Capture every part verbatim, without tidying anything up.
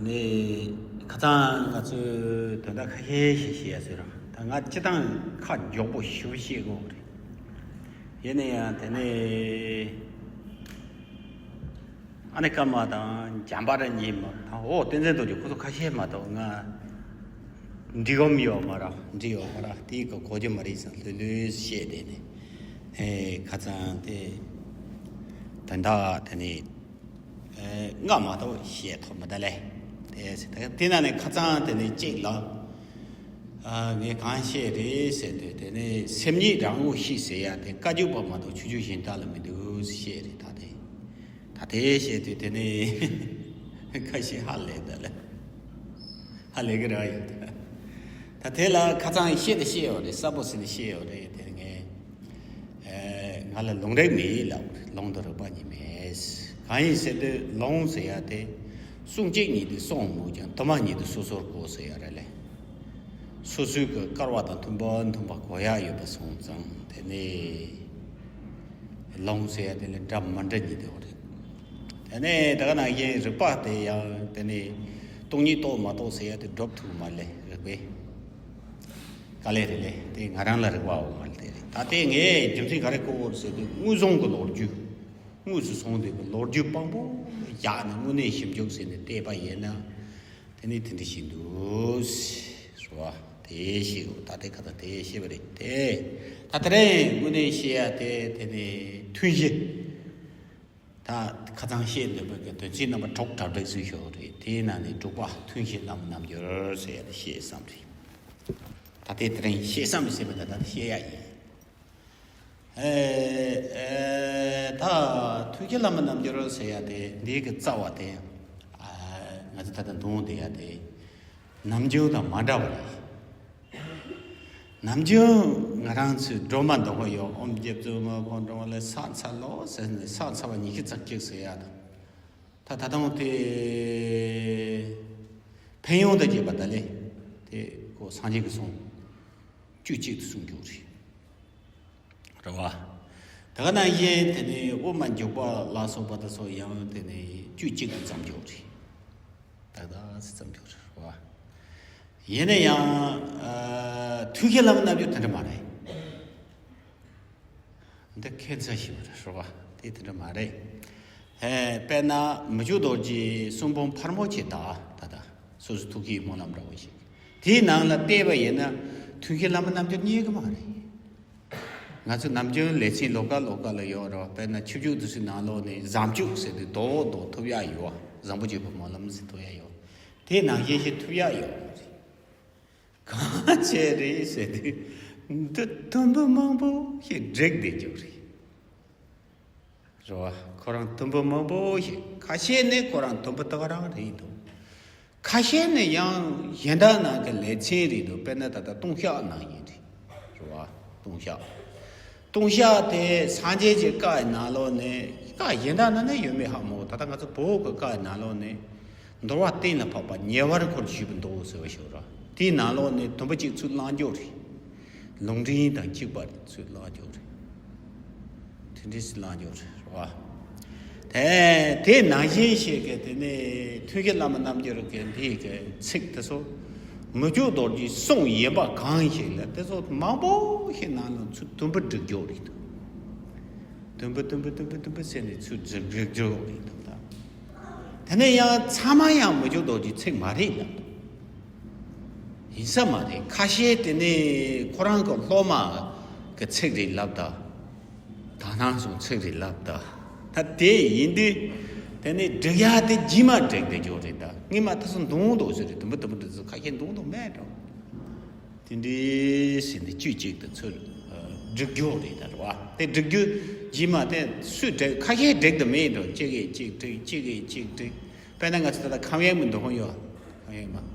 ནས་ཁ་སང་ང་ཚོས་དོན་དག་ཁ་ཤས་ཤིག་བཤད་ཡ་ཟེར་ར། ད་ང་སྤྱིར་བཏང་ཁ་མགྱོགས་པོ་ཞེ་པོ་བཤད་དགོས་རེད། ཡིན་ན་ཡང་དེ་ནས་ཨ་ནི་ཀརྨ་དང་འཇམ་དཔལ་ར་གཉིས་མ་དང་། འོ་བསྟན་འཛིན་རྡོ་རྗེ། ཁོ་ཚོ་ཁ་ཤས་མ་གཏོགས་ང་འགྲིག་གམ་ཡོད་མ་ར། འགྲིག་ཡོད་མ་ར། དེའི་གི་གོ་རྒྱུ་མ་རེད་བསམ། ལྷོད་ལྷོད་བཤད་དེ་ནས། ཨེ། ཁ་སང་དེ་དོན་དག་དེ་ནས། ཨེ། ང་མ་གཏོགས་བཤད་ཐུབ་མ་ད་ལེ། དེ་ཟེར། ད་དེ་ན་ནས་ཁ་སང་དེ་ནས་གཅིག་ལ། ཨ། ངས་གང་བཤད་རེད་ཟེར་དུས། དེ་ནས་སེམས་ཉིད་རང་ངོ་ཤེས་ཟེར་ཡ་དེ་བཀའ་བརྒྱུད་པ་མ་གཏོགས་ཆོས་བརྒྱུད་གཞན་དག་ལ་མི་འདུག་བཤད་རེད། ད་དེ་ད་དེ་བཤད་དུས་དེ་ནས་ཁ་ཤས་ཧ་ལས་ད་ལེ། ཧ་ལས་གི་ར་ཡོད། ད་དེ་ལ་ཁ་སང་བཤད་དེ་བཤད་ཡོད་རེད། གསལ་པོ་ཟེར་ནས་བཤད་ཡོད་རེད། དེ་ངས། ཨེ། ང་ལ་ལུང་རིགས་མེད་ལབ། ལུང་དང་རིགས་པ་གཉིས་མེད། གང་ཡིན་ཟེར་དུས་ལུང་ཟེར་ཡ་དེ་གསུང་གཅིག་ཉིད་དུ་གསུངས་མོད་ཀྱང་དུ་མ་ཉིད་དུ་སོ་སོར་གོ་ཟེར་ཡ་རེད་ལེ། སོ་སོའི་གི་སྐལ་བ་དང་མཐུན་པ་མཐུན་པ་གོ་ཡ་ཡོད་པ་སོང་ཙང་། དེ་ནས་ལུང་ཟེར་ཡ་དེ་ལས་འདྲ་མི་འདྲ་གཉིས་དེ་ཡོད་རེད། དེ་ནས་ད་ག་ནང་བཞིན་རིགས་པ་དེ་ཡང་དེ་ནས་སྟོང་ཉིད་རྟོགས་མ་རྟོགས་ཟེར་ཡ་དེ་སྒྲུབ་ཐུབ་མ་ལེ། རིགས་པས། དཀའ་ལས་རེད་ལེ། དེ་ང་རང་ལ་རིག་པ་འོང་མ་ལེ། དེ་རེད། ད་དེ་ངས་རྒྱུ་མཚན་ག་རེ་བཀོད་ཡོད་ཟེར་དུས། དངོས་བྱུང་གི་ལོ་རྒྱུས། དངོས་སུ་བྱུང་བསྡད་པའི་ལོ་རྒྱུས་དཔང་པོ་བཞག་ནས་དངོས་གནས་ཞིབ་འཇུག་ཟེར་ནས་བལྟས་པ་ཡིན་ན། དེ་ནི་དེ་འདྲ་ཞིག་འདུག་ཟེར་བ་དེ་ཞིག་ད་དེ་ཁ་ད་དེ་ཤེས་པ་རེད་དེ། ད་དེ་རིང་དངོས་གནས་བཤད་ཡ་དེ་དེ་ནི་ཐུན་བཞི། ད་ཁ་སང་བཤད་འདོད་པའི་གི་དོན་ཚན་རྣམ་པ་དྲུག་གྲ་སྒྲིག་བཟོས་ཤོག་རེད། དེའི་ནང་ནས་དྲུག་པ་ཐུན་བཞི་བླ་མའི་རྣལ་འབྱོར་ཟེར་ཡ་དེ་བཤད་བསམ་རེད། ད་དེ་དེ་རིང་བཤད་བསམ་མི་ཟེར་བ་ད་ད་བཤད་ཡ་ཡིན། ཨེ། ཨེ། ད་ཐུན་བཞི་བླ་མའི་རྣལ་འབྱོར་ཟེར་ཡ་དེ་འདིའི་གི་རྩ་བ་དེ། ཨ། ང་ཚོ་ད་ལྟ་འདོན་བསྡད་ཡ་དེ་ནམ་རྒྱུན་དང་མ་འདྲ་བ་རེད། ནམ་རྒྱུན་ང་རང་ཚོའི་སྒྲོལ་མ་འདོན་གི་ཡོད། ཨོཾ་རྒྱ་མཚོའི་དངོས་པོ་འགྲོ་བ་ལས་ཕྱག་འཚལ་ལོ་ཟེར་ནས་ཕྱག་འཚལ་བ་ཉི་ཤུ་རྩ་གཅིག་ཟེར་ཡ་དང་། ད་ད་དུང་དེ་ཕན་ཡོན་དང་བཅས་པ་ད་ལེ། དེ་ཁོ་སངས་རྒྱས་ཀྱི་གསུང་བཅུ་གཅིག་ཏུ་གསུངས་ཡོད་རེད། རེད་བ། ད་ག་ནང་བཞིན་དེ་ནས་དབུ་མ་འཇུག་པ་ལ་སོགས་པ་དེ་ཚོ་ཡང་དེ་ནས་བཅུ་གཅིག་ཏུ་བརྩམས་ཡོད་རེད། ཏག་ཏག་ཙམ་འཇོག་རེད་བ། ཡིན་ན་ཡང་། ཨ། ཐུན་བཞི་བླ་མའི་རྣལ་འབྱོར་དེ་འདྲ་མ་རེད། འདི་ཁྱད་མཚར་ཞིག་རེད་བ། དེ་དེ་འདྲ་མ་རེད། ཨེ། དཔེར་ན་མི་འཇུག་རྡོ་རྗེའི་གསུང་འབུམ་ཕལ་མོ་ཆེ་ད་ད་ད་སོ་སོའི་ཐུགས་བསྐྱེད་སྨོན་ལམ་འདྲ་བོ་ཞིག་དེའི་ནང་ལ་བལྟས་པ་ཡིན་ན་ཐུན་བཞི་བླ་མའི་རྣལ་འབྱོར་རྙེད་གི་མ་རེད། ང་ཚོ་ནམ་རྒྱུན་ལེ་ཚན་ལོགས་ཀ་ལོགས་ཀ་ལ་ཡོད་རེད། དཔེར་ན་ཆོས་བརྒྱུད་དེ་ཚོའི་ནང་ལོགས་ནས་བཟང་སྤྱོད་ཟེར་དུས་རྡོག་རྡོག་ཐོབ་ཡ་ཡོད། བཟང་པོ་སྤྱོད་པའི་སྨོན་ལམ་ཟེར་ཐོབ་ཡ་ཡོད། དེ་ནང་བཞིན་ཞིག་ཐོབ་ཡ་ཡོད་རེད། གང་བྱས་རེད་ཟེར་དུས་འདི་དུམ་བུ་མང་པོ་ཞིག་བསྒྲིགས་བསྡད་རྒྱུ་རེད། རེད་བ། ཁོ་རང་དུམ་བུ་མང་པོ་ཞིག་ཁ་ཤས་ནི་ཁོ་རང་དུམ་བུ་ཏག་རང་རེད་འདུག་ཁ་ཤས་ནི་ཡང་གཞན་དག་ནང་གི་ལེ་ཚན་རེད་འདུག་དཔེར་ན་ད་ལྟ་ལྟུང་བཤགས་ནང་བཞིན་རེད། རེད་བ། ལྟུང་བཤགས། ལྟུང་བཤགས་དེ་སངས་རྒྱས་ཀྱི་བཀའ་ཡི་ནང་ལོགས་ནས། བཀའ་གཞན་དག་ནང་ནས་ཡོད་མེད་ཧ་མ་གོ་ད་ལྟ་ང་ཚོ་བོད་ཀྱི་བཀའ་ཡི་ནང་ལོགས་ནས། འདུལ་བ་གཏན་ལ་ཕབ་པ་ཉེ་བར་འཁོར་ཞུས་པའི་མདོ་ཟེར་བ་ཞིག་རེད། དེའི་ནང་ལོགས་ནས་དུམ་བུ་གཅིག་ཚུར་བླང་རྒྱུ་རེད། ལུང་འདྲེན་དང་གཅིག་པ་ཚུར་བླང་རྒྱུ་རེད། དེ་འདྲས་སུ་བླང་རྒྱུ་རེད་བ། དེ་དེ་ནང་བཞིན་ཞིག་གི་དེ་ནས་ཐུན་བཞི་བླ་མའི་རྣལ་འབྱོར་གྱི་འདིའི་གི་ཚིག་དེ་ཚོ་མི་འཇུག་རྡོ་རྗེའི་གསུང་ཡིན་པ་གང་ཞིག་ལ་དེ་ཚོ་མང་པོ་ཞིག་ནང་ལ་ཚུར་དུམ་བུ་བསྒྲིགས་རྒྱུ་རེད་འདུག་དུམ་བུ་དུམ་བུ་དུམ་བུ་དུམ་བུ་ཟེར་ནས་ཚུར་བསྒྲིགས་བསྒྲིགས་རྒྱུ་རེད་འདུག་ད། དེ་ནས་ཡང་ཚང་མ་ཡང་མི་འཇུག་རྡོ་རྗེའི་ཚིག་མ་རེད་ལབ་འདུག་ཡིན་ས་མ་རེད། ཁ་ཤས་དེ་ནས་ཁོ་རང་གི་སློབ་མ་གི་ཚིག་རེད་ལབ་ད། དག་སྣང་སོང་ཚིག་རེད་ལབ་ད། ད་དེ་ཡིན་དུས་དེ་ནས་བསྒྲིགས་ཡ་དེ་རྗེས་མ་བསྒྲིགས་བསྡད་རྒྱུ་རེད་ད། སྔོན་མ་དེ་ཚོ་འདུག་འདུག་ཟེར་རེད། དུམ་བུ་དུམ་བུ་དེ་ཚོ་ཁ་ཤས་འདུག་འདུག་མེད་འགྲོ། དེ་འདྲའི་ཟིན་ཏེ་བཅུ་གཅིག་ཏུ་ཚུར་བསྒྲིགས་རྒྱུ་རེད་ད་རེད་བ། དེ་བསྒྲིགས་རྒྱུ་རྗེས་མ་དེ་སུས་བསྒྲིགས། ཁ་ཤས་བསྒྲིགས་དུ་མེད་འགྲོ། གཅིག་གིས་གཅིག་བསྒྲིགས། གཅིག་གིས་གཅིག་བསྒྲིགས། དཔེར་ན་ང་ཚོ་ད་ལྟ་ཁམས་ཡན་མི་འདུག་ཧོན་ཡོད། ཁམས་ཡན་མ།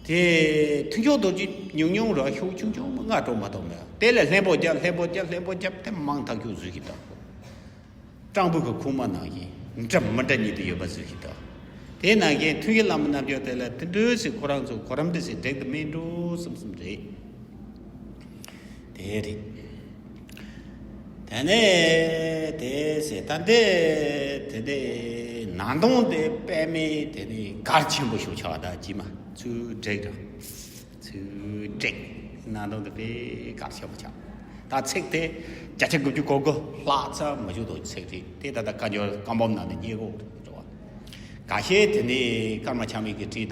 དེ་ཐུན་མཇུག་རྡོ་རྗེ་ཉུང་ཉུང་རོ། ཤུགས་ཆུང་ཆུང་ལྔ་དྲུག་མ་གཏོགས་མེད། དེ་ལས་ལྷན་པོ་རྒྱབ། ལྷན་པོ་རྒྱབ། ལྷན་པོ་རྒྱབ། དེ་མང་ཐག་ཆོད་བཟོས་ཀྱི་འདུག་སྤྲང་པོ་གི་ཁུག་མ་ནང་བཞིན་འདྲ་མི་འདྲ་ཉིད་དུ་ཡོད་པ་བཟོས་ཀྱི་འདུག་དེ་ནང་བཞིན་ཐུན་བཞི་བླ་མའི་རྣལ་འབྱོར་དེ་ལ་དེ་འདྲ་ཞིག་ཁོ་རང་ཚོ་གོ་རིམ་དེ་ཞིག་བསྒྲིགས་དུ་མེད་འགྲོ་བསམ་བསམ་རེད། དེ་རེད། དེ་ནས་དེ་ཟེར་ད་འདི་དེ་དེ་ ནང་དོན་དེ་དཔེ་མེད་དེ་ནི་གལ་ཆེན་པོ་ཞིག་ཆགས། ད་ཇི་མ་ཚུར་བསྒྲིགས་དང་། ཚུར་བསྒྲིགས། ནང་དོན་དེ་དཔེ་གལ་ཆེན་པོ་ཆགས། ད་ཚིག་དེ་བརྒྱ་ཆ་དགུ་བཅུ་གོ་དགུ་ལྷག་ཙམ་མི་ཞུ་དོ་ཚིག་རེད། དེ་ད་ལྟ་བཀའ་འགྱུར་བཀའ་འབུམ་ནང་ནས་རྙེད་གོ་རེད་བ། ཁ་ཤས་དེ་ནི་ཀརྨ་ཆགས་མེད་ཀྱིས་བྲིས་ད།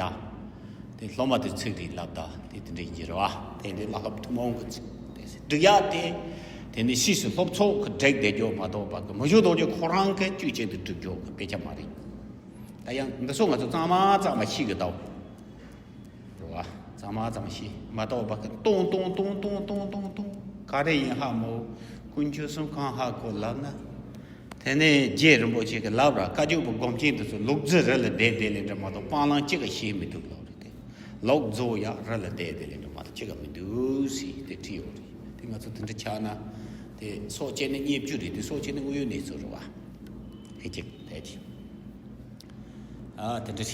དེ་སློབ་མ་དེ་ཚིག་རེ་ལབ་ད་དེ་དེ་འདྲའི་ཡིན་རེད་བ། དེ་འདྲའི་བླ་སློབ་ཐུན་མོང་གི་ཚིག་དེ་སྒྲིག་ཡག་དེ། དེ་ནི་ཕྱིས་སུ་སློབ་ཚོགས་ཀྱི་བསྒྲིགས་བསྡད་རྒྱུ་མ་གཏོགས་པ་གི་མི་ཞུ་དོ་ཅོ་ཁོ་རང་གི་དཀྱུས་གཅིག་ཏུ་སྒྲིག་རྒྱུ་གི་དཔེ་ཆ་མ་རེད། ད་ཡང་འདི་ཚོ་ང་ཚོ་གཙང་མ་གཙང་མ་ཤེས་གི་ད། རེད་བ། གཙང་མ་གཙང་མ་ཤེས་མ་གཏོགས་པ་གི་ཏོང་ཏོང་ཏོང་ཏོང་ཏོང་ཏོང་ཏོང་ག་རེ་ཡིན་ཧ་མོ། དཀོན་མཆོག་གསུམ་གང་ཧ་གོ་ལབ་ན། དེ་ནས་རྗེ་རིན་པོ་ཆེ་གི་ལབ་ར་བཀའ་བརྒྱུད་པའི་སྒོམ་ཆེན་དེ་ཚོ་ལུག་རྫི་རི་ལ་བསྡད་བསྡད་ལེ་འདྲ་མ་གཏོགས་སྤང་བླང་གཅིག་ག་ཤེས་མི་འདུག་ལབ་རེད་དེ། ལུག་རྫི་ཡ་རི་ལ་བསྡད་བསྡད་ལེ་འདྲ་མ་གཏོགས་གཅིག་ག་མི་འདུག་ཟེར་དེ་བྲིས་ཡོད་རེད། དེ་ང་ཚོ་དེ་འདྲ་ཆགས་ན། དེ་སྲོག་བཅད་ནས་རྙེད་རྒྱུ་རེད། དེ་སྲོག་བཅད་ནས་དངོས་ཡོད་གནས་ཚུལ་རེད་བ། དེ་གཅིག་དེ་གཅིག་ཨ་དེ་འདྲ་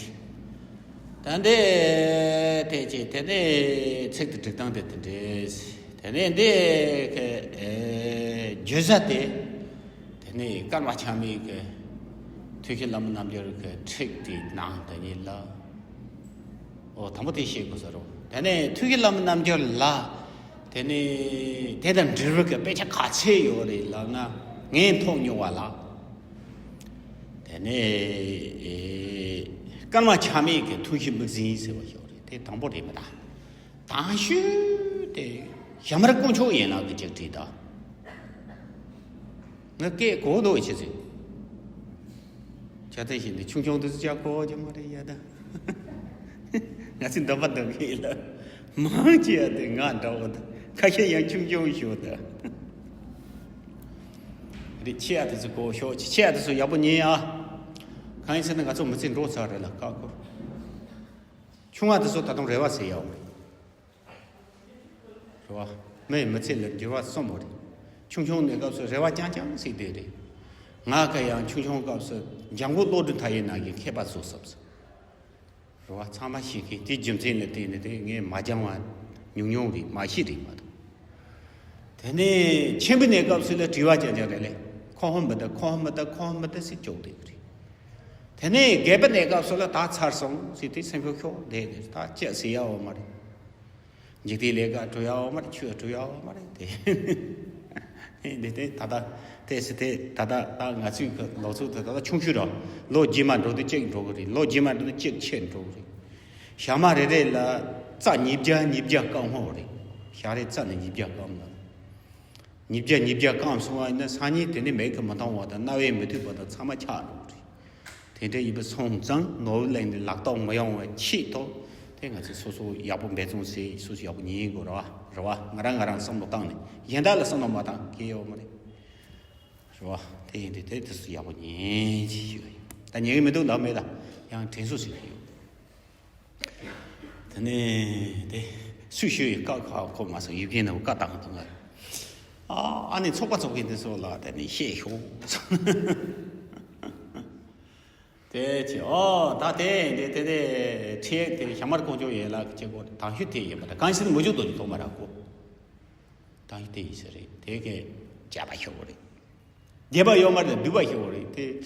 རེད། ད་འདི་དེ་ཅི་དེ་ནས་ཚིག་དེ་སྒྲིག་སྟངས་དེ་དེ་འདྲས། དེ་ནས་འདི་གི་ཨེ་བརྗོད་བྱ་དེ། དེ་ནས་ཀརྨ་ཆགས་མེད་ཀྱི་ཐུགས་ཀྱི་བླ་མ་རྣལ་འབྱོར་གྱི་ཁྲིད་དེ་ནང་དུ་ཉིད་ལ། ཨོ་དང་པོ་དེ་ཤེས་དགོས་ས་རེད། དེ་ནས་ཐུགས་ཀྱི་བླ་མ་རྣལ་འབྱོར་ལ། དེ་ནས་དེ་དང་འབྲེལ་བའི་གི་དཔེ་ཆ་ག་ཚད་ཡོད་རེད་ལབ་ན་ངས་མཐོང་མྱོང་བ་ལ། དེ་ནས་ཨེ་ཀརྨ་ཆགས་མེད་ཀྱི་ཐུགས་བཞེད་དམིགས་འཛིན་ཟེར་བ་ཞིག་རེད། དེ་དང་པོ་རེད་མི་ད། དང་ཤོས་དེ་ཞྭ་དམར་དཀོན་མཆོག་ཡན་ལག་གི་ཅིག་བྲིས་ད། ང་སྐད་གོ་འདུག་ཆི་ཟིག་ཆ་ཚང་ཞིག་འདི་ཆུང་ཆུང་དུ་ཅག་གོ་རྒྱུ་མ་རེད་ཡ་ད། ང་ཚོའི་འདོན་པ་འདོན་གི་ཡིན་ལ། མང་ཆེ་བ་དེ་ང་འདྲ་བོ་ད། ཁ་ཤས་ཡང་ཆུང་ཆུང་ཞིག་ད། རེད། ཆེ་ཡ་དེ་ཚོ་གོ་ཤོག་ཆེ་ཡ་དེ་ཚོ་ཡག་པོ་ཉན་ཨ། གང་ཡིན་ཟེར་ན་ང་ཚོ་མི་ཚེ་འགྲོ་ཚར་རེད་ལ་ཁག་ཁོ། ཆུང་བ་དེ་ཚོ་ད་དུང་རེ་བ་ཟེར་ཡག་མ་རེད། རེད་བ། མིའི་མི་ཚེ་ལ་འགྱུར་བ་གསུམ་པོ་རེད། ཆུང་ཆུང་ནས་སྐབས་སུ་རེ་བ་རྐྱང་རྐྱང་ཟིག་དེ་རེད། ང་ག་ཡང་ཆུང་ཆུང་སྐབས་སུ་འཇམ་མགོན་བློ་གྲོས་མཐའ་ཡས་ནང་གི་མཁས་པ་བཟོ་བསམ་སོང་། རེད་བ། ཚང་མ་ཤེས་མཁན་དེ་རྒྱུ་མཚན་ལ་བརྟེན་ནས་དེ་ངས་མ་སྦྱང་བ་ཉུང་ཉུང་རེད། མ་ཤེས་རེད་མ་གཏོགས། དེ་ནས་ཆེན་པོ་ནས་སྐབས་སུ་ལ་དྲི་བ་རྐྱང་རྐྱང་རེད་ལེ། ཁོ་ཧོན་མི་ད་ཁོ་ཧོན་མི་ད་ཁོ་ཧོན་མི་ད་ཟིག་ཅོག་དེ་རེད། དེ་ནས་རྒས་པ་ནས་སྐབས་སུ་ལ་ད་ཚར་སོང་ཟིག་དེ་སེམས་ཤོག་ཤོག་བསྡད་དེ་ད་ཅི་ཟེར་ཡག་ཡོད་མ་རེད། འཇིག་རྟེན་ལས་ཀ་གྲུ་ཡག་ཡོད་མ་རེད། ཆོས་གྲུ་ཡག་ཡོད་མ་རེད་དེ། འདི་དེ་ད་ལྟ་དེ་སི་དེ་ད་ལྟ་ད་ང་ཚོའི་གི་ལོ་ཚོད་དེ་ད་ལྟ་ཆུང་ཤོས་རེད། ལོ་རྗེས་མ་འགྲོ་དུས་གཅིག་འགྲོ་གི་རེད། ལོ་རྗེས་མ་འགྲོ་དུས་གཅིག་ཆེར་འགྲོ་གི་རེད། ཞག་མ་རེ་རེ་ལ་རྩ་ཉིས་བརྒྱ་ཉིས་བརྒྱ་བསྐམ་ཧོ་རེད། ཞག་རེ་རྩ་ནས་ཉིས་བརྒྱ་བསྐམ་ལ། ཉིས་བརྒྱ་ཉིས་བརྒྱ་བསྐམ་སོང་བ་ཡིན་ན་སང་ཉིན་དེ་ནས་མེད་གི་མི་མཐོང་བ་དང་རྣ་བས་མི་ཐོས་པ་དང་ཚང་མ་ཆག་འགྲོ་གི་རེད། དེ་འདྲ་ཡིན་པ་སོང་ཙང་ནོར་བུ་གླིང་ནས་ལག་ཐོག་མི་ཡོང་བའི་ཆེད་དུ་དེ་ང་ཚོས་སོ་སོ་ཡག་པོ་འབད་བརྩོན་བྱེད། སོ་སོ་ཡག་པོ་ཉན་དགོས་རེད་བ། རེད་བ། ང་རང་ང་རང་བསམ་བློ་བཏང་ནས་གཞན་དག་ལ་བསམ་བློ་མ་བཏང་གི་ཡོད་མ་རེད། རེད་བ། དེ་ཡིན་དུས་དེ་དེ་སོ་ཡག་པོ་ཉན་ཅིག་ཞུ་ཡ་ཡིན། ད་ཉན་གི་མི་འདུག་ལབ་མེད། ད་ཡང་དྲན་གསོ་ཞིག་ཡོད། དེ་ནས་དེ་སུས་ཤོད་ཡི་བཀའ་ཁག་གོ་མ་སོང་། ཡིབ་མཁན་ནང་བཀའ་བཏང་འདུག་ང་། ཨ་ཨ་ནི་ཚོགས་པ་ཚོགས་མཁན་དེ་ཚོ་ལ་དེ་ནས་བཤད་ཤོག་དེ་ཅི་ཨོ་ད་དེ་དེ་དེ་དེ་ཁྲིད་དེ་ཞྭ་དམར་དཀོན་མཆོག་ཡན་ལག་གི་ཅེས་གོ་དང་ཤོས་དེ་ཡིན་པ་ད་གང་ཞིག་མུ་ཅུ་དོ་ཅི་ཐོག་མ་ར་གོ། དང་ཤོས་དེ་ཡིན་ས་རེད། དེ་གས་བྱ་བ་ཤོག་རེད། བདེ་བ་ཡོད་མ་རེད། སྡུག་པ་ཤོར་བ་རེད་དེ།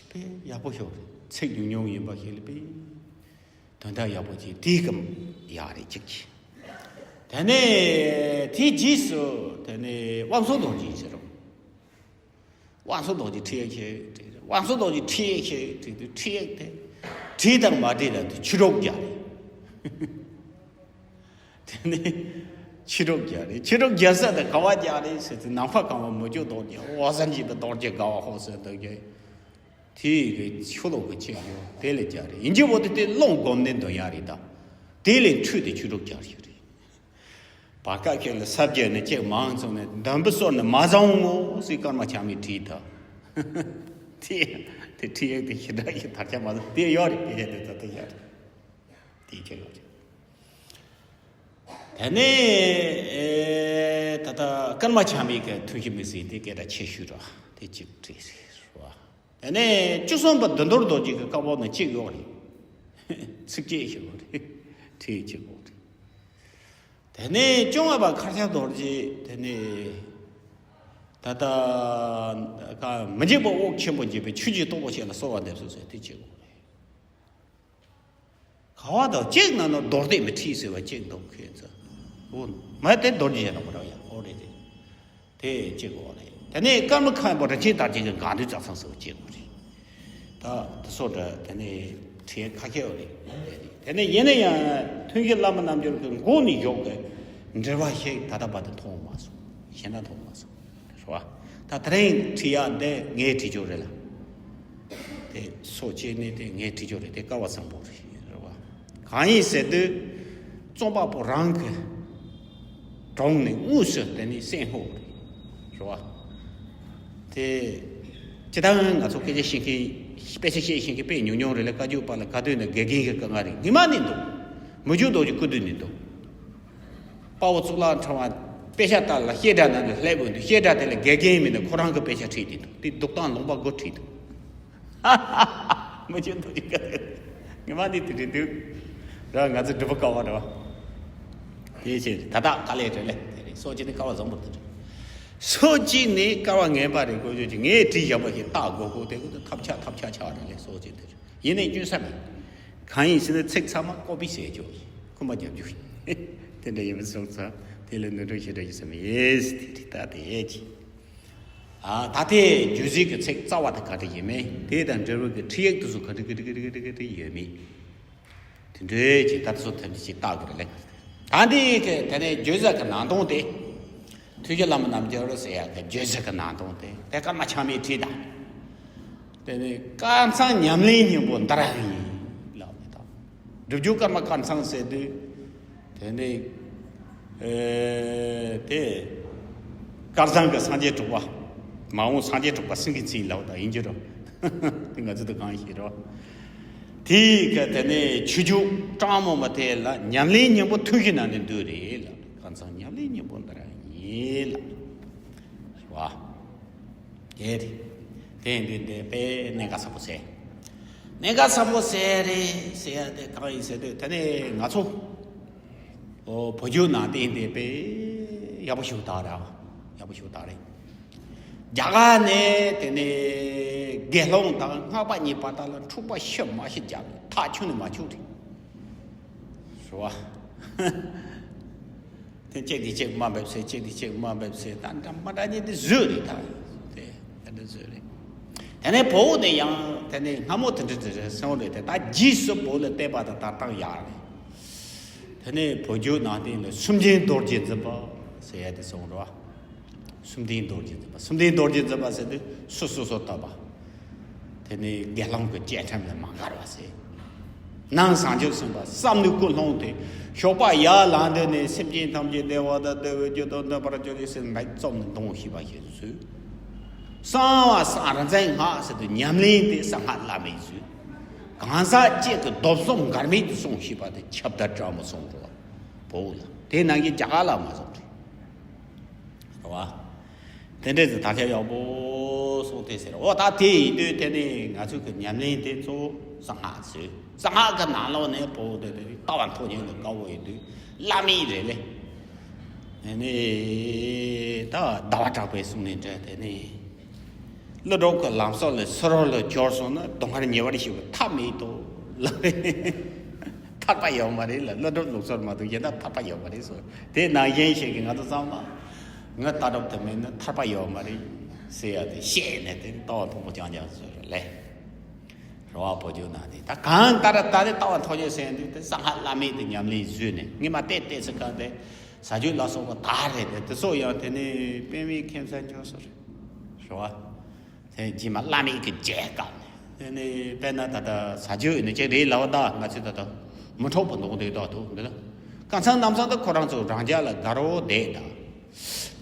དཔེ་ཡག་པོ་ཤོར་བ་རེད། ཚིག་ཉུང་ཉུང་ཡིན་པ་ཞིག་ལ་དཔེ་དོན་དག་ཡག་པོ་ཅིག་དེའི་སྐབས་ཡག་རེད་ཅིག་གིས། དེ་ནས་དེའི་རྗེས་སུ་དེ་ནས་དབང་སོ་རྡོ་རྗེ་ཟེར་རོ། དབང་སོ་རྡོ་རྗེ་ཁྲིད་ཡག་ཁྱེད་དྲིས། དབང་སོ་རྡོ་རྗེ་ཁྲིད་ཡག་ཁྱེད་དྲིས་དུས་ཁྲིད་ཡག་དེ་བྲིས་དང་མ་བྲིས་ལ་དུ་ཆུ་རོགས་རྒྱག་རེད། དེ་ནས་ཕྱི་རོགས་རྒྱག་རེད། ཕྱི་རོགས་རྒྱག་ས་དེ་ག་བ་རྒྱག་རེད་ཟེར་དུས་ནམ་མཁའ་གང་བ་མུ་ཅོ་རྡོ་རྗེ་ཨོ་ཟན་གྱི་བ་རྡོ་རྗེ་ག་བ་ཧོ་ཟེར་འདུག་གི། དེ་གི་ཆུ་ལོག་གི་ཆེད་ཡོད་དེ་ལས་རྒྱག་རེད། ཡིན་གྱི་བོ་དེ་དེ་ལོང་སྒོམ་ནས་འདོན་ཡག་རེད་ད། དེ་ལས་འཕྲོས་ཏེ་ཕྱི་རོགས་རྒྱག་རྒྱུ་རེད། བར་སྐབས་ཁྱེད་ལ་ས་བརྒྱད་ནས་ཅེག་མང་ཚོགས་ནས་འདམ་བུ་སོར་ནས་མ་བཟང་ངོ་ཟེར་སྐར་མ་ཆགས་མེད་བྲིས་ད། དེ་དེ་ཁྲིད་ཡག་དེ་ཞེ་དྲག་ཞིག་དར་ཆ་མ་བཟང་དེ་ཡོད་རེད། དེ་ཡོད་རེད། ད་དེ་ཡོད་རེད། དེ་ནས་ཨེ་ད་ལྟ་སྐར་མ་ཆགས་མེད་ཀྱི་ཐུགས་བཞེད་དམིགས་བསལ་དེ་སྐད་གྲགས་ཆེ་ཤོས་རེད། དེ་གཅིག་བྲིས་རེད་བ། དེ་ནས་བཅུ་གསུམ་པ་བདུད་འདུལ་རྡོ་རྗེ་གི་བཀའ་བབས་ན་གཅིག་ཡོད་རེད། ཚིགས་བཅད་ཞིག་ཡོད་རེད། ཁྲིད་གཅིག་ཡོད་རེད། དེ་ནས་བཅོ་ལྔ་པ་མཁར་ཆག་རྡོ་རྗེ། དེ་ནས་ ད་ལྟ་ཀ་མི་འཇིགས་པ་དབང་ཆེན་པོ་འབྱེད་པའི་ཆོས་ཀྱི་སྟོབས་པོ་ཆེ་ལ་གསོལ་བ་འདེབས་སོ་ཟེར་དེ་གཅིག་དགོས་རེད། ག་བ་དང་གཅིག་ན་ནི་རྡོར་བཟླས་མི་ཁྲིད་ཟེར་བ་གཅིག་འདུག་ཁྱེད་ཚོ། འོ་མ་དེ་རྡོར་རྗེ་ཡང་དང་པོ་རང་ཡང་འོ་རེད་དེ། དེ་གཅིག་དགོས་རེད། དེ་ནས་ཀརྨ་མཁའ་འགྲོ་རིན་ཆེན་དར་རྒྱས་ཀྱི་དགའ་འདུན་རྩ་ཚང་ཟེར་བ་གཅིག་དགོས་རེད། ད་དེ་སོགས་འདྲ་དེ་ནས་ཁྲིད་ཁ་ཁྱེར་བ་རེད། དེ་ནས་ཡིན་ན་ཡང་ཐུན་བཞི་བླ་མ་རྣལ་འབྱོར་གྱི་མགོ་ནས་བཞུགས་ཀྱི་འགྲེལ་པ་ཞིག་ད་ལྟ་བར་དུ་མཐོང་མ་སོང་། གཞན་དག་མཐོང་མ་སོང་། རེད་བ། ད་དེ་རིང་ཁྲིད་ཡག་འདི་ངའི་ཁྲིད་ཆོག་རེད་ལ། དེ་སོ་སྐྱེས་ནི་དེ་ངའི་ཁྲིད་ཆོག་རེད། དེ་སྐལ་བ་བཟང་པོ་རེད། རེད་བ། གང་ཡིན་ཟེར་དུས། རྩོམ་པ་པོ་རང་གི་དྲུང་ནས་དངོས་སུ་དེ་ནས་གསན་ཧོ་རེད། རེད་བ། དེ་ཇི་ལྟར་ང་ཚོ་སྐད་ཆ་བཤད་མཁན་དཔེ་ཆ་བཤད་ཤེས་མཁན་དཔེ་ཉུང་ཉུང་རེད་ལ། བཀའ་བརྒྱུད་པ་ལ་ག་དུས་ནས་དགེ་རྒན་གྱི་དཀའ་ངལ་རེད། ཉི་མ་ནས་འདུག་མི་རྒྱུད་རྡོ་རྗེ་སྐུ་དུས་ནས་འདུག་དཔའ་བོ་གཙུག་ལག་ཕྲེང་བ་དཔེ་ཆ་ལྟ་ལ་བཤད་གྲྭ་ནང་དུ་སླེབས་འོང་དུས། བཤད་གྲྭ་དེ་ལ་དགེ་རྒན་མིན་ནས་ཁོ་རང་གི་དཔེ་ཆ་ཁྲིད་དེ་འདུག་དེ་འདུག་སྟངས་ལུང་པ་དགུ་ཁྲིད་འདུག་མི་ཆོས་འདུག་ཅིག་ག་ངི་མ་འདི་དེ་རེད་འདུག་ར་ང་ཚོ་སྒྲུབ་པ་དཀའ་བ་རེད་བ། དེ་ཕྱིར་ད་དག་དཀའ་ལས་རེད་ལེ། དེ་རེད། སོ་གཅིག་ནི་སྐལ་བ་བཟང་པོ་དེ་རེད། སོ་གཅིག་ནི་སྐལ་བ་ངན་པ་རེད། ཀོ་ཅོ་ཅིག་ངས་བྲིས་བཞག་པ་ཞིག་རྟགས་དགོས་ཀོ་དེ་ཀོ་དེ་ཐབས་ཆག་ཐབས་ཆག་ཆག་རེད་ལེ། སོ་གཅིག་དེ་རེད། ཡིན་ནའི་སྐྱོན་ས་མེད། གང་ཡིན་ཟེར་ན་ཚིག་ཚང་མ་ཀོ་པི་བྱས་ཆོག་ཁུ་མ་རྒྱབ་རྒྱུ་དེ་འདྲ་ཡིན་པ་སོང་ཙང་དེ་ལ་ནོར་འཁྲུལ་ཞེ་དྲག་ཡོད་ས་མེད། ཡེས་དེ་རེད། ད་དེ་ཡས་ཀྱི། ཨ་ད་ལྟའི་རྒྱུད་གཟིགས་ཀྱི་ཚིག་རྩ་བ་དེ་ག་འདྲ་ཡིན་མིན། དེ་དང་འབྲེལ་བའི་གི་ཁྲིད་ཡིག་དེ་ཚོ་ག་འདྲ་ག་འདྲ་ག་འདྲ་ག་འདྲ་ག་འདྲ་ཡོད་མེད། དེ་འདྲའི་ཅིག་ད་ཚོ་དེ་འདྲ་ཅིག་བལྟ་དགོས་རེད་ལེ། ད་འདི་གི་དེ་ནས་བརྗོད་བྱ་གི་ནང་དོན་དེ། ཐུགས་རྗེ་བླ་མ་རྣལ་འབྱོར་ཟེར་ཡག་གི་བརྗོད་བྱ་གི་ནང་དོན་དེ་དེ་ཀརྨ་ཆགས་མེད་ཁྲིད་དང་། དེ་ནས་ཀཾ་ཚང་ཉམས་ལེན་སྙིང་པོ་འདི་རང་ཡིན་ལབ་ནས་དང་། སྒྲུབ་བརྒྱུད་ཀརྨ་ཀཾ་ཚང་ཟེར་དུས། དེ་ནས་ཨེ་དེ་སྐལ་བཟང་གི་སངས་རྒྱས་དྲུག་པ། མ་འོངས་སངས་རྒྱས་དྲུག་པ་སེང་གེའི་མཚན་ལབ་དང་ཡིན་གྱི་རོ། དེ་ང་ཚོ་དུ་གང་ཞིག་རོ། དེའི་ག་དེ་ནས་ཆོས་རྒྱུད་གྲངས་མང་པོ་དེ་ལ་ཉམས་ལེན་སྙིང་པོ་ཐུགས་ཀྱི་ནང་ནས་འདུས་རེད་ལབ། ཀཾ་ཚང་ཉམས་ལེན་སྙིང་པོ་འདི་རང་ཡིན་ལབ། རེད་བ། དེ་རེད། དེ་འདི་འདི་དཔེ་གནད་འགག་ཚ་པོ་ཟེར། གནད་འགག་ཚ་པོ་ཟེར་རེད་ཟེར་ཡ་དེ་གང་ཡིན་ཟེར་དུས་དེ་ནས་ང་ཚོ། ཨོ་བོད་བརྒྱུད་ནང་བསྟན་དེ་དཔེ་ཡག་པོ་ཞིག་དག་ར། ཡག་པོ་ཞིག་དག་རེད། རྒྱ་གར་ནས་དེ་ནས་དགེ་སློང་དང་སྔགས་པ་གཉིས་བར་དག་ལ་འཁྲུག་པ་ཤི་མ་ཤི་རྒྱབ་ཐག་ཆོད་ནས་མ་ཆོད་རེད། རེད་བ། དེ་གཅིག་དེ་གཅིག་དམའ་འབེབས་ཟེར། གཅིག་དེ་གཅིག་དམའ་འབེབས་ཟེར། ད་འདྲ་མ་འདྲ་ཉིད་དེ་བཟོས་རེད་ད། དེ་དེ་འདྲ་བཟོས་རེད། དེ་ནས་བོད་ནས་ཡང་དེ་ནས་སྔ་མོ་དེ་འདྲ་དེ་རེད་སོང་རེད་དེ། ད་རྗེས་སུ་བོད་ལ་བསྟན་པ་དང་དར་སྟངས་ཡག་རེད། དེ་ནས་བོད་བརྒྱུད་ནང་བསྟན་ལ་སུམ་རྒྱན་རྡོ་རྗེ་འཛིན་པ་ཟེར་ཡ་དེ་སོང་རེད་བ། སུམ་ལྡན་རྡོ་རྗེ་འཛིན་པ། སུམ་ལྡན་རྡོ་རྗེ་འཛིན་པ་ཟེར་དུས་སོ་སོ་སོ་ལྟ་བ། དེ་ནས་དགེ་སློང་གི་བཅས་ཁྲིམས་ལས་མ་འགལ་བ་ཟེར། ནང་བྱང་ཆུབ་སེམས་དཔའ་བསམ་ནི་ཀུན་སློང་དེ། ཞོགས་པ་ཡར་ལངས་དུས་ནས་སེམས་ཅན་ཐམས་ཅད་བདེ་བ་དང་བདེ་བའི་རྒྱུ་དང་ལྡན་པར་གྱུར་ཅིག་ཟེར་འབད་རྩོམ་ནས་འདོན་ཤེས་པ་ཞིག་བཟོས། གསང་བ་གསང་རིག་འཛིན་སྔགས་ཟེར་དུས་ཉམས་ལེན་དེ་གསང་སྔགས་བླ་མེད་བཟོས། གང་ཟག་གཅིག་གི་སྡོམ་གསུམ་འགལ་མེད་དུ་སྲུང་ཤེས་པ་དེ་ཁྱབ་བརྡལ་དྲག་མོ་སོང་འགྲོ་བ། བོད་ལ་དེ་ནང་གི་རྒྱ་གར་ལ་མ་སོང་རེད། རེད་བ། དེ་འདྲས་དེ་དར་ཁྱབ་ཡག་པོ་སོང་དེ་ཟེར། འོ་ད་དེ་ཡིན་དུས་དེ་ནས་ང་ཚོའི་གི་ཉམས་ལེན་དེ་གཙོ་བོ་གསང་སྔགས་ཟེར། གསང་སྔགས་ཀྱི་ནང་ལོགས་ནས་བོད་དེ་དེ་ལྟ་བ་མཐོ་ཉན་དུ་དཀའ་བོ་ཡིན་དུས་བླ་མེད་རེད་ལེ། དེ་ནས་ད་ཟླ་བ་གྲགས་པའི་གསུང་ནས་འདྲ། དེ་ནས་ཀླུ་སྒྲུབ་ཀྱི་ལམ་སྲོལ་ལ་སུ་རོ་ལ་སྦྱོར་སོང་ན་སྡུག་བསྔལ་ཉེ་བར་ཞི་བའི་ཐབས་མེད་དོ་ལབ་རེད། ཐར་པ་ཡོད་མ་རེད་ལ། ཀླུ་སྒྲུབ་ལུགས་སྲོལ་མ་གཏོགས་གཞན་དག་ཐར་པ་ཡོད་མ་རེད་ཟེར། དེ་ནང་བཞིན་ཞིག་གིས་ང་ཚོ་ཚང་མ་ངའི་ལྟ་གྲུབ་དེ་མེད་ན་ཐར་པ་ཡོད་མ་རེད་ཟེར་ཡ་དེ་བཤད་ནས་དེ་ལྟ་བ་མཐོན་པོ་རྐྱང་རྐྱང་བཟོས་རེད་ལེ། རེད་བ། བོད་བརྒྱུད་ནང་བསྟན་ད་གང་ལྟར་ད་ནི་ལྟ་བ་མཐོ་ཉན་ཟེར་ཡ་དེ་དེ་གསང་སྔགས་བླ་མེད་དེ་ཉམས་ལེན་བཟོས་ནས་ངས་མ་བལྟས་བལྟས་ཚེ་གང་དེ་ཟ་རྒྱུ་ལ་སོགས་པ་དག་རེད་དེ། དེ་ཚོ་ཡང་དེ་ནས་པདྨའི་ཁྱིམ་ས་འབྱོར་སོང་རེད། རེད་བ། དེ་རྗེས་མ་བླ་མེད་ཀྱི་རྒྱལ་ཁབ་ནས་དེ་ནས་དཔེར་ན་ད་ལྟ་ཟ་རྒྱུ་ཡིན་ན་ཅིག་རེད་ལབ་པ་ད་ང་ཚོས་ད་ལྟ་མི་འཕྲོག་པ་འདུག་འདུག་འདུག་འདུག་འདུག་གང་ཚང་ནམ་ཚང་ད་ཁོ་རང་ཚོ་རང་རྒྱལ་ལ་དགའ་རོགས་བསྡད་ད།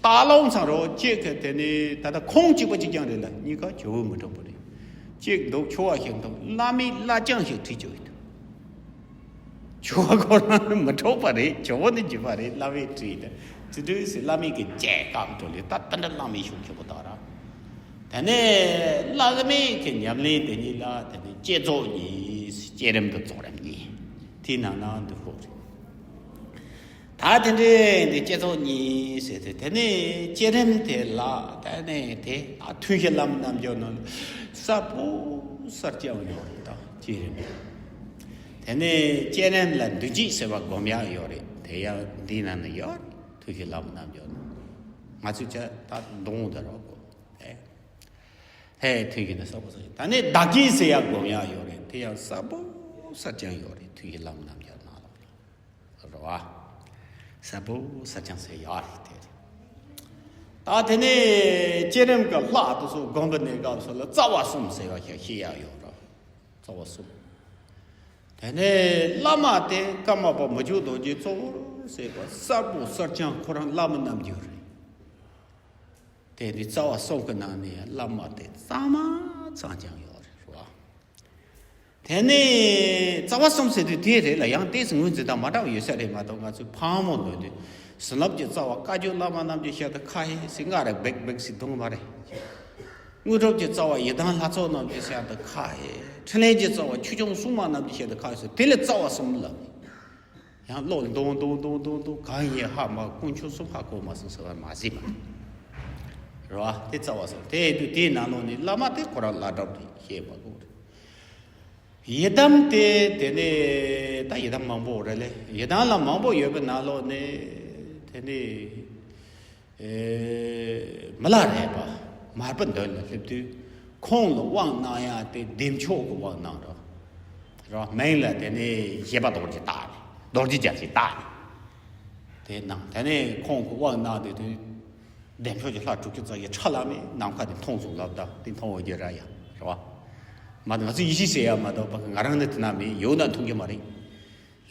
སྟག་ལུང་ཚང་རོགས་གཅིག་གི་དེ་ནས་ད་ལྟ་ཁོང་གཅིག་པ་གཅིག་རྐྱང་རེད་ལ། གཉིས་ཀ་ཇོ་བོ་མི་འཕྲོག་པ་རེད། གཅིག་འདུག་ཆོ་བ་ཞིག་འདུག་བླ་མེད་བླ་རྐྱང་ཞིག་ཁྲིད་ཆོག་གི་འདུག་ཇོ་བོ་ཁོ་རང་མི་འཕྲོག་པ་རེད། ཇོ་བོ་ནི་རྒྱུད་པ་རེད། བླ་མེད་ཁྲིད་དེ་དེ་དུས་སུ་བླ་མེད་ཀྱི་རྒྱལ་ཁམས་འགྲོ་ལེ། ད་ད་འདྲ་བླ་མེད་ཤུགས་ཆེན་པོ་དག་ར། དེ་ནས་བླ་མེད་ཀྱི་ཉམས་ལེན་དེ་ཉིད་ལ་དེ་ནས་བསྐྱེད་རྫོགས་གཉིས། བསྐྱེད་རིམ་དང་རྫོགས་རིམ་གཉིས། དེའི་ནང་ན་འདུ་ཤོག་རེད། ད་དེ་འདྲའི་འདི་བསྐྱེད་རྫོགས་གཉིས་ཟེར་ཏེ། དེ་ནས་བསྐྱེད་རིམ་དེ་ལ་ད་ནས་དེ་ཐུན་བཞི་བླ་མའི་རྣལ་འབྱོར་ནང་གསལ་པོ་གསལ་རྐྱང་ཡོད་རེད། ད་བསྐྱེད་རིམ། དེ་ནས་བསྐྱེད་རིམ་ལ་མདུན་བསྐྱེད་ཟེར་བ་སྒོམ་ཡག་ཡོད་རེད། དེ་ཡང་འདིའི་ནང་ན་ཡོད་རེད། ཐུན་བཞི་བླ་མའི་རྣལ་འབྱོར་ནང་། ང་ཚོས་ཀྱང་ད་འདོན་འོང་དུ་རོགས་གོ། ཨེ། ཧེ། ཐུན་བཞི་ནི་གསལ་པོ་གསལ་རྐྱང་། ད་ནི་བདག་བསྐྱེད་ཟེར་ཡག་སྒོམ་ཡག་ཡོད་རེད། དེ་ཡང་གསལ་པོ་གསལ་རྐྱང་ཡོད་རེད། ཐུན་བཞི་བླ་མའི་རྣལ་འབྱོར་ནང་ལོགས་ལ། རེད་བ། གསལ་པོ་གསལ་རྐྱང་ཟེར་ཡག་རེད་དེ། ད་དེ་ནས་བསྐྱེད་རིམ་གྱི་ལྷ་དེ་ཚོ་སྒོམ་པའི་གནས་སྐབས་སུ་ལ་རྩ་བ་གསུམ་ཟེར་བ་ཞིག་བཤད་ཡག་ཡོད་རེད། རྩ་བ་གསུམ། དེ་ནས་བླ་མ་དེ་ཀརྨ་པ་མི་བསྐྱོད་རྡོ་རྗེ་གཙོ་བོར་བྱས་པ་གསལ་པོ་གསལ་རྐྱང་ཁོ་རང་བླ་མའི་རྣལ་འབྱོར་རེད། དེ་ནི་རྩ་བ་གསུམ་གྱི་ནང་ནས་བླ་མ་དེ་གཙང་མ་གཙང་རྐྱང་ཡོད་རེད་བ། དེ་ནས་རྩ་བ་གསུམ་ཟེར་དུས་དེ་རེད་ལ། ཡང་ཏོག་ཙམ་ངོས་འཛིན་སྟངས་མ་འདྲ་བ་ཡོད་ས་རེད་མ་གཏོགས། ང་ཚོས་ཕག་མོ་ལོན་དུས། བྱིན་རླབས་ཀྱི་རྩ་བ་བཀའ་བརྒྱུད་བླ་མའི་རྣལ་འབྱོར་ཞིག་ཏུ་ཁ་ཧེ་ཟེར་ང་རེ་སྦེག་སྦེག་ཟེར་གཏོང་མ་རེད། དངོས་གྲུབ་ཀྱི་རྩ་བ་ཡི་དམ་ལྷ་ཚོགས་རྣམས་ཀྱི་ཞལ་དུ་ཁ་ཧེ། ཕྲིན་ལས་ཀྱི་རྩ་བ་ཆོས་སྐྱོང་སྲུང་མ་རྣམས་ཀྱི་ཞལ་དུ་ཁ་ཧེ་ཟེར། དེ་ལ་རྩ་བ་གསུམ་ལབ། ཡང་བློ་འདོན་འདོན་འདོན་འདོན་འདོན་གང་ཡིན་ཧ་མ་གོ། དཀོན་མཆོག་གསུམ་ཧ་གོ་མ་སོང་ཟེར་བ་མ་ཟིན་པ་རེད་བ། དེ་རྩ་བ་གསུམ། དེ་དུས་དེའི་ནང་ལོགས་ནས་བླ་མ་དེ་ཁོ་རང་བླ་གྲྭ་རེད། བཤད་མ་དགོས་རེད། ཡི་དམ་དེ་དེ་ནས་ད་ཡི་དམ་མང་པོ་རེད་ལེ། ཡི་དམ་ལ་མང་པོ་ཡོད་པའི་ནང་ལོགས་ནས་དེ་ནས། ཨེ། མི་ལ་རས་པ་མར་པ་མདུན་ལ་སླེབས་དུས་ཁོང་ལ་དབང་གནང་ཡག་དེ་བདེ་མཆོག་གི་དབང་གནང་རོགས། རོགས། མིང་ལ་དེ་ནས་བཞད་པ་རྡོ་རྗེ་བཏགས་ནས། རྡོ་རྗེ་རྒྱལ་མཚན་བཏགས་ནས། དེ་གནང་། དེ་ནས་ཁོང་གི་དབང་གནང་དེ་དུས་བདེ་མཆོག་གི་ལྷ་དྲུག་ཅུ་རྩ་བཞི་ཁྲ་ལམ་མེ་ནམ་མཁའ་དེ་མཐོང་སོང་ལབ། ད་དེ་མཐོང་འོང་རྒྱུ་ར་ཡ་རོགས། མ་གཏོགས་ང་ཚོ་ཡིད་ཆེས་བྱེད་ཡ་མ་གཏོགས་ང་རང་ནི་དེ་ན་མེད། ཡོད་ན་མཐོང་རྒྱུ་མ་རེད།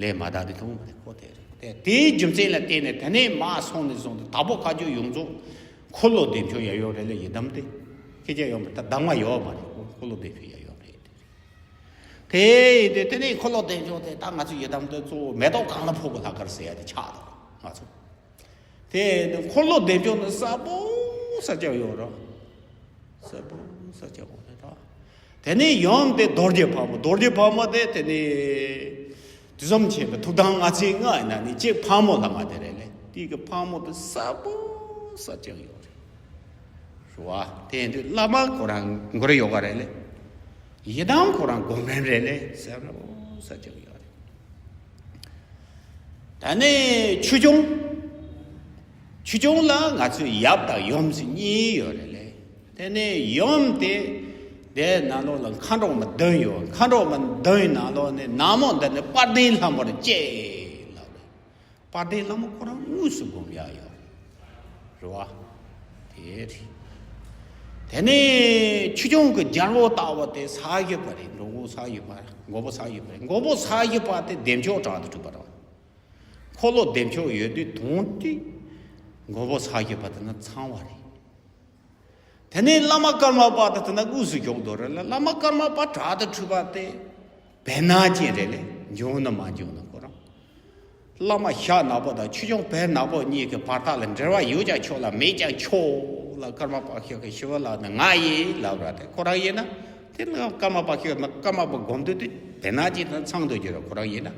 ལས་མ་དག་དེ་མཐོང་མ་རེད་ཁོ། དེ་རེད། དེ་དེའི་རྒྱུ་མཚན་ལ་བརྟེན་ནས་དེ་ནས་མར་སོང་ནས་བཟུང་སྟེ་དྭགས་པོ་བཀའ་བརྒྱུད་ཡོངས་རྫོགས་འཁོར་ལོ་བདེ་མཆོག་ཡ་ཡོད་རེད་ལ། ཡི་དམ་དེ་ཁྱེད་ཅག་ཡོད་མ་རེད། ད་གདམས་ངག་ཡོད་མ་རེད། འཁོར་ལོ་བདེ་མཆོག་ཡ་ཡོད་རེད། དེ་དེ་དེ་ནས་འཁོར་ལོ་བདེ་མཆོག་དེ་ད་ང་ཚོ་ཡི་དམ་དེ་གཙོ་བོ་མེ་ཏོག་གང་ལ་ཕོག་གི་ལྷག་དཀར་ཟེར་ཡ་དེ་ཆགས་འདུག་ང་ཚོ། དེ་འཁོར་ལོ་བདེ་མཆོག་ནི་གསལ་པོ་གསལ་རྐྱང་ཡོད་རེད། གསལ་པོ་གསལ་རྐྱང་ཡོད་རེད་ད། དེ་ནས་ཡུམ་དེ་རྡོ་རྗེ་ཕག་མོ། རྡོ་རྗེ་ཕག་མོ་དེ་དེ་ནས་དུས་གསུམ་མཁྱེན་པའི་ཐུགས་དམ་ལྔ་ཚན་ལྔ་ཡི་ནང་ནས་གཅིག་ཕག་མོ་ལ་མ་དེ་རེད་ལེ། དེ་གི་ཕག་མོ་དེ་གསལ་པོ་གསལ་རྐྱང་ཡོད་རེད། རེད་བ། དེ་ཡིན་དུས་བླ་མ་ཁོ་རང་མགོ་རེ་ཡོ་ག་རེད་ལེ། ཡི་དམ་ཁོ་རང་སྒོམ་རིམ་རེད་ལེ། གསལ་པོ་གསལ་རྐྱང་ཡོད་རེད། ད་ནི་ཆོས་སྐྱོང་། ཆོས་སྐྱོང་ལ་ང་ཚོས་ཡབ་དང་ཡུམ་ཟེར་གཉིས་ཡོད་རེད་ལེ། དེ་ནས་ཡུམ་དེ་དེའི་ནང་ལོགས་ལ་མཁའ་འགྲོ་མ་བདུན་ཡོད། མཁའ་འགྲོ་མ་བདུན་ནང་ལོགས་ནས་ནག་མོ་འདི་ནི་དཔལ་ལྡན་ལྷ་མོར་གཅེས་ལབ་རེད། དཔལ་ལྡན་ལྷ་མོ་ཁོ་རང་དངོས་སུ་སྒོམ་ཡག་ཡོད་རེད་བ། དེ་རེད། དེ་ནས་ཆོས་སྐྱོང་གི་རྒྱལ་པོ་ལྟ་བུ་དེ་ས་བཞི་པ་རེད། འགྲོ་མགོན་ས་བཞི་པ། མགོན་པོ་ས་བཞི་པ་རེད། མགོན་པོ་ས་བཞི་པ་དེ་བདེ་མཆོག་དྲག་ཏུ་གྲུབ་པ་རེད། འཁོར་ལོ་བདེ་མཆོག་ཡོད་དུས་དོན་དུ་མགོན་པོ་ས་བཞི་པ་དེ་ན་ཚང་བ་རེད། དེ་ནས་བླ་མ་ཀརྨ་པ་དེ་དེ་ན་དངོས་སུ་བཞུགས་འདུག་རེད་ལ། བླ་མ་ཀརྨ་པ་དྲག་ཏུ་གྲུབ་པ་དེ་བེར་ནག་ཅན་རེད་ལེ། འབྱུང་ན་མ་འབྱུང་ན་ཁོ་རང་། བླ་མ་ཞྭ་ནག་པོ་དང་ཆོས་སྐྱོང་བེར་ནག་པོ་གཉིས་ཀྱི་བར་ཐག་ལ་འབྲེལ་བ་ཡོད་ཀྱང་ཆོག་ལ་མེད་ཀྱང་ཆོག་ལ། ཀརྨ་པ་ཞིག་གིས་ཞི་བ་ལྷ་ནི་ང་ཡིན་ལབ་ར། དེ་ཁོ་རང་ཡིན་ན་དེ་ལ་ཀརྨ་པ་ཞིག་ན་ཀརྨ་པ་སྒོམ་དུས་དེ་བེར་ནག་ཅན་དང་ཚང་འདུག་རྒྱུ་ར་ཁོ་རང་ཡིན་ན།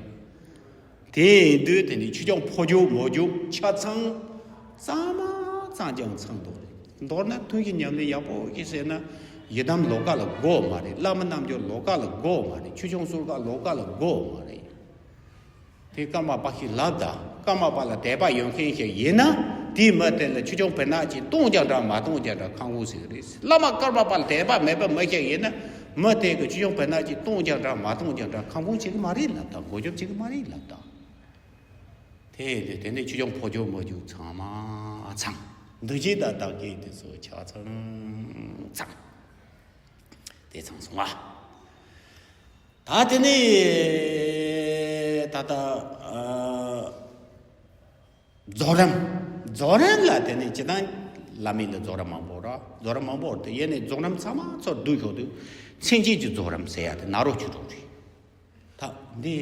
དེ་ཡིན་དུས་དེ་ནི་ཆོས་སྐྱོང་ཕོ་རྒྱུད་མོ་རྒྱུད་ཆ་ཚང་གཙང་མ་གཙང་རྐྱང་ཚང་འདུག་རེད། མདོར་ན་ཐུན་གྱི་ཉམས་ལེན་ཡག་པོ་ཞིག་བྱས་ན་ཡི་དམ་ལོགས་ཀ་ལ་དགོས་མ་རེད། བླ་མ་རྣལ་འབྱོར་ལོགས་ཀ་ལ་དགོས་མ་རེད། ཆོས་སྐྱོང་ཟུར་ཀ་ལོགས་ཀ་ལ་དགོས་མ་རེད། དེ་ཀརྨ་པ་ཞིག་ལབ་དང་། ཀརྨ་པ་ལ་དད་པ་ཡོད་མཁན་ཞིག་ཡིན་ན་དེའི་མི་དེ་ལ་ཆོས་སྐྱོང་བེར་ནག་ཅན་གཏོང་རྐྱང་འདྲ་མ་གཏོང་རྐྱང་འདྲ་ཁག་པོ་ཞིག་རེད། བླ་མ་ཀརྨ་པ་ལ་དད་པ་མེད་པའི་མི་ཞིག་ཡིན་ན་མི་དེ་གི་ཆོས་སྐྱོང་བེར་ནག་ཅན་གཏོང་རྐྱང་འདྲ་མ་གཏོང་རྐྱང་འདྲ་ཁག་པོ་བྱེད་ཀྱི་མ་རེད་ལབ་དང་། འགོ་རྒྱོབ་བྱེད་ཀྱི་མ་རེད་ལབ་དང་། དེ་དེ་དེ་ནས་ཆོས་སྐྱོང་ཕོ་རྒྱུད་མོ་རྒྱུད་ཚང་མ་ཚང་། འདུ་བྱེད་དང་བདག་བསྐྱེད་དེ་ཚོ་ཆ་ཚང་ཚང་། དེ་ཚང་སོང་ང་། ད་དེ་ནས་ད་ལྟ་ཨ། རྫོགས་རིམ། རྫོགས་རིམ་ལ་དེ་ནས་སྤྱིར་བཏང་བླ་མེད་ལ་རྫོགས་རིམ་མང་པོ་ར། རྫོགས་རིམ་མང་པོ་རེད་དེ། ཡེ་ནས་རྫོགས་རིམ་ཚང་མ་ཚུར་བསྡུས་ཞོག་དུས་མཚན་བཅས་ཀྱི་རྫོགས་རིམ་ཟེར་ཡ་དེ་ནཱ་རོ་ཆོས་དྲུག་རེད། ད་འདི་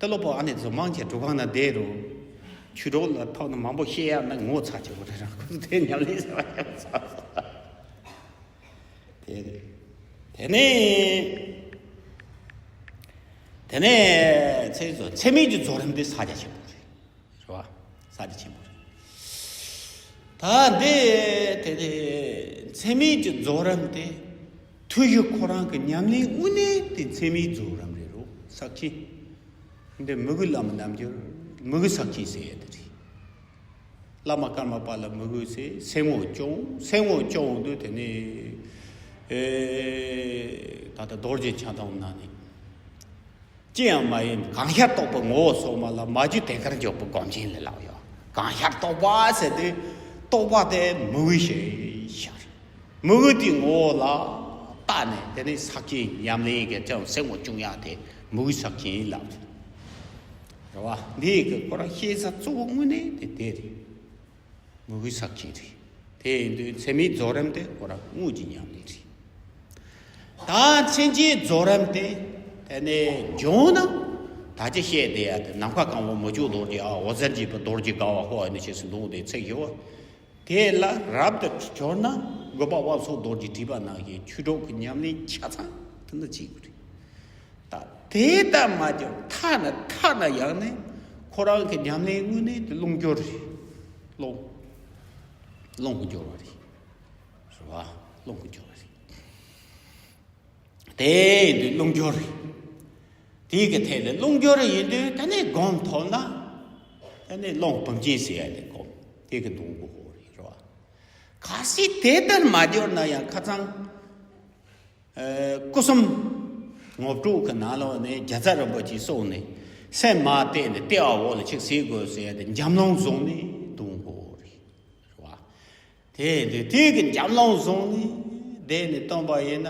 ལྟ་ལོ་པོ་ཨ་ནེ་ཚོ་མང་ཆེ་དྲུག་ཁང་ན་བསྡད་རུང་ཆོས་དྲུག་ལ་ཐོག་ནས་མང་པོ་བཤད་ཡ་ན་ངོ་ཚ་ཆེ་བོ་རེད་ར། ཁོ་ཚོ་དེ་ཉམས་ལེན་ཟེར་བ་ཡང་ཚ། དེ་དེ་ནས་དེ་ནས་ཚེ་ཚོ་ཚེ་མེད་ཀྱི་རྫོགས་རིམ་འདི་ས་རྒྱ་ཆེན་པོ་རེད། རེད་བ། ས་དེ་ཆེན་པོ་རེད། ད་འདི་དེ་དེ་མཚན་མེད་ཀྱི་རྫོགས་རིམ་དེ་ཐུགས་རྗེ་ཁོ་རང་གི་ཉམས་ལེན་དངོས་གནས་དེ་མཚན་མེད་རྫོགས་རིམ་རེད་རོ། ས་ཁྱི། འདི་མི་གུ་བླ་མ་རྣལ་འབྱོར་མི་གུ་ས་ཁྱི་ཟེར་ཡ་དེ་རེད། བླ་མ་ཀརྨ་པ་ལ་མི་གུ་ཟེར་སེམས་ངོ་སྐྱོང་། སེམས་ངོ་སྐྱོང་དུས་དེ་ནས་ཨེ་ད་ལྟ་རྡོ་རྗེ་འཆང་ཐང་ན་ནི། ཅི་ཡང་མ་ཡིན་གང་ཤར་རྟོགས་པའི་ངོ་བོ་སོ་མ་ལ། མ་གྱུར་དེ་ཀར་འཇོག་པའི་སྒོམ་ཆེན་ལས་ལགས་ཡོད། གང་ཤར་རྟོགས་པ་ཟེར་དུས་རྟོགས་པ་དེ་མི་གུ་ཞིག་ཤར། མི་གུ་དེའི་ངོ་བོ་ལ་བལྟས་ནས་དེ་ནས་ས་ཁྱི་ཉམས་ལེན་གྱི་ཅང་སེམས་ངོ་སྐྱོང་ཡག་དེ་མི་གུ་ས་ཁྱི་ཡིན་ལབ། རེད་བ། འདི་གི་ཁོ་རང་ཤེས་ས་གཙོ་བོ་དངོས་གནས་དེ་དེ་རེད། མི་གུ་ས་ཁྱི་རེད། དེ་ཡིན་དུས་མཚན་མེད་རྫོགས་རིམ་དེ་ཁོ་རང་དངོས་ཀྱི་ཉམས་ལེན་རེད། ད་མཚན་བཅས་རྫོགས་རིམ་དེ་དེ་ནས་འབྱུང་ན། ད་ཅི་བཤད་བསྡད་ཡ་དེ་ནམ་མཁའ་གང་བ་མི་བསྐྱོད་རྡོ་རྗེ། ཨ་འོད་ཟེར་འགྱེད་པའི་རྡོ་རྗེ་དགའ་བ་ཧོ་ཨ་ནི་ཞེས་སུ་འདོང་དེ་ཚིག་ཡོད། དེ་ལ་རབ་ཏུ་གྱུར་ན་དགོན་པ་དབང་ཕྱུག་རྡོ་རྗེ་བྲིས་པ་ནང་བཞིན་ཆོས་གྲོགས་ཀྱི་ཉམས་ལེན་ཆ་ཚང་དེ་འདྲ་བྱེད་དགོས་རེད། ད་དེ་ལྟར་མ་གྱུར་ཐ་ན་ཐ་ན་ཡང་ནས་ཁོ་རང་གི་ཉམས་ལེན་དངོས་གནས་དེ་རླུང་སྦྱོར་རེད། རླུང་རླུང་གི་སྦྱོར་བ་རེད། རེད་བ། རླུང་གི་སྦྱོར་བ་རེད། དེ་ཡིན་དུས་རླུང་སྦྱོར་རེད། དེའི་གི་ཐད་ལ་རླུང་སྦྱོར་ཡིན་དུས་དེ་ནས་སྒོམ་ཐོབ་ན། དེ་ནས་རླུང་བུམ་ཅན་ཟེར་ཡ་དེ་སྒོམ་དེ་གི་འདོང་དགོས་ཧོ་རེད། རེད་བ། གལ་སྲིད་དེ་ལྟར་མ་སྦྱོར་ན་ཡང་ཁ་ཚང་། ཨ་སྐུ་གསུམ་ངོ་སྤྲོད་ཀྱི་ནང་ལོགས་ནས་རྒྱལ་ཚབ་རིན་པོ་ཆེས་གསུངས་ནས་སེམས་མ་གཏད་ནས་ལྟེ་བ་འོག་ལ་ཅིག་ཟེར་དགོས་ཟེར་ཏེ་འཇམ་རླུང་བཟུང་ནས་འདོང་དགོས་རེད། རེད་བ། དེ་དེ་དེ་གི་འཇམ་རླུང་བཟུང་ནས་བསྡད་ནས་བཏོན་པ་ཡིན་ན།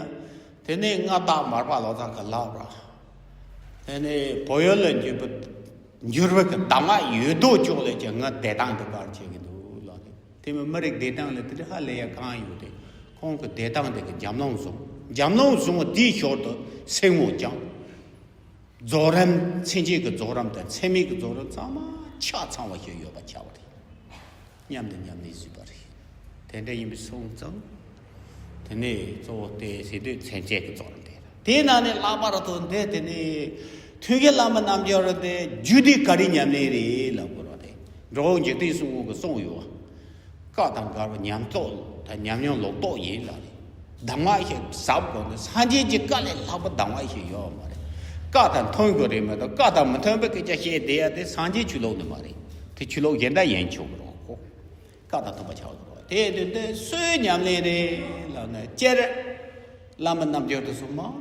དེ་ནས་མངའ་བདག་མར་པ་ལོ་ཙཱ་གི་ལག་ར། དེ་ནས་བོད་ཡུལ་ལ་འགྱུར་བ་འགྱུར་བ་གི་གདམས་ངག་ཡོད་དོ་ཅོག་ལས་ཀྱང་ང་བདེ་ཐང་དུ་བཀར་བྱེད་ཀྱི་འདུག་ལགས། དེ་མིན་མི་རིགས་བདེ་ཐང་ལ་དེ་འདྲ་ཧ་ལས་ཡ་གང་ཡོད་དེ། ཁོང་གི་བདེ་ཐང་དེ་གི་འཇམ་རླུང་བཟུང་། འཇམ་རླུང་བཟུང་བ་དེའི་ཞོར་དུ་སེམས་ངོ་སྐྱོང་། རྫོགས་རིམ་མཚན་བཅས་ཀྱི་རྫོགས་རིམ་དང་མཚན་མེད་ཀྱི་རྫོགས་རིམ་ཚང་མ་ཆ་ཚང་བ་ཞིག་ཡོད་པ་ཆགས་པ་རེད། མཉམ་དུ་མཉམ་གནས་བཟོས་པ་རེད། དེ་འདྲ་ཡིན་པའི་སོང་ཙང་། དེ་ནས་གཙོ་བོ་དེ་ཟེར་དུས་མཚན་བཅས་ཀྱི་རྫོགས་རིམ་དེ་རེད། དེའི་ནང་ནས་ལྷག་པར་དུ་འདི་དེ་ནས་ཐུགས་རྗེ་བླ་མ་རྣལ་འབྱོར་དེ་རྒྱུད་སྡེ་ག་རེ་ཉམས་ལེན་རེད་ལབ་དགོས་རེད་དེ། འགྲོ་བོ་འཇིག་རྟེན་གསུམ་མགོན་གྱིས་གསུངས་ཡོད། བཀའ་དང་འགལ་བ་ཉམས་རྟོགས་དང་ཉམས་མྱོང་ལོག་རྟོག་ཡིན་ལ་རེད། གདམས་ངག་ཞིག་ཟབ་དགོས་ན་སངས་རྒྱས་ཀྱི་བཀའ་ལས་ལྷག་པ་གདམས་ངག་ཞིག་ཡོད་མ་རེད། བཀའ་དང་མཐུན་དགོས་རེད་མ་གཏོགས་བཀའ་དང་མི་མཐུན་པའི་སྐད་ཆ་བཤད་བསྡད་ཡ་དེ་སངས་རྒྱས་ཆོས་ལུགས་ནི་མ་རེད། དེ་ཆོས་ལུགས་གཞན་དག་ཡིན་ཆོག་གི་རེད་ཁོ། བཀའ་དང་མཐུན་པ་ཆགས་དགོས་རེད། དེ་དུས་འདི་སུའི་ཉམས་ལེན་རེད་ལབ་ན་སྤྱིར་བླ་མ་རྣལ་འབྱོར་དེ་ཚོ་མང་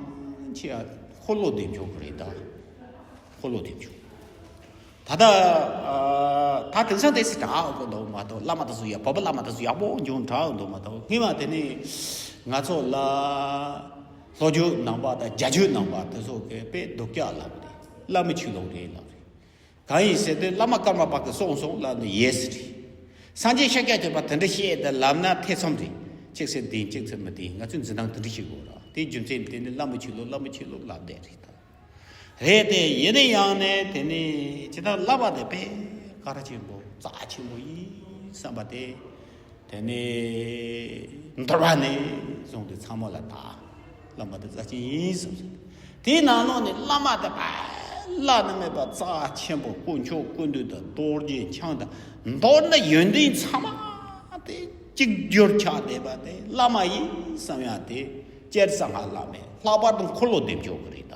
ཆེ་བ་འཁོར་ལོ་བདེ་མཆོག་གི་རེད་ད། འཁོར་ལོ་བདེ་མཆོག་ད་ལྟ་ཨ་ད་དེང་སང་དེ་སྲིད་དྲག་གི་འདུག་མ་གཏོགས། བླ་མ་དེ་ཚོ་ཡ་བོད་པ་བླ་མ་དེ་ཚོ་ཡག་པོ་འབྱུང་དྲག་གི་འདུག་མ་གཏོགས། སྔོན་མ་དེ་ནི་ང་ཚོ་ལ་ལྷོ་ཕྱོགས་ནང་པ་དང་རྒྱ་ཕྱོགས་ནང་པ་དེ་ཚོ་གིས་དཔེ་སྡུག་ཅག་ལབ་རེད། བླ་མའི་ཆོས་ལུགས་རེད་ལབ་རེད། གང་ཡིན་ཟེར་དུས་བླ་མ་ཀརྨ་པ་གིས་གསུངས་སོང་ལབ་ན་ཡེ་སི་རེད། སངས་རྒྱས་ཤཱཀྱ་ཐུབ་པ་དེ་འདྲ་བཤད་དེ་ལབ་ན་ཐེ་ཚོམ་རེད། གཅིག་ཟེར་བདེན་གཅིག་ཟེར་མི་བདེན། ང་ཚོས་འཛིན་སྟངས་དེ་འདྲ་ཞིག་དགོས་ར། དེའི་རྒྱུ་མཚན་དེ་ནི་བླ་མའི་ཆོས་ལུགས་བླ་མའི་ཆོས་ལུགས་ལབ་བསྡད་རེད་ད། རེད་དེ་ཡིན་ན་ཡང་ནས་དེ་ནི་ཇི་ལྟར་བསླབ་པ་དེ་དཔེ་གལ་ཆེན་པོ་རྩ་ཆེན་པོ་ཡིན་བསམ་པ་དེ། དེ་ནས་འདོར་བ་ནས་བཟུང་སྟེ་ཚང་མ་ལ་ད་བླ་མ་དེ་རྩ་ཆེན་ཡིན་བསམ་སོང་། དེའི་ནང་ལོགས་ནས་བླ་མ་དེ་དཔེ་བླ་ན་མེད་པ་རྩ་ཆེན་པོ། དཀོན་མཆོག་ཀུན་འདུས་དང་རྡོ་རྗེ་འཆང་དང་མདོར་ན་ཡོན་ཏན་ཚང་མ་དེ་གཅིག་གྱུར་ཆགས་བསྡད་པ་དེ་བླ་མ་ཡིན་བསམ་ཡ་དེ་སྤྱིར་གསང་སྔགས་བླ་མེད། ལྷག་པར་དུ་འཁོར་ལོ་བདེ་མཆོག་གི་རེད་ད།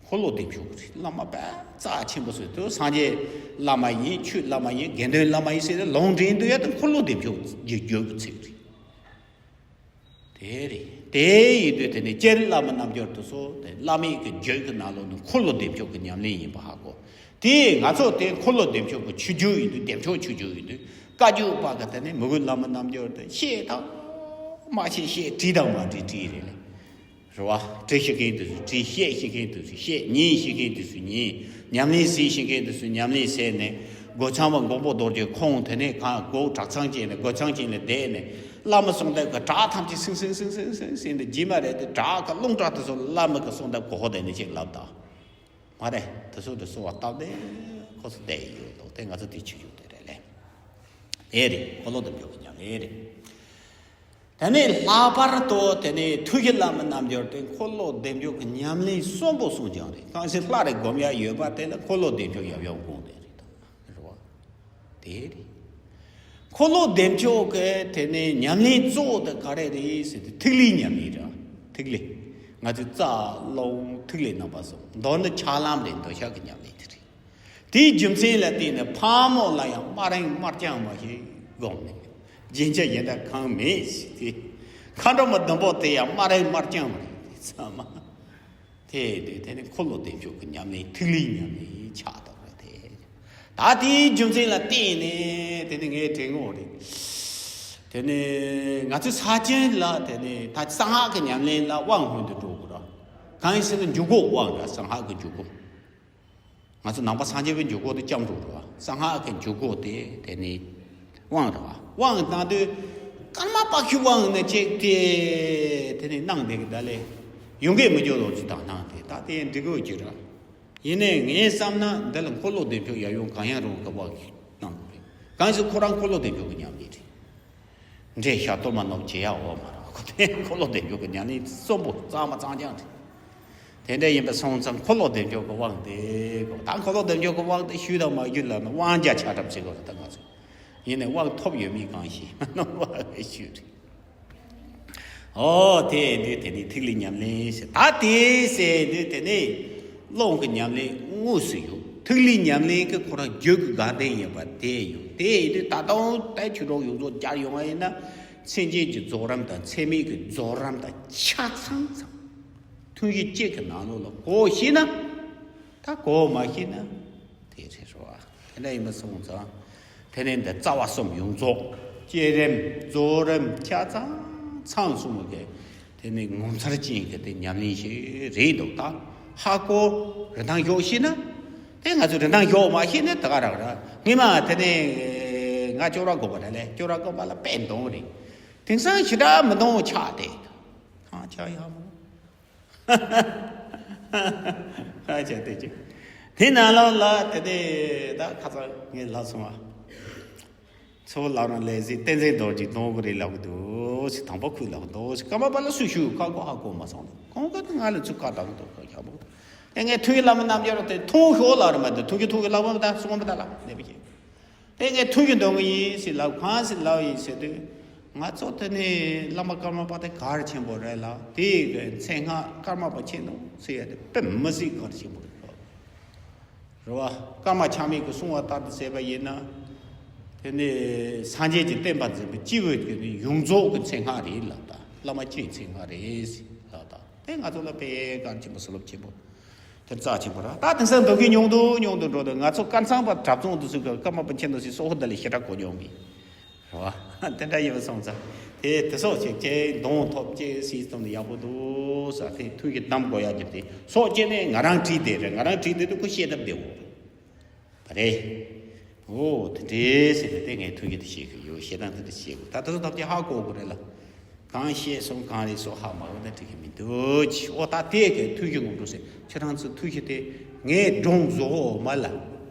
འཁོར་ལོ་བདེ་མཆོག་གི་རེད། བླ་མ་དཔེ་རྩ་ཆེན་པོ་བཟོས་དུས་སངས་རྒྱས་བླ་མ་ཡིན། ཆོས་བླ་མ་ཡིན། དགེ་འདུན་བླ་མ་ཡིན་ཟེར་ཏེ་ལུང་འདྲེན་དུས་ཡ་དེ་འཁོར་ལོ་བདེ་མཆོག་རྒྱུད་ཀྱི་ཚིག་རེད། དེ་རེད། དེ་ཡིན་དུས་དེ་ནི་སྤྱིར་བླ་མ་རྣལ་འབྱོར་དེ་ཚོ་དེ་བླ་མེད་ཀྱི་རྒྱུད་ཀྱི་ནང་ལོགས་ནས་འཁོར་ལོ་བདེ་མཆོག་གི་ཉམས་ལེན་ཡིན་པ་ཧ་གོ། དེ་ང་ཚོ་དེ་འཁོར་ལོ་བདེ་མཆོག་གི་ཆོས་རྒྱུད་ཡིན་དུས། བདེ་མཆོག་ཆོས་རྒྱུད་ཡིན་དུས། བཀའ་བརྒྱུད་པ་གི་དེ་ནི་མི་གུ་བླ་མ་རྣལ་འབྱོར་དེ་བཤད་དང་མ་བཤད་བཤད། བྲིས་དང་མ་བྲིས་བྲིས་རེད་ལེ། རེད་བ། བྲིས་ཤེས་མཁན་དེ་ཚོས་བྲིས། བཤད་ཤེས་མཁན་དེ་ཚོས་བཤད། ཉན་ཤེས་མཁན་དེ་ཚོས་ཉན། ཉམས་ལེན་བྱེད་ཤེས་མཁན་དེ་ཚོས་ཉམས་ལེན་བྱས་ནས། སྒོ་ཚང་བ་མགོན་པོ་རྡོ་རྗེ་ཁོང་དེ་ནས་གང་སྒོ་བྲག་ཚང་ཅན་ནས། སྒོ་ཚང་ཅན་ལ་བསྡད་ནས་བླ་མའི་གསུང་ཐབས་ཀྱི་སྒྲ་ཐམས་ཅད་སིང་སིང་སིང་སིང་སིང་ཟེར་ནས། རྗེས་མ་རེད་དེ་བྲག་གི་རླུང་སྒྲ་དེ་ཚོ་བླ་མ་གི་གསུང་ཐབས་གོ་ཧོ་དེ་ནས་ཅིག་ལབ་ད། མ་རེད། དེ་ཚོ་དེ་གསོལ་བ་བཏབ་སྟེ་ཁོ་ཚོ་བསྡད་ཡོད་འདུག་དེ་ང་ཚོ་དེ་ཆོས་རྒྱུད་དེ་རེད་ལེ། དེ་རེད། འཁོར་ལོ་བདེ་མཆོག་གི་ཉམས་ལེན་རེད། དེ་ནས་ལྷག་པར་དུ་དེ་ནས་ཐུགས་རྗེ་བླ་མ་རྣལ་འབྱོར་དེ་འཁོར་ལོ་བདེ་མཆོག་གི་ཉམས་ལེན་གསོན་པོ་གསུངས་ཀྱང་རེད། གང་ཞིག་སླར་རེ་སྒོམ་ཡ་ཡོད་པ་དེ་ལ་འཁོར་ལོ་བདེ་མཆོག་ཡབ་ཡུམ་དགོངས་ཏེ་རེད་ད། རེད་བ། དེ་རེད། འཁོར་ལོ་བདེ་མཆོག་གི་དེ་ནས་ཉམས་ལེན་གཙོ་བོ་དེ་ག་རེ་རེད་ཟེར་དུས་ཐིག་ལེའི་ཉམས་ལེན་རེད། ཐིག་ལེ། ང་ཚོས་རྩ་རླུང་ཐིག་ལེ་རྣམ་པ་གསུམ། མདོར་ན་ཆགས་ལམ་རེད། འདོད་ཆགས་ཀྱི་ཉམས་ལེན་དེ་རེད། དེའི་རྒྱུ་མཚན་ལ་བརྟེན་ནས་ཕག་མོ་ལ་ཡང་དམར་རིང་དམར་རྐྱང་མ་ཞིག་བསྒོམས་ནས། རྒྱན་ཆ་གཞན་དག་གང་མེད་ཟེར་ཏེ། མཁའ་འགྲོ་མ་བདུན་པོ་དེ་ཡང་དམར་རིང་དམར་རྐྱང་མ་རེད། ཚང་མ། དེ་དུས་དེ་ནི་འཁོར་ལོ་བདེ་མཆོག་གི་ཉམས་ལེན་ཐིག་ལེའི་ཉམས་ལེན་ཆགས་འདུག་རེད་དེ། ད་དེའི་རྒྱུ་མཚན་ལ་བརྟེན་ནས་དེ་ནི་ངའི་དྲན་ངོ་རེད། དེ་ནི་ང་ཚོའི་ས་ཆེན་ལ་དེ་ནི་ད་གསང་སྔགས་ཀྱི་ཉམས་ལེན་ལ་དབང་ཧོན་དུ་འགྲོ་དགོས་ར། གང་ཡིན་ཟེར་ན་འཇུག་སྒོ་དབང་ར། གསང་སྔགས་ཀྱི་འཇུག་སྒོ། ང་ཚོ་ནང་པ་སངས་རྒྱས་པའི་འཇུག་སྒོ་དེ་སྐྱབས་འགྲོ་ར། གསང་སྔགས་ཀྱི་འཇུག་སྒོ་དེ་དེ་ནི་དབང་ར། དབང་གནང་དུས་ཀརྨ་པཀྵུ་དབང་ནི་ཅིག་དེ་དེ་ནི་གནང་བསྡད་ཀྱི་ད་ལས་ཡོང་གི་མི་འཇོག་ལོ་ཅི་དང་གནང་དེ་ད་དེ་འགྲིག་གི་ཡོད་ཀྱི་ར། ཡིན་ནའི་ངས་བསམ་ན་འདི་ལ་འཁོར་ལོ་བདེ་མཆོག་ཡབ་ཡུམ་གང་ཡང་རུང་གི་དབང་གིས་གནང་དགོས་རེད། གང་ཡིན་ཟེར་ཁོ་རང་འཁོར་ལོ་བདེ་མཆོག་གི་ཉམས་ལེན་རེད། འདྲེ་ཞག་གཏོར་མ་ནོར་བྱེད་ཡག་འོ་མ་ར། ཁོ་དེ་འཁོར་ལོ་བདེ་མཆོག་གི་ཉམས་ལེན་གསོན་པོ་གཙང་མ་གཙང་རྐྱང་རེད། དེ་འདྲ་ཡིན་པ་སོང་ཙང་འཁོར་ལོ་བདེ་མཆོག་གི་དབང་དེ་གོ། ད་འཁོར་ལོ་བདེ་མཆོག་གི་དབང་དེ་ཞུས་དང་མ་ཞུས་ལ་ནི་དབང་རྒྱ་ཆ་གྲབས་བྱེད་དགོས་རེད། ད་ང་ཚོ་ཡིན་ནའི་དབང་ཐོབ་ཡོད་མེད་གང་ཤེས་མ་ནོར་བ་ཞུས་རེད། ཨོ་དེ་འདི་དེ་ནི་ཐིག་ལེ་ཉམས་ལེན་ཟེར། ད་དེ་ཟེར་འདི་དེ་ནི་རླུང་གི་ཉམས་ལེན་དངོས་སུ་ཡོད། ཐིག་ལེ་ཉམས་ལེན་གྱི་ཁོ་རང་རྒྱུད་ཀྱི་དགའ་ལྡན་ཡིན་པ་དེ་ཡོད། དེ་ཡིན་དུས་ད་དུང་ད་ཆོས་གྲོགས་ཡོངས་རྫོགས་སྦྱར་ཡོང་བ་ཡིན་ན་སེམས་ཅན་གྱི་རྫོགས་རིམ་དང་ཚད་མེད་ཀྱི་རྫོགས་རིམ་དང་ཆ་ཚང་ཚང་ཐུན་བཞི་གཅིག་གི་ནང་ལོགས་ལ་གོ་ཤེས་ན། ད་གོ་མ་ཤེས་ན་དེ་རེད་རོ། དེ་འདྲ་ཡིན་པ་སོང་ཙང་དེ་ནས་འདི་རྩ་བ་གསུམ་ཡོངས་རྫོགས་བསྐྱེད་རིམ་རྫོགས་རིམ་ཆ་ཚང་ཚང་གསུམ་གི་དེ་ནི་ངོ་མཚར་ཅན་གྱི་དེ་ཉམས་ལེན་ཞིག་རེད་འདུག་ད་ཧ་གོ་རིན་ཐང་ཞོག་ཤེས་ན། དེ་ང་ཚོས་རིན་ཐང་ཞོག་མ་ཤེས་ན་ད་ག་རང་ར། སྔོན་མ་དེ་ནས་ང་ཅོག་ར་དགོས་པ་རེད་ལས། ཅོག་ར་དགོས་པ་ལ་དཔེ་འདོང་རེད། དེང་སང་ཞེ་དྲག་མི་འདོང་ཆགས་ཏེ། ཐང་ཆགས་ཡག་མོ། ཨ་ཅག་དེ་ཅིག་དེ་ནང་ལོགས་ལ་དེ་དེ་ད་ཁ་ཚ་ངས་ལབ་སོང་བ། ཚོ་ལབ་ན་ལས་ཟིག་བསྟན་འཛིན་རྡོ་རྗེ་གདོང་གི་རེད་ལབ་གི་འདུག་ཟེར། དང་པོ་ཁོས་ལབ་གི་འདུག་ཟེར། ཀརྨ་པ་ལ་སུ་ཞུ་ཁ་གོ་ཧ་གོ་མ་སོང་། ཁོང་གི་ང་ལ་ཚུར་ཁ་བཏང་གི་འདུག་ཁ་ཁྱག་པོ། ཨེ་ངས་ཐུགས་ཀྱི་བླ་མ་རྣམ་རྒྱལ་རོ་དེ་ཐུགས་ཤོག་ལབ་རེད་མ་གཏོགས་ཐུགས་ཀྱི་ཐུགས་ཀྱི་བླ་མ་མི་ད་སུ་མ་མི་ད་ལ་ནས་པ་ཅིག་དེ་ངས་ཐུགས་ཀྱི་འདོན་གི་ཡིན་ཟེར་ལབ། གང་ཟེར་ལབ་ཡིན་ཟེར་དུས། ང་ཚོ་དེ་ནས་བླ་མ་ཀརྨ་པ་དེ་གལ་ཆེན་པོ་རེད་ལ། དེའི་གི་མཚན་སྔགས་ཀརྨ་པ་ཆེ་མདོག་ཟེར་ཡ་དེ་དཔེ་མི་སྲིད་གལ་ཆེན་པོ་རེད། རེད་བ། ཀརྨ་ཆགས་མེད་ཀྱིས་གསུངས་པ་ལྟར་དུ་བྱས་པ་ཡིན་ན། དེ་ནས་སངས་རྒྱས་ཀྱི་བསྟན་པ་འཛིན་པའི་སྤྱི་བོའི་གི་ནི་ཡོངས་རྫོགས་ཀྱི་མཚན་སྔགས་རེད་ལབ། ད་བླ་མ་སྤྱིའི་མཚན་སྔགས་རེད་ལབ། ད་དེ་ང་ཚོ་ལ་དཔེ་གལ་ཆེན་པོ་བསོད་སློབ་ཆེན་པོ། དེ་རྩ་ཆེན་པོ་ར། ད་དེང་སང་འདུག་གི་ཉུང་དུ་ཉུང་དུ་འགྲོ་དུས་ང་ཚོ་ཀརྨ་ཚང་པ་གྲྭ་ཚང་དུ་ཚུད་ཀྱི་ཀརྨ་པ་ཆེན་དུ་སི་སོགས་དེ་ལས་ཞེ་དྲག་གོ་མྱོང་གི་རེད་བ། དེ་འདྲ་ཡིན་པ་སོང་ཙང་དེ་དེ་སོགས་ཅིག་ཅེས་གདོང་ཐོབ་ཅེས་སྲིད་གཏོང་ནས་ཡག་པོ་འདུག་ས། དེ་ཐུགས་ཀྱི་གདམ་དགོས་ཡག་གི་དེ་སོགས་ཅེས་ནས་ང་རང་བྲིས་དེ་རེད། ང་རང་བྲིས་དེ་དུ་ཁོ་ཤེས་ཐབས་བདེ་བོ། པ་རེད། འོ་དེ་འདྲས་ཟེར་ནས་དེ་ངས་ཐུགས་ཀྱི་དེ་བཤད་གི་ཡོད། བཤད་སྟངས་དེ་འདྲ་བཤད་དགོས། ད་དེ་ཚོ་ཐབས་ཀྱིས་ཧ་གོ་དགོས་རེད་ལ། གང་བཤད་སོང་གང་རེད་སོགས་ཧ་མ་གོ་ན་འགྲིག་གི་མི་འདུག་ཅི། འོ་ད་དེ་གའི་ཐུགས་ཀྱི་ངོ་སྤྲོད་ཟེར། ཁྱེད་རང་ཚོ་ཐུགས་ཀྱི་དེ་ངས་སྒྲུང་བཟོ་འོ་མ་ལ།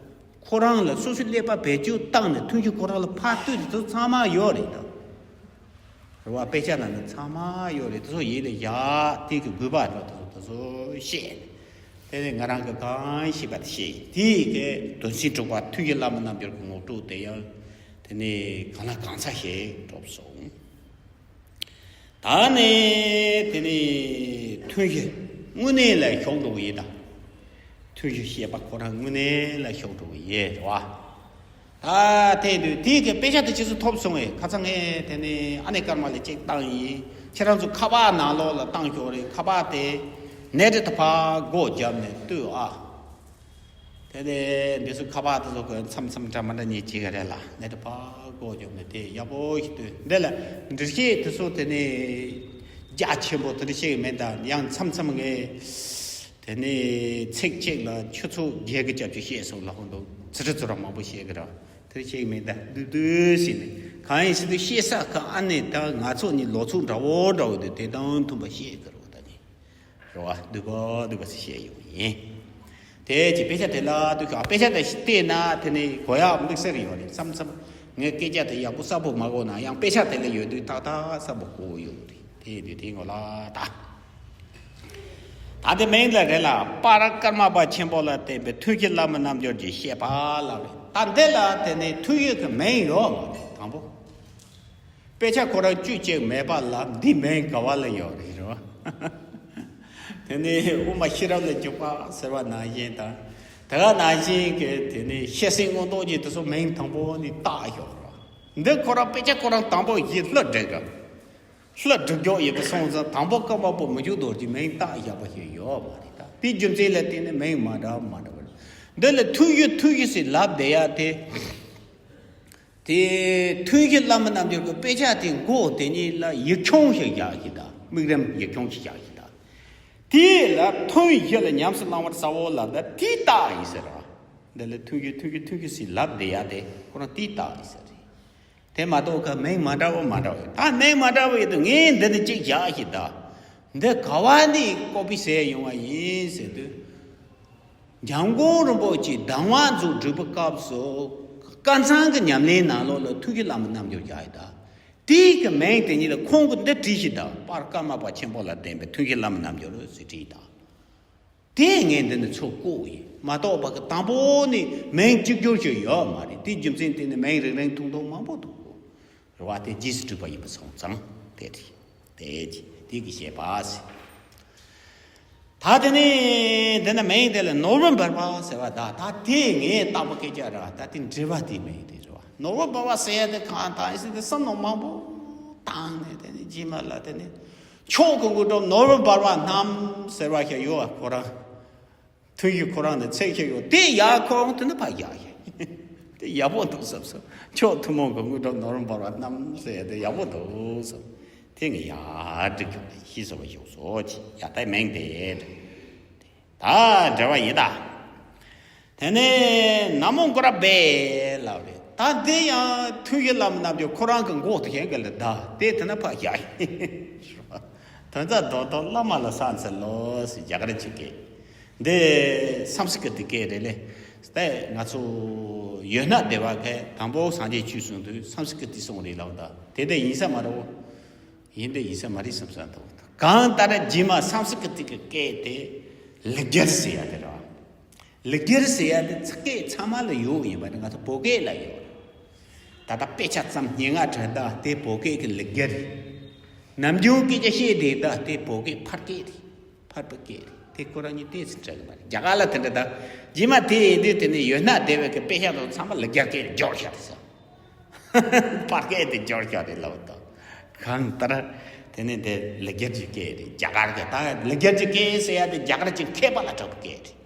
ཁོ་རང་ལ་སོ་སོའི་ཀླད་པ་བེད་སྤྱོད་བཏང་ནས་ཐུགས་ཀྱི་ཁོ་རང་ལ་ཕར་ལྟོས་དེ་ཚོ་ཚང་མ་ཡོད་རེད་ད། རེད་བ། དཔེ་ཆ་ནང་ན་ཚང་མ་ཡོད་རེད། དེ་ཚོ་ཡིད་ལ་བཞག་དེ་གི་དགོས་པ་འགྲོ་དེ་ཚོ་དེ་ཚོ་བཤད། དེ་ནས་ང་རང་གི་གང་ཤེས་པ་དེ་བཤད། དེ་གི་དོན་ཚན་དྲུག་པ་ཐུགས་ཀྱི་བླ་མ་རྣལ་འབྱོར་གྱི་ངོ་སྤྲོད་དེ་ཡང་དེ་ནས་གང་ལ་གང་འཚམ་ཞིག་གྲུབ་སོང་། ད་ནས་དེ་ནས་ཐུན་བཞི་དངོས་གནས་ལ་ཞོག་འགྲོ་གི་ཡིན་ད། ཐུན་བཞི་བཤད་པ་ཁོ་རང་དངོས་གནས་ལ་ཞོག་འགྲོ་གི་ཡིན་རེད་བ། ད་དེ་དུས་དེའི་གི་དཔེ་ཆ་དེ་ཕྱིས་སུ་ཐོབ་སོང་བས། ཁ་སང་ངས་དེ་ནས་ཨ་ནེ་ཀརྨ་ལ་གཅིག་བཏང་ཡིན། ཁྱེད་རང་ཚོ་ཁ་པར་ནང་ལོགས་ལ་བཏང་ཤོག་རེད། ཁ་པར་དེ་ནེ་ཊི་དེ་ཕར་སྒོ་བརྒྱབ་ནས་ལྟོས་ཨ། དེ་ནས་འདི་ཚོ་ཁ་པར་དེ་ཚོ་གི་མཚམས་མཚམས་འདྲ་མི་འདྲ་གཉིས་བྱེད་གི་རེད་ལ། ནེ་ཊི་དེ་ཕར་སྒོ་བརྒྱབ་ནས་དེ་ཡག་པོ་ཞིག་ལྟོས། འདི་ལ་འགྲེལ་བཤད་དེ་ཚོ་དེ་ནས་རྒྱ་ཆེན་པོ་དེ་འདྲ་བཤད་གི་མེད། ད་ཡང་མཚམས་མཚམས་ངས། དེ་ནས་ཚིག་གཅིག་ལ་ཆུ་ཚོད་བརྒྱད་ཀྱི་སྐྱབས་ཀྱི་བཤད་སོང་ལ་ཧོན་དུ་ཙི་རི་ཙི་ར་མང་པོ་བཤད་གི་ར། དེ་བཤད་གི་མེད་ད་སྡུག་སྡུག་ཟེར་ནས། གང་ཡིན་ཟེར་དུས་བཤད་ས་ཁ་ཨ་ནེ་ད་ང་ཚོ་གཉིས་ལོ་ཚོད་འདྲ་བོ་འདྲ་བོ་དུ་དེ་དང་མཐུན་པ་བཤད་གི་རོ། ད་ནི་རེད་བ། སྡུག་པོ་སྡུག་པོ་ཟེར་བཤད་ཡོང་ཡིན། དེ་ཅི་དཔེ་ཆ་དེ་ལ་དུས་ཁ་དཔེ་ཆ་དེ་བལྟས་ན་དེ་ནི་གོ་ཡག་དམིགས་བསལ་ཡོད་རེད། མཚམས་མཚམས་ངས་སྐད་ཆ་དེ་ཡག་པོ་གསལ་པོ་མ་གོ་ན་ཡང་དཔེ་ཆ་དེ་ལ་ཡོད་དུས་ཏག་ཏག་གསལ་པོ་གོ་ཡོང་རེད། དེ་དུས་དེ་ངོ་ལ་ད། ད་དེ་མིང་ལ་རེད་ལ། པར་ཀརྨ་པ་ཆེན་པོ་ལ་བརྟེན་པའི་ཐུན་བཞི་བླ་མའི་རྣལ་འབྱོར་གྱི་བཤད་པ་ལབ་རེད། ད་འདི་ལ་དེ་ནི་ཐུན་བཞི་གི་མིང་ཡོད་མ་རེད། དང་པོ། དཔེ་ཆ་ཁོ་རང་བཅུ་གཅིག་མེད་པ་ལ་འདི་མིང་ག་བ་ལ་ཡོད་རེད། རེད་བ། དེ་ནི་དབུ་མ་ཤེས་རབ་ལ་འཇུག་པ་ཟེར་བ་ནང་བཞིན་དང་། དེ་ག་ནང་བཞིན་གྱི་དེ་ནི་བཤད་སྲིད་མངོན་རྟོགས་ཀྱི་དེ་ཚོ་མིང་དང་པོ་ནི་བཏགས་ཡོད་རེད་བ། འདི་ཁོ་རང་དཔེ་ཆ་ཁོ་རང་དང་པོ་བཞི་ལྷུ་སྒྲིག་གི། ལྷུ་སྒྲིག་རྒྱུ་ཡིན་པ་སོང་ཙང་དང་པོ་ཀརྨ་པ་མི་འཇུག་རྡོ་རྗེ་མིང་བཏགས་བཞག་པ་ཞིག་ཡོད་མ་རེད། ད་དེའི་རྒྱུ་མཚན་ལ་བརྟེན་ནས་མིང་མ་འདྲ་མ་འདྲ་བ་རེད། འདི་ལ་ཐུན་བཞི་ཐུན་བཞི་ཟེར་ལབ་བསྡད་ཡ་དེ། དེ་ཐུན་བཞི་བླ་མའི་རྣལ་འབྱོར་གྱི་དཔེ་ཆ་དེ་མགོ་དེ་གཉིས་ལ་ཡིག་ཆུང་ཞིག་བཞག་ཞིག་དང་། དམིགས་རིམ་ཡིག་ཆུང་ཞིག་བཞག་ཞིག་དང་། དེ་ལ་ཐུན་བཞི་ལ་ཉམས་སུ་བླང་བར་བྱའོ་ལབ་ད་དེའི་རྟགས་ཡིན་ཟེར་བ། འདི་ལ་ཐུན་བཞི་ཐུན་བཞི་ཐུན་བཞི་ཟེར་ལབ་བསྡད་ཡ་དེ་ཁོ་རང་དེའི་རྟགས་ཡིན་ཟེར་རེད། དེ་མ་གཏོགས་ཁ་མིང་མ་འདྲ་བོ་མ་འདྲ་བོ་ཡོད། ད་མིང་མ་འདྲ་བོ་ཡོད་དུས་ངས་འདི་ནི་གཅིག་བཞག་ཞིག་ད། འདི་ག་བ་ནས་ཀོ་པི་བྱས་ཡོང་བ་ཡིན་ཟེར་དུས། འཇམ་མགོན་རིན་པོ་ཆེས་གདམས་ངག་རྫོགས་སྒྲུབ་པའི་སྐབས་སུ་སྐལ་བཟང་གི་ཉམས་ལེན་ནང་ལོགས་ལ་ཐུན་བཞི་བླ་མའི་རྣལ་འབྱོར་བཞག་ཡོད་ད། དེའི་གི་མིང་དེ་ཉིད་ལ་ཁོང་གིས་འདི་བྲིས་ཤིག་ད། པར་ཀརྨ་པ་ཆེན་པོ་ལ་བརྟེན་པའི་ཐུན་བཞི་བླ་མའི་རྣལ་འབྱོར་ཟེར་བྲིས་ད། དེ་ངས་འདི་ནི་ཚུར་བཀོད་ཡིན་མ་གཏོགས་པ་གི་དང་པོ་ནས་མིང་གཅིག་གྱུར་ཞིག་ཡོད་མ་རེད། དེའི་རྒྱུ་མཚན་དེ་ནི་མིང་རིང་རིང་ཐུང་ཐུང་མང་པོ་འདུག་རེད་བ། དེ་རྗེས་སུ་གྲུབ་པ་ཡིན་པ་སོང་ཙང་དེ་རེད། དེ་དེ་གི་བཤད་པ་ཟེར། ད་དེ་ནས་འདི་ནི་མིང་དེ་ལ་ནོར་བུ་འབར་བ་ཟེར་བ། ད་ད་དེ་ངས་བཏགས་པ་སྐད་ཆ་རེད་བ། ད་དེ་འགྲེལ་པ་དེའི་མིང་དེ་རེད་བ། ནོར་བུ་འབར་བ་ཟེར་ཡ་དེ་གང་དང་ཟེར་དེ་བསམ་མནོ་མང་པོ་བཏང་ནས་དེ་ནས་རྗེས་མ་ལ་དེ་ནས། མཆོག་གི་དངོས་གྲུབ་ནོར་བུ་འབར་བ་རྣམས་ཟེར་བ་ཞིག་ཡོད་བ། ཁོ་རང་ཐུན་བཞི་ཁོ་རང་ནས་ཚིག་ཞིག་ཡོད། དེ་ཡག་ཁོ་རང་དེ་ནི་ཕར་བཞག་ཡ་ཡིན། དེ་ཡག་པོ་འདུག་བསམ་སོང་། མཆོག་ཐུན་མོང་གི་དངོས་གྲུབ་ནོར་བུ་འབར་བ་རྣམས་ཟེར་ཡ་དེ་ཡག་པོ་འདུག་བསམ། དེ་ངས་ཡར་སྒྲིག་རྒྱུ་ནས་ཤེས་སོང་བ་ཞུགས་སོ་ཅི། ཡ་ད་མིང་དེ། ད་འགྲེལ་བ་ཡིན་ད། དེ་ནས་ན་མོ་གུ་རུ་བྷེ་ལབ་རེད། ད་འདི་ཡང་ཐུན་བཞི་བླ་མའི་རྣལ་འབྱོར་ཁོ་རང་གི་མགོ་དེ་ཤེས་གི་ལ། ད་དེ་དེ་ན་ཕར་བཞག་ཡིན། དོན་རྩ་རྡོག་རྡོག་བླ་མ་ལ་ཕྱག་འཚལ་ལོ་ཟེར་རྒྱ་གར་གྱི་སྐད། འདི་སཾ་སྐྲྀ་ཏའི་སྐད་རེད་ལེ། ད་ང་ཚོ་ཡོད་ན་བདེ་བ་གས་དང་པོ་སངས་རྒྱས་ཆོས་གསུང་དུས་སཾ་སྐྲྀ་ཏའི་གསུང་རེད་ལབ། ད་དེ་འདྲ་ཡིན་ས་མ་རེད་བོ། ཡིན་འདི་ཡིན་ས་མ་རེད་བསམ་ས་འདུག་གང་ལྟར་རྗེས་མ་སཾ་སྐྲྀ་ཏའི་གི་སྐད་དེ་ལེགས་སྦྱར་ཟེར་ཡ་དེ་རེད་བ། ལེགས་སྦྱར་ཟེར་ཡ་དེ་ཚ་སྐད་ཚང་མ་ལ་ཡོད་ཡིན་པ་དེ་ང་ཚོ་བོད་སྐད་ལ་ཡོད་རེད། ད་ལྟ་དཔེ་ཆ་ཙམ་སྙན་ངག་བྲིས་ད་དེ་བོད་སྐད་ཀྱི་ལེགས་སྦྱར་རེད། ནམ་རྒྱུན་སྐད་ཆ་བཤད་བསྡད་ད་དེ་བོད་སྐད་ཕར་སྐད་རེད། ཕར་བོད་སྐད་རེད། དེ་ཁོ་རང་གཉིས་ཏོག་ཙམ་འདྲ་གི་མ་རེད། རྒྱ་གར་ལ་དེ་འདྲ་ད། རྗེས་མ་དེ་ཡིན་དུས་དེ་ནི་ཡོད་ན་བདེ་བའི་གི་དཔེ་ཆ་དང་ཚང་མ་ལེགས་སྦྱར་སྐད་ལ་སྦྱོར་བཞག་དེ་ས། ཕར་སྐད་དེ་སྦྱོར་བཞག་རེད་ལབ་ད། གང་ལྟར་དེ་ནི་དེ་ལེགས་སྦྱར་གྱི་སྐད་རེད། རྒྱ་གར་གྱི་ད་ལེགས་སྦྱར་གྱི་སྐད་ཟེར་ཡ་དེ་རྒྱ་གར་གྱི་མཁས་པ་ལ་གྲགས་པའི་སྐད་རེད།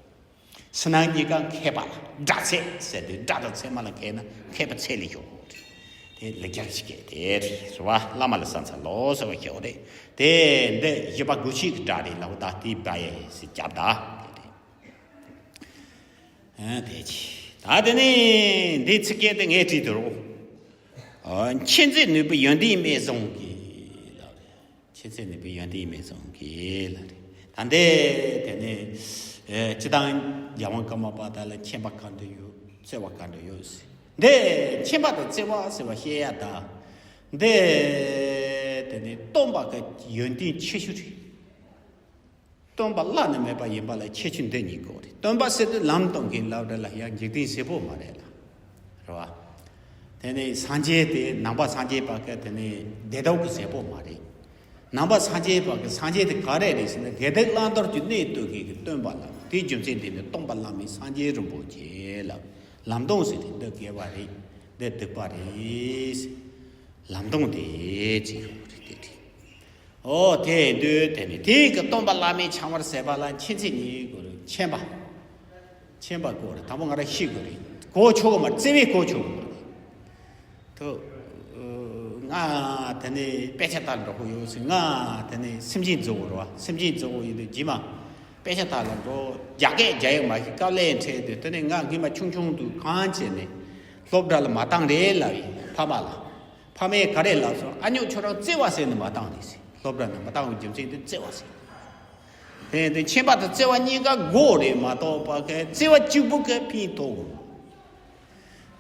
ཕྱི་ནང་གཉིས་ཀ་མཁས་པ་ལ་སྒྲ་ཚད་ཟེར་དུས་སྒྲ་དང་ཚད་མ་ལ་མཁས་ན་མཁས་པ་ཚད་ལས་ཡོད་རེད། དེ་ལེགས་སྦྱར་གྱི་སྐད་དེ་རེད་བ། བླ་མ་ལ་ཕྱག་འཚལ་ལོ་ཟེར་བ་ཞིག་རེད། དེ་འདི་བཞི་པ་དགུ་བཅུའི་གི་སྒྲ་རེད་ལབ་ད། དེ་བ་ཡ་ཡེ་ཟེར་རྒྱབ་ད་དེ་རེད། ཨ་དེ་ཅི། ད་དེ་ནི་འདི་ཚིག་སྐད་དེ་ངས་བྲིས་དུ་རོ། ཨ་མཁྱེན་བརྩེ་ནུས་པའི་ཡོན་ཏན་སྨན་བཟང་གིས་ལབ་རེད། མཁྱེན་བརྩེ་ནུས་པའི་ཡོན་ཏན་སྨན་བཟང་གིས་ལབ་རེད། ད་འདི་དེ་ནི་ཨེ་སྤྱིར་བཏང་རྒྱལ་དབང་ཀརྨ་པ་དག་ལ་མཁྱེན་པ་ག་འདྲ་ཡོད། བརྩེ་བ་ག་འདྲ་ཡོད་ཟེར། འདི་མཁྱེན་པ་དང་བརྩེ་བ་ཟེར་བ་བཤད་ཡ་ད། འདི་དེ་ནི་སྟོན་པ་གི་ཡོན་ཏན་ཆེ་ཤོས་རེད། སྟོན་པ་བླ་ན་མེད་པ་ཡིན་པ་ལ་ཁྱད་ཆོས་འདི་གཉིས་དགོས་རེད། སྟོན་པ་ཟེར་དུས་ལམ་སྟོན་མཁན་ལབ་རེད་ལ། ཡང་འཇིག་རྟེན་ཟེར་བོ་མ་རེད་ལ། རེད་བ། དེ་ནས་སངས་རྒྱས་དེ་ནང་པ་སངས་རྒྱས་པ་གི་དེ་ནས་བདེ་ཐོབ་ཀྱི་ཟེར་བོ་མ་རེད། ནང་པ་སངས་རྒྱས་པ་གི་སངས་རྒྱས་དེ་ག་རེ་རེད་ཟེར་ན། དགེ་སྡིག་བླང་དོར་གྱི་གནས་སྟོན་མཁན་གྱི་སྟོན་པ་ལ། དེའི་རྒྱུ་མཚན་དེ་ནི་སྟོན་པ་བླ་མེད་སངས་རྒྱས་རིན་པོ་ཆེ་ལ་ལམ་སྟོན་ཟེར་དེ། འདི་དགེ་བ་རེད། འདི་སྡིག་པ་རེད། ལམ་སྟོན་དེ་ཅི་ཡོད་རེད་དེ་རེད། ཨོ་དེ་འདོད་དེ་ནི་དེའི་གི་སྟོན་པ་བླ་མེད་འཆང་བར་ཟད་པ་ལ་མཁྱེན་བརྩེ་གཉིས་དགོས་རེད། མཁྱེན་པ། མཁྱེན་པ་དགོས་རེད། དང་པོ་ང་རང་ཤེས་དགོས་རེད། གོ་ཆོག་གི་མ་རེད། བརྩེ་བས་གོ་ཆོག་གི་མ་རེད། ཐུ། ང་དེ་ནི་དཔེ་ཆ་ལྟ་འགྲོ་གི་ཡོད་ཟེར། ང་དེ་ནི་སེམས་ཅན་གཙོ་བོ་རེད་བ། སེམས་ཅན་གཙོ་བོ་ཡིན་དུས་རྗེས་མ་དཔེ་ཆ་ལྟ་ལ་འགྲོ། རྒྱ་སྐད་རྒྱ་ཡིག་མ་ཤེས། དཀའ་ལས་འཕྲད་དུས་དེ་ནི་ང་སྔོན་མ་ཆུང་ཆུང་དུས་གང་བྱས་ནས་སློབ་གྲྭ་ལ་མ་བཏང་རེད་ལབ་ཡིན་ཕ་མ་ལ། ཕ་མས་ག་རེ་ལབ་སོང་། ཨ་ཉོག་ཁྱོད་རང་བརྩེ་བ་ཟེར་ནས་མ་བཏང་རེད་ཟེར། སློབ་གྲྭ་ནས་མ་བཏང་བའི་རྒྱུ་མཚན་དེ་བརྩེ་བ་ཟེར། དེ་དེ་མཁྱེན་པ་དང་བརྩེ་བ་གཉིས་ཀ་དགོས་རེད་མ་གཏོགས་པ་གི་བརྩེ་བ་གཅིག་པུ་གི་ཕན་ཐོགས་དགོས།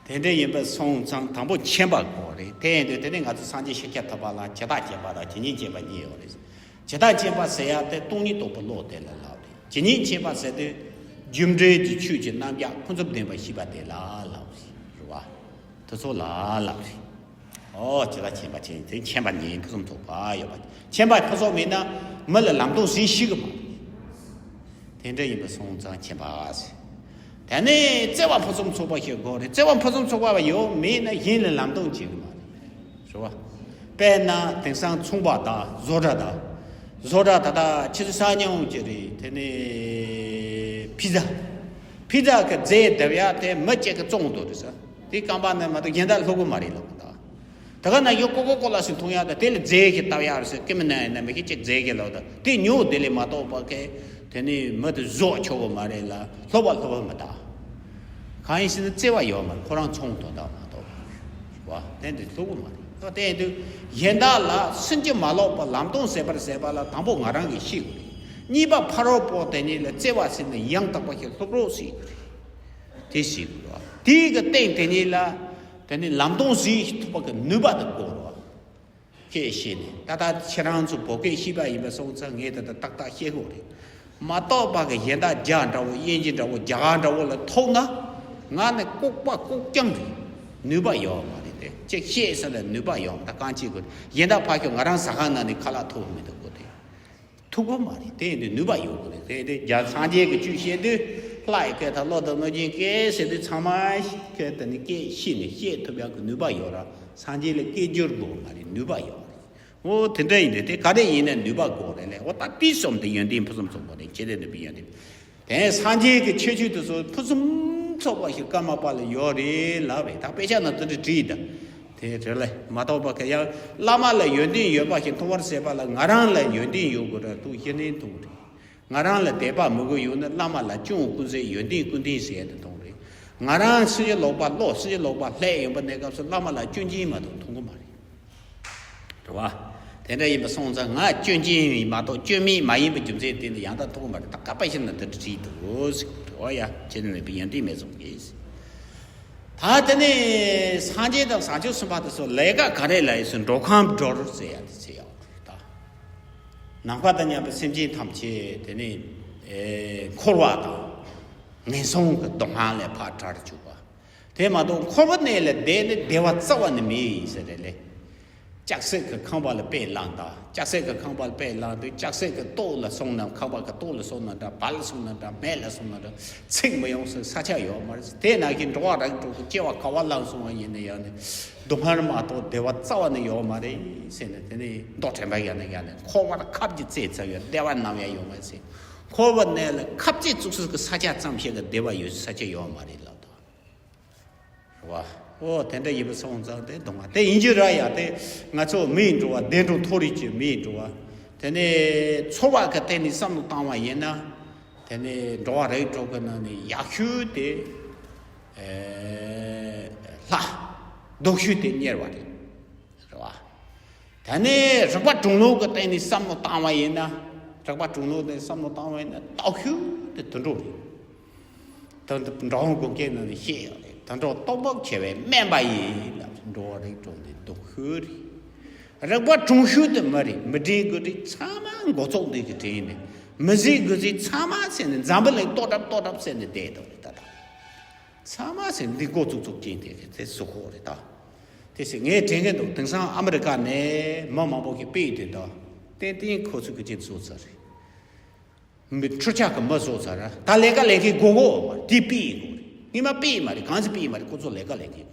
དེ་འདྲ་ཡིན་པ་སོང་ཙང་དང་པོ་མཁྱེན་པ་དགོས་རེད། དེ་ཡིན་དུས་དེ་ནས་ང་ཚོ་སངས་རྒྱས་ཤཱཀྱ་ཐུབ་པ་ལ་ཇི་ལྟར་མཁྱེན་པ་དང་ཇི་སྙེད་མཁྱེན་པ་གཉིས་ཡོད་རེད། ཇི་ལྟར་མཁྱེན་པ་ཟེར་ཡ་དེ་སྟོང་ཉིད་རྟོགས་པའི་བློ་དེ་ལ་ལབ་རེད། ཇི་སྙེད་མཁྱེན་པ་ཟེར་དུས་རྒྱུ་འབྲས་ཀྱི་ཆོས་ཀྱི་རྣམ་གཞག་ཕུན་སུམ་ལྡན་པ་ཤེས་པ་དེ་ལ་ལབ་རེད་བ། དེ་ཚོ་ལ་ལབ་རེད། ཨོ་ཇི་ལྟར་མཁྱེན་པ་ཅན་དེ་མཁྱེན་པ་ཉིད་ཕུན་སུམ་ཚོགས་པ་ཡོད་པ། མཁྱེན་པ་ཕུན་ཚོགས་མེད་ན་མི་ལ་ལམ་སྟོན་ཟིག་ཤེས་གི་མ་རེད། དེ་འདྲ་ཡིན་པ་སོང་ཙང་མཁྱེན་པ་ཟེར། དེ་ནས་བརྩེ་བ་ཕུན་སུམ་ཚོགས་པ་ཞིག་དགོས་རེད། བརྩེ་བ་ཕུན་སུམ་ཚོགས་པ་ཡོད་མེད་ན་གཞན་ལ་ལམ་སྟོན་བྱེད་གི་མ་རེད། རེད་བ། དཔེར་ན་དེང་སང་ཚོང་པ་དང་བཟོ་གྲྭ་དང་། བཟོ་གྲྭ་ད་ལྟ་ཕྱི་ཚུལ་ས་ཉུང་གི་རེད། དེ་ནས་ཕི་ཛ། ཕི་ཛ་གི་རྫས་བརྡབ་ཡག་དེ་མི་གཅིག་གིས་བཙོང་འདུག་རེད་ཟེར། དེ་རྐང་པ་ནས་མ་གཏོགས་གཞན་དག་སློབ་གི་མ་རེད་ལབ་གི་འདུག་ད་ག་ན་ཡོད་ཀོ་ཀོ་ཀོ་ལ་ཞིག་འཐུང་ཡག་དང་དེ་ལ་རྫས་ཞིག་བཏབ་ཡག་རེད་ཟེར། ཀི་མི་ན་ཡིན་ན་མི་ཤེས་གཅིག་རྫས་ཞིག་ལབ་དང་དེ་ཉོ་དེ་ལས་མ་གཏོགས་པ་གི་དེ་ནས་མི་དེ་བཟོ་ཆོག་གི་མ་རེད་ལ། སློབ་པ་སློབ་པ་མི་ད། གང་ཡིན་ཟེར་ན་བརྩེ་བ་ཡོད་མ་རེད། ཁོ་རང་ཚོང་དོན་དག་མ་གཏོགས་བ། དེ་འདི་སློབ་གི་མ་རེད། དེ་དུས་གཞན་དག་ལ་སུན་གྱི་མ་ལོག་པ་ལམ་སྟོན་ཟེར་བར་ཟེར་བ་ལ་དང་པོ་ང་རང་གིས་ཤེས་དགོས་རེད། གཉིས་པ་ཕ་རོལ་པོ་དེ་ཉིད་ལ་བརྩེ་བ་ཟེར་ནས་ཡང་དག་པ་ཞིག་སློབ་རོགས་ཟེར་དགོས་རེད། དེ་ཟེར་དགོས་རེད། དེའི་གི་སྟེང་དེ་ཉིད་ལ་དེ་ནི་ལམ་སྟོན་ཟེར་ཐུབ་པ་གི་ནུས་པ་དེ་དགོས་རེད། སྐད་ཤེས་ནས་ད་ལྟ་ཁྱེད་རང་ཚོ་བོད་སྐད་ཤེས་པ་ཡིན་པ་སོང་ཙང་ངས་ད་ལྟ་ཏག་ཏག་ཤེས་དགོས་རེད། མ་གཏོགས་པ་གི་གཞན་དག་རྒྱ་འདྲ་བོ་དབྱིན་ཇི་འདྲ་བོ་རྒྱ་གར་འདྲ་བོ་ལ་ཐོགས་ན། ང་ནི་ལྐུགས་པ་ལྐུགས་རྐྱང་རེད། ནུས་པ་ཡོད་མ་རེད་དེ། གཅིག་ཤེས་ས་ལ་ནུས་པ་ཡོད་མ་རེད། གང་བྱེད་དགོས་གཞན་དག་ཕ་ཁྱོད་ང་རང་ཟ་ཁང་ནང་ནས་ཁ་ལག་ཐོགས་མི་འདུག་གོ་དེ། ཐུག་གི་མ་རེད། དེ་ཡིན་དུས་ནུས་པ་ཡོད་དགོས་རེད། དེ་དེ་རྒྱ་སངས་རྒྱས་ཀྱི་ཆོས་བཤད་དུས་ལྷ་ཡི་སྐད་དང་ཀླུ་དང་གནོད་སྦྱིན་སྐད་ཟེར་དུས་ཚང་མ་སྐད་དེ་ནི་སྐད་ཤེས་ནས་བཤད་ཐུབ་ཡག་གི་ནུས་པ་ཡོད་ར། སངས་རྒྱས་ལ་སྐད་སྒྱུར་དགོས་མ་རེད། ནུས་པ་ཡོད་རེད། འོ་དེ་འདྲ་ཡིན་དུས་དེ་ག་རེ་ཡིན་ན་ནུས་པ་དགོས་རེད་ལས། འོ་ད་དེ་གསུམ་དེ་ཡོན་ཏན་ཕུན་སུམ་ཚོགས་པ་རེད། ཁྱེད་དེ་ནུས་པའི་ཡོན་ཏན། དེ་སངས་རྒྱས་ཀྱི་ཁྱད་ཆོས་དེ་ཚོ་ཕུན་སུམ་ཚོགས་པ་ཞིག་ཀརྨ་པ་ལ་ཡོད་རེད་ལབ་པས། ད་དཔེ་ཆ་ནང་དེ་འདྲ་བྲིས་ད། དེ་རེད་ལས་མ་གཏོགས་པ་ག་ཡང་བླ་མ་ལ་ཡོན་ཏན་ཡོད་པ་ཞིག་མཐོང་བར་བྱེད་པ་ལ་ང་རང་ལ་ཡོན་ཏན་ཡོད་དགོས་ར་འདུག་ཤེས་ནས་མཐོང་རེད། ང་རང་ལ་དད་པ་མོས་གུས་ཡོད་ན་བླ་མ་ལ་སྐྱོན་ཀུན་ཟད་ཡོན་ཏན་ཀུན་ལྡན་ཟེར་ཡ་དེ་མཐོང་རེད། ང་རང་སྲིད་ཞི་ལོག་པ་བློ་སྲིད་ཞི་ལོག་པ་ལྷད་ཡོང་པ་གནས་སྐབས་སུ་བླ་མ་ལ་སྐྱོན་ཅན་མ་གཏོགས་མཐོང་གི་མ་རེད། རེད་བ། དེ་འདྲ་ཡིན་པ་སོང་ཙང་ང་སྐྱོན་ཅན་ཡིན་མ་གཏོགས་སྐྱོན་མེད་མ་ཡིན་པའི་རྒྱུ་མཚན་དེ་ནི་ཡང་དག་མཐོང་གི་མ་རེད། ད་ག་པ་ཞིག་ན་འདི་འདྲ་བྲིས་འདུག་ཟེར་གི་རེད་བ། ཡ་ཁྱེད་ནི་ནུས་པའི་ཡོན་ཏན་མེད་ཙང་གིས། ད་དེ་ནས་སངས་རྒྱས་དང་བྱང་ཆུབ་སེམས་དཔའ་དེ་ཚོ་ལས་ཀ་ག་རེ་ལ་ཡིན་ཟེར་འགྲོ་ཁམས་སྒྲོལ་ཟེར་ཡ་དེ་ཚེ་ཡག་རེད་ད། ནམ་མཁའ་དང་མཉམ་པའི་སེམས་ཅན་ཐམས་ཅད་དེ་ནས་འཁོར་བ་དང་ངན་སོང་གི་སྡུག་བསྔལ་ལས་ཕར་བྲལ་བཅུག་པ། དེ་མ་གཏོགས་འཁོར་བའི་གནས་ལ་བསྡད་ནས་བདེ་བ་རྩ་བ་ནས་མེད་ཟེར་རེད་ལེ། ལྕགས་སྲེག་གི་ཁང་པ་ལ་དཔེ་བླངས་དང་། ལྕགས་སྲེག་གི་ཁང་པ་ལ་དཔེ་བླངས་དུས་ལྕགས་སྲེག་གི་ཏོག་ལ་སོང་ན་ཁང་པ་གི་ཏོག་ལ་སོང་ན་འདྲ། བལ་སོང་ན་འདྲ། མེ་ལ་སོང་ན་འདྲ། ཚིག་མི་ཡོང་ཟེར་ས་ཆ་ཡོད་མ་རེད། དེ་ནང་བཞིན་འགྲོ་བ་རིགས་དྲུག་གི་སྐྱེ་བ་ག་བ་བླངས་སོང་བ་ཡིན་ན་ཡང་ནི་སྡུག་བསྔལ་མ་གཏོགས་བདེ་བ་རྩ་བ་ནས་ཡོད་མ་རེད་ཟེར་ནས། དེ་ནས་མདོ་དྲན་པ་ཡང་ནས་ཡང་ནས་འཁོར་བར་ཁབ་ཀྱི་རྩེ་ཚ་ཡོད། བདེ་བ་ནམ་ཡང་ཡོད་མ་རེད་ཟེར། འཁོར་བའི་གནས་ལ་ཁབ་རྩེ་བཙུགས་ས་གི་ས་ཆ་ཙམ་ཞིག་གི་བདེ་བ་ཡོད་ས་ཆ་ཡོད་མ་རེད་ལབ་དང་། རེད་བ། ཨོ་དེ་འདྲ་ཡིན་པ་སོང་ཙང་དེ་གདོང་བ་དེ་ཡིན་གྱི་ར། ཡ་དེ་ང་ཚོ་མིའི་འགྲོ་བ་བདེ་འགྲོ་མཐོ་རིས་ཀྱི་མིའི་འགྲོ་བ། དེ་ནས་ཚོར་བ་གི་སྟེང་ནས་བསམ་བློ་བཏང་བ་ཡིན་ན། དེ་ནས་འགྲོ་བ་རིགས་དྲུག་གི་ནང་ནས་ཡག་ཤོས་དེ་ལྷ། སྡུག་ཤོས་དེ་དམྱལ་བ་རེད། རེད་བ། ད་ནི་རིག་པ་གྲུང་ལུགས་ཀྱི་སྟེང་ནས་བསམ་བློ་བཏང་བ་ཡིན་ན། རིག་པ་གྲུང་ལུགས་ནས་བསམ་བློ་བཏང་བ་ཡིན་ན་སྟག་ཤུ་དེ་དུད་འགྲོ་རེད། ད་འདི་འགྲོ་འོང་དགོས་སྐད་ནང་ནས་བཤད་ཡོད་རེད། དུད་འགྲོ་སྟོབས་བབ་ཆེ་བས་དམན་པ་ཡིན་ལབ། འགྲོ་བ་རིགས་གྲུང་དེ་སྡུག་ཤོས་རེད། རིག་པ་གྲུང་ཤོས་དེ་མི་རེད། མི་དྲན་དགོས་དྲན་ཚང་མ་འགོ་བཙུགས་འདི་གི་དྲན་ནས། མི་ཟེར་དགོས་ཟེར་ཚང་མ་ཟེར་ནས་འཛམ་བུ་གླིང་ལྟོ་གྲབས་ལྟོ་གྲབས་ཟེར་ནས་བསྡད་འདུག་རེད་ད་ལྟ། ཚང་མ་ཟེར་འདི་འགོ་བཙུགས་བཙུགས་ཀྱིན་དེ་དེ་གཟུགས་ཁོག་རེད་ད། དེ་ཟེར་ངས་དྲན་གྱི་འདུག་དེང་སང་ཨ་མི་རི་ཀ་ནས་མི་མང་པོ་ཞིག་ཕེབས་དུས་ད། ཏན་ཏན་ཁོ་ཚོ་གི་ཅིག་བཟོ་ཚར་རེད། མི་འཕྲུལ་ཆས་ཀྱི་མི་བཟོ་ཚར་ར། ད་ལས་ཀ་ལས་མཁན་དགོས་དགོས་མ་རེད། དེ་ཕེབས་དགོས་རེད། སྔོན་མ་ཕེབས་མ་རེད། གང་ཟེར་ཕེབས་མ་རེད། ཁོ་ཚོ་ལས་ཀ་ལས་མཁན་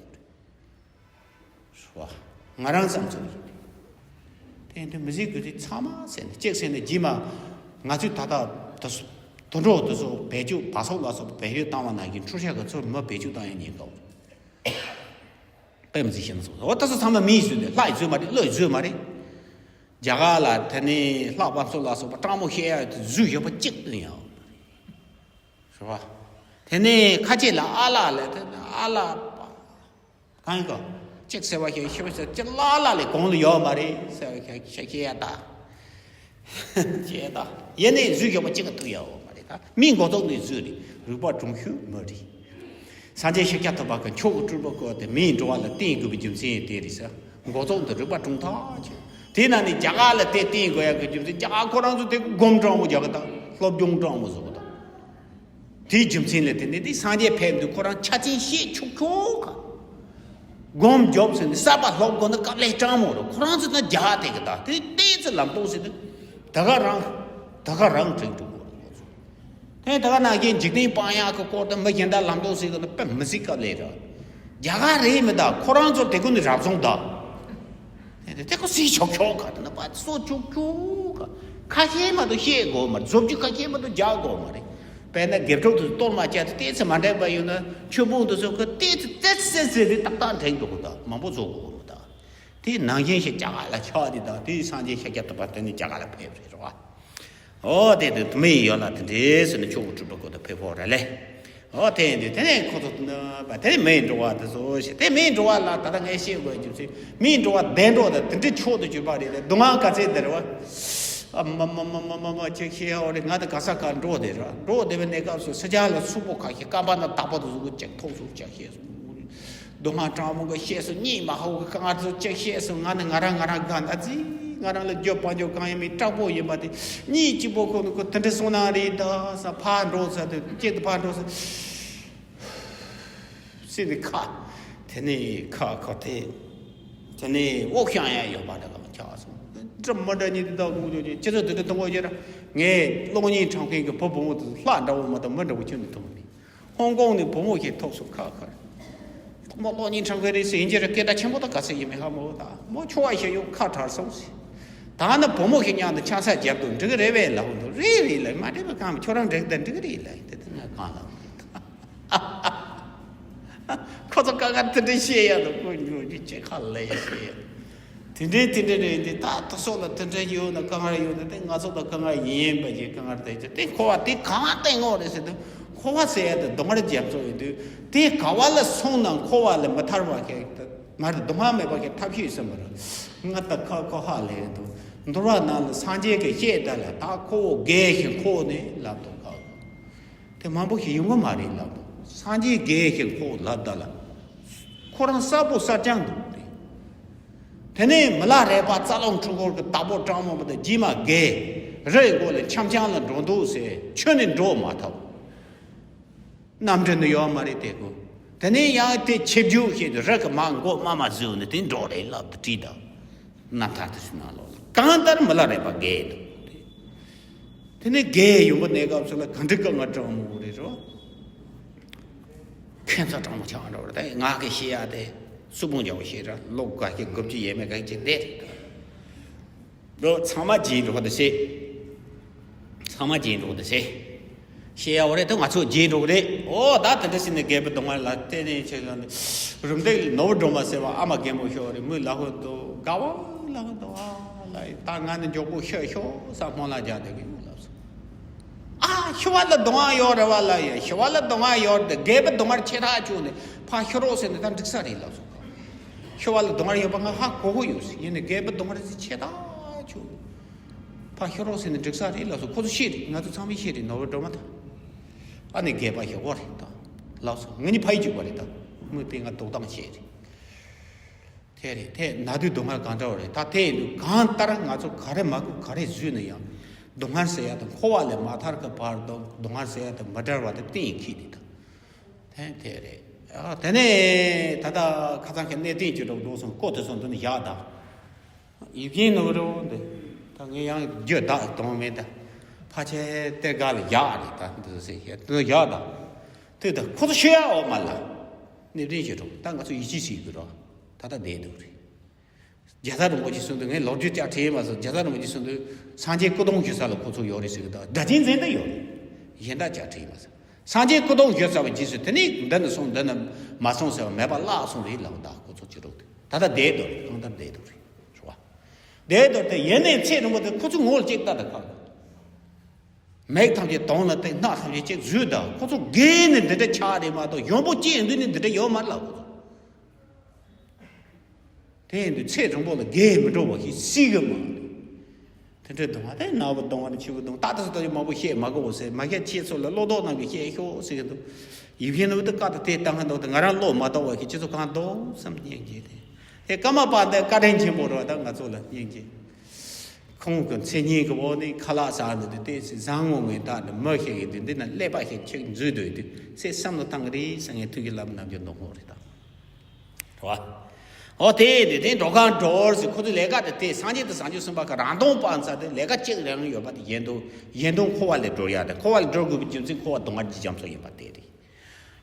དགོས་རེད། ང་རང་ཙམ་ཚོ་ཡིན། དེ་འདི་མི་ཟེར་དགོས་དུས་ཚང་མ་ཟེར་ནས་གཅིག་ཟེར་ནས་རྗེས་མ་ང་ཚོས་ད་ལྟ་དུ་དུད་འགྲོ་དེ་ཚོ་བེད་སྤྱོད་བ་སོགས་ལ་སོགས་བེད་སྤྱོད་བཏང་བ་ནང་བཞིན་འཕྲུལ་ཆས་ཀྱི་ཚུར་མི་བེད་སྤྱོད་བཏང་ཡང་ཉེན་ཁ་དཔེ་མི་སྲིད་ཤེས་ན་སོང་། འོ་ད་སོ་ཚང་མ་མིས་བཟོས་ནས་ལྷ་ཡིས་བཟོས་མ་རེད། ཀླུ་ཡིས་བཟོས་མ་རེད། རྒྱ་གར་ལ་དེ་ནས་ལྷ་བབས་སོགས་ལ་སོགས་པ་སྤྲང་མོ་བཤད་ཡ་དེ་བཟོས་ཡོད་པ་གཅིག་ཏུ་ཡང་། རེད་བ། དེ་ནས་ཁ་ཆེ་ལ་ཨ་ལ་ལས་དེ་ནས་ཨ་ལ་པ། གང་ཡིན་གོ། གཅིག་ཟེར་བ་ཞིག་ཤི་བ་ཟེར་གཅིག་ལ་ལ་ལས་གོང་ལ་ཡོད་མ་རེད་ཟེར་བ་ཞིག་ཤ་ཤེས་ཡ་ད། ཤེས་ཡ་ད། ཡེ་ནས་བཟོས་ཡོད་པ་གཅིག་ག་ཐུག་ཡ་ཡོད་མ་རེད་ད། མིའི་མགོ་ཐོག་ནས་བཟོས་རེད། རིག་པ་གྲུང་ཤོས་མི་རེད། སངས་རྒྱས་ཤཱཀྱ་ཐུབ་པ་གི་མཆོག་གི་སྤྲུལ་པ་བསྐོས་ཏེ་མིའི་འགྲོ་བ་ལ་བསྟན་དགོས་པའི་རྒྱུ་མཚན་དེ་རེད་ཟེར། མགོ་ཐོག་ཏུ་རིག་པ་གྲུང་ཐག་ཆོད། དེ་ན་ནི་རྒྱ་གར་ལ་དེ་བསྟན་དགོས་ཡ་གི་རྒྱུ་མཚན་རྒྱ་གར་ཁོ་རང་ཚོ་དེ་སྒོམ་དྲང་པོ་རྒྱག་གི་ད། སློབ་སྦྱོང་སྤྲང་མོ་བཟོ་གི་འདུག་དེའི་རྒྱུ་མཚན་ལས་དེ་ནི་དེ་སངས་རྒྱས་ཕེབས་དུས་ཁོ་རང་ཆ་རྐྱེན་བཤད་ཆོག་ཆོག་ག་སྒོམ་རྒྱོབ་ཟེར་ནས་གསར་པ་སློབ་དགོས་ན་དཀའ་ལས་སྤྲང་མོ་རེད། ཁོ་རང་ཚོ་ན་རྒྱ་དེ་གི་ད་དེ་ཏོག་ཙམ་ལམ་སྟོན་ཟེར་དུས་ད་ག་རང་ད་ག་རང་དྲན་འགྲོ་གི་རེད། དེ་ད་ག་ནང་བཞིན་འཇིག་རྟེན་སྤང་ཡག་གི་སྐོར་དུ་མི་གཞན་དག་ལམ་སྟོན་ཟེར་གི་ན་དཔེ་མི་སྲིད་དཀའ་ལས་རེད། རྒྱ་གར་རེད་མི་ད་ཁོ་རང་ཚོ་དེ་ཀུན་ནས་རབ་བྱུང་ད། དེ་ཁོ་སྲིད་ཆོག་ཆོག་ག་དེ་ན་པ་སོ་ཆོག་ཆོག་ག་ཁ་ཤས་མ་གཏོགས་བཤད་དགོས་མ་རེད། རྫོབ་རྒྱུ་ཁ་ཤས་མ་གཏོགས་རྒྱག་དགོས་མ་རེད། དཔེར་ན་དགེ་ཕྲུག་དེ་གཏོར་མ་བཅད་དེ་ཏོག་ཙམ་མ་འགྲིག་པ་ཡོད་ན་ཆོས་སྤོང་དེ་ཚོ་ཁོ་ཏོག་ཙམ་ཙེ་ཙེ་ཙེ་རེ་ཏག་ཏག་འགྲིག་འགྲོ་གི་ད་མང་པོ་བཟོ་དགོས་མ་ད། དེ་ནང་བཞིན་ཞིག་རྒྱ་གར་ལ་ཆགས་དེ་ད་དེ་སངས་རྒྱས་ཤཱཀྱ་ཐུབ་པ་དེ་ནི་རྒྱ་གར་ལ་ཕེབས་རེད་རོ། ཨོ་དེ་དུས་དུ་མི་ཡི་ཡོད་ལ་དེ་འདྲའི་ཟེར་ནས་ཆོས་སྒོ་གྲུབ་པ་གོ་ད་ཕེབས་ཕོག་ར་ལེ། ཨོ་དེ་ཡིན་དུས་དེ་ནས་ཁོ་ཚོ་དེ་ནས་མི་ཡི་འགྲོ་བ་དེ་ཚོ་ཞེས་དེ་མི་ཡི་འགྲོ་བ་ལ་ད་ལྟ་ངས་བཤད་དགོས་རྒྱུ་ཚེ་མི་ཡི་འགྲོ་བ་བདེ་འགྲོ་དང་དེ་འདྲའི་མཆོག་ཏུ་གྱུར་པ་རེད་དེ་སྡུག་བསྔལ་ག་ཚད་དེ་རེད་བ། ཨ་མ་མ་མ་མ་མ་མ་ཅིག་ཤེས་ཨོ་རེད། ང་དང་ག་ས་ག་འགྲོ་དེ་ར་འགྲོ་དེ་བའི་གནས་སྐབས་སུ་སེར་སྐྱ་ལ་ཚུགས་པོ་ཁ་ཤས་སྐམ་པ་ན་དག་པ་དུ་གཟུགས་པོ་ཅིག་ཐོག་ཚུགས་ཅིག་ཤེས་སོང་། སྡུག་བསྔལ་དྲང་མོ་གི་ཤེས་སུ་གཉིད་མ་ཧ་གོ་གི་དཀའ་ངལ་ཚོ་ཅིག་ཤེས་སུ་ང་ནི་ང་རང་ང་རང་དགའ་ད་ཙི་ང་རང་ལ་རྒྱོབ་པ་འཇོག་གང་ཡིན་མིན་དྲག་པོ་ཡིན་པ་དེ་གཉིད་སྐྱིད་པོ་ཁོ་ནི་ཁོ་དེ་འདྲ་སོང་ན་རེད་ད་ས་ཕར་འགྲོ་ས་དེ་གཅིག་ཏུ་ཕར་འགྲོ་ས་སྲིད་ནི་ཁ་དེ་ནི་ཁ་ཁ་དེ་དེ་ནི་དབུགས་ཤང་ཡང་ཡོད་པ་འདྲ་གང་ཆགས་སོང་འདྲ་མ་འདྲ་གཉིད་དེ་ད་དགོངས་འཇོག་ཅི་ཚོ་དེ་འདྲ་གཏོང་གོ་ཡོད་ར་ངས་གློག་བརྙན་འཁྲབ་མཁན་གྱི་བུ་བུ་མོ་དེ་ལྷ་འདྲ་བོ་མ་གཏོགས་མི་འདྲ་བོ་ཁྱོན་ནས་མཐོང་མེད། ཧོང་ཀོང་ནས་བུ་མོ་ཞིག་ཐུག་སོང་ཁ་ཁར། མོ་གློག་བརྙན་འཁྲབ་མཁན་རེད་ཟེར་ཡིན་གྱི་རེད་སྐད་གྲགས་ཆེན་པོ་དང་ག་ཚོད་ཡིན་མིན་ཧ་མ་གོ་ད་མོ་ཆུང་བ་ཞིག་ཡོད་ཁ་བྲལ་སོང་ཟེར། ད་ནི་བུ་མོ་ཞིག་མཉམ་དུ་ཆང་ས་རྒྱབ་དུས་འགྲིག་གི་རེད་པས་ལབ་འདུག་རེད་རེད་ལབ་མ་འགྲིག་པ་གང་མི་ཁྱོད་རང་འགྲིག་ད་འགྲིག་གི་རེད་ལབ་ཡིན་དེ་དེ་ང་གང་ལབ་འདུག་ཁོ་ཚོ་དཀའ་ངལ་དེ་འདྲ་བཤད་ཡ་དང་ཁོ་ཉོ་རྒྱུ་ཅི་ཁ་ལས་བཤད་ཡ། དེ་འདྲའི་དེ་འདྲ་རེད་འདི་ད་ད་སོགས་ལ་དེ་འདྲ་ཡོད་ན་དཀའ་ངལ་ཡོད་ན་དེ་ང་ཚོ་ལ་དཀའ་ངལ་ཡིན་པ་ཞིག་དཀའ་ངལ་དེ་ཅི་དེ་འཁོར་བ་དེ་གང་བསྟན་ངོ་རེད་ཟེར་དུས་འཁོར་བ་ཟེར་ཡ་དེ་སྡུག་བསྔལ་རྒྱ་མཚོ་ཡིན་དུས་དེ་ག་བ་ལ་སོང་ན་འཁོར་བ་ལས་མི་ཐར་བ་ཞིག་མ་རེད། སྡུག་བསྔལ་མེད་པ་ཞིག་ཐབས་ཤེས་ཡོད་ས་མ་རེད། ང་ད་ཁ་ཁོ་ཧ་ལས་འདུག་འདུལ་བ་ནང་ལ་སངས་རྒྱས་ཀྱིས་བཤད་ད་ལ་ད་ཁོ་བོ་དགེ་ཞིག་འཁོར་ནས་ལབ་འདུག་ག་དེ་མང་པོ་ཞིག་ཡོང་གི་མ་རེད་ལབ་འདུག་སངས་རྒྱས་དགེ་ཞིག་འཁོར་ལབ་ད་ལ་ཁོ་རང་གསལ་པོ་གསལ་རྐྱང་འདུག་སྟེ། དེ་ནས་མི་ལ་རས་པ་རྩ་རླུང་འཁྲུལ་འཁོར་གྱི་བདག་པོ་སྤྲང་མོ་བ་དང་རྗེས་མ་དགེ་རི་ཡི་མགོ་ལ་འཆམ་འཆམ་ལ་འགྲོ་འདུག་ཟེར་ཁྱོན་ནས་འགྲོ་མ་ཐུབ། རྣམ་འདྲེན་ནི་ཡོད་མ་རེད་དེ་ཀོ། དེ་ནས་ཡང་དེ་ཆིབས་བསྒྱུར་བྱས་ཏེ་རི་གི་མར་མགོ་དམའ་མ་བཟོས་ནས་དེ་འགྲོ་རེད་ལབ་ཏུ་བྲིས་དང་། རྣམ་ཐར་དེ་ཚོའི་ནང་ལོགས་ལ་གང་ལྟར་མི་ལ་རས་པ་དགེ་འདུག་དེ་ནས་དགེ་ཡོང་པོ་གནས་སྐབས་སུ་ལ་ག་འདྲི་དཀའ་ངལ་སྤྲང་མོ་རེད་རོ། ཁྱད་མཚར་སྤྲང་མོ་ཆགས་འགྲོ་རེད། ད་ང་གི་ཤེས་ཡ་དེ་སུ་ཕུང་རྒྱག་པ་ཤེས་ར་ལོ་ག་ཤེས་དགུ་བཅུ་ཡས་མས་ག་ཅིག་འདེད་རེད། འགྲོ་ཚང་མ་རྗེས་འགྲོ་དེ་ཤེས། ཚང་མ་རྗེས་འགྲོ་དེ་ཤེས། ཤེས་ཡ་བ་རེད་དེ་ང་ཚོ་རྗེས་འགྲོ་གི་རེད། ཨོ་ད་དེ་འདྲ་ཞིག་ནས་རྒད་པོ་སྡུག་བསྔལ་ལ་བལྟས་ནས་ཆེ་ལ་ནི་རུམ་བཏེག་ནོར་བུ་སྒྲོལ་མ་ཟེར་བ་ཨ་མ་རྒན་མོ་ཤོག་རེད། མོས་ལབ་ཧོ་འདུག་དགའ་བ་ལབ་ཧོ་འདུག་ཨ་ལ་ཡི་ད་ང་ནི་མགྱོགས་པོ་ཤི་ཤོག་ས་སྨོན་ལམ་རྒྱག་བསྡད་གི་ཡོད་ལབ་སོང་། ཨ་ཤི་བ་ལ་སྡུག་བསྔལ་ཡོད་རེད་བ་ལ་ཡི་ཤི་བ་ལ་སྡུག་བསྔལ་ཡོད་རེད་དེ་རྒད་པོ་སྡུག་བསྔལ་ཆེ་ཐག་ཆོད་ནས་ཕར་ཤི་རོགས་ཟེར་ནས་ད་འགྲིག་ས་རེད་ལབ་སོང་། ཤི་བ་ལ་སྡུག་བསྔལ་ཡོད་པ་ང་ཧ་གོ་གི་ཡོད་ཟེར་ཡིན་ནས་རྒད་པོ་སྡུག་བསྔལ་ཆེ་ཐག་ཆོད། ཕར་ཤོ་རོགས་ཟེར་ནས་འགྲིག་ས་རེད་ལབ་སོང་། ཁོ་ཚོ་ཤེས་རེད། ང་ཚོ་ཚང་མས་ཤེས་རེད། ནོར་བུ་སྒྲོལ་མ་དང་། ཨ་ནི་རྒད་པ་ཞིག་ཡོད་རེད་ད། ལབ་སོང་། ང་གཉིས་ཕ་ཡུལ་གཅིག་པ་རེད་ད། མོས་དེ་ང་འདུག་སྟངས་ཤེས་རེད། དེ་རེད་དེ་ན་དུས་སྡུག་བསྔལ་གང་འདྲ་བ་རེད་ད། དེ་ཡིན་དུས་གང་ལྟར་ང་ཚོ་ག་རེ་མ་དགོས་ག་རེ་བཟོས་ན་ཡང་སྡུག་བསྔལ་ཟེར་ཡ་དང་འཁོར་བ་ལས་མ་ཐར་གི་བར་དུ་སྡུག་བསྔལ་ཟེར་ཡ་དང་མི་བྲལ་བ་དེ་གཏན་ཡིན་ཁྱི་རེད་ད། དེ་དེ་རེད། ཨ་དེ་ནས་ད་ལྟ་ཁ་སང་གི་གནས་བརྟན་གྱི་འགྲོ་འགྲོ་སོང་། ཀོ་དེ་སོང་འདི་ནས་བཞག་ད། ཡིད་བཞིན་ནོར་བུ་འདི། ད་ངས་ཡང་རྒྱུ་བདག་གཏོང་མེད་ད། ཕལ་ཆེར་གཏེར་ཁ་ལ་བཞག་རེད་ད་འདི་ཟེར་བཤད་དེ་བཞག་ད། དེ་ད་ཁོ་ཚོ་ཤེས་ཡ་འོ་མ་ལ། གནས་བརྟན་གྱི་འགྲོ་ད་ང་ཚོ་ཡིད་ཆེས་བྱེད་དགོས་རོགས། ད་ལྟ་བསྡད་འདུག་རེད། རྒྱལ་ཚབ་རིན་པོ་ཆེ་གསུང་དུས་ངས་ལོ་རྒྱུས་ཀྱང་བྲིས་མ་སོང་། རྒྱལ་ཚབ་རིན་པོ་ཆེ་གསུང་དུས་སངས་རྒྱས་སྐུ་གདུང་བཞུགས་ས་ལ་ཁོ་ཚོ་ཡོད་རེད་ཟེར་གི་འདུག་སྒྲ་གཅན་འཛིན་དུ་ཡོད་རེད། གཞན་དག་ཀྱང་བྲིས་མ་སོང་། སངས་རྒྱས་སྐུ་གདུང་བཞུགས་ཚར་བའི་རྗེས་སུ་དེ་ནས་འདི་ནས་སོང་འདི་ནས་མ་སོང་ཟེར་བ་མེད་པ་བརླག་སོང་རེད་ལབ་འདུག་ཁོ་ཚོ་ཅི་རོགས་དེ་ད་ལྟ་བསྡད་འདུག་རེད། གང་ལྟར་བསྡད་འདུག་རེད། རེད་བ། བསྡད་འདུག་དེ་ཡིན་ནའི་ཚེ་རིང་པོ་དེ་ཁོ་ཚོ་ངོ་ལ་གཅིག་ལྟ་དང་ཁ། མིག་ཐམས་ཅད་གདོང་ལ་བལྟས། སྣ་ཐམས་ཅད་གཅིག་བཟོས་དང་ཁོ་ཚོ་རྒས་ནས་འདི་འདྲ་ཆགས་རེད་མ་གཏོགས་གཞོན་པོ་སྐྱེས་འདུག་ནས་འདི་འདྲ་ཡོད་མ་རེད་ལབ་ཁོ་ཚོ། དེ་ཡིན་དུས་ཚེ་རིང་པོ་ལ་རྒས་མི་འགྲོ་བ་ཞིག་སྲིད་གི་མ་རེད། དེ་འདྲའི་གདུང་བ་དེ་ནག་པོ་གདུང་བ་ནི་ཕྱི་པོ་གདུང་ད་ལྟ་སོ་ད་ཡོད་མང་པོ་བཤད་མ་དགོས་ཟེར། མ་བཤད་ཁྱེད་ཚོ་ལ་བློ་ལྡོག་གནང་གི་བཤད་ཤོག་ཟེར་གི་འདུག་ཡིད་བཞིན་ནོར་བུ་དེ་བཀའ་དང་དེ་བཏང་གི་འདུག་དེ་ང་རང་བློ་མ་ལྡོག་པ་ཞིག་ཁྱེད་ཚོ་གང་ལྡོག་བསམ་སྙིང་རྗེ་དེ། དེ་ཀརྨ་པ་འདི་བཀའ་དྲིན་ཆེན་པོ་རེད་བ། ད་ང་ཚོ་ལ་སྙིང་རྗེ། ཁོང་གི་མཚན་སྙན་གྱི་འོག་ནས་ཁ་ལག་ཟ་འདི་དུས་ཏེ་ཟ་ངོ་ངོས་དག་འདི་མི་ཤེས་ཀྱི་འདི་འདི་ན་ཀླད་པ་ཞིག་ཁྱེད་འཛུལ་འདོད་དུས་སེ་བསམ་བློ་བཏང་གི་རེད་ཟེར། ངས་ཐུགས་ཀྱི་ལམ་རྣམ་འགྱུར་འདོན་དགོས་རེད་ད། རེད་བ། ཨོ་དེ་དེ་དེ་འགྲོ་གང་འགྲོ་ཟེར། ཁོ་ཚོའི་ལས་ཀ་དེ་དེ་སངས་རྒྱས་དང་བྱང་ཆུབ་སེམས་དཔའ་གི་རང་སྟོང་པ་ཚ་དེ་ལས་ཀ་གཅིག་རང་ཡོད་པ་དེ་གཞན་དོན་གཞན་དོན་འཁོར་བ་ལས་སྒྲོལ་ཡ་དེ། འཁོར་བ་ལས་སྒྲོལ་དགོས་པའི་རྒྱུ་མཚན་འཁོར་བ་སྡུག་བསྔལ་གྱི་རྒྱ་མཚོ་ཡིན་པ་དེ་རེད།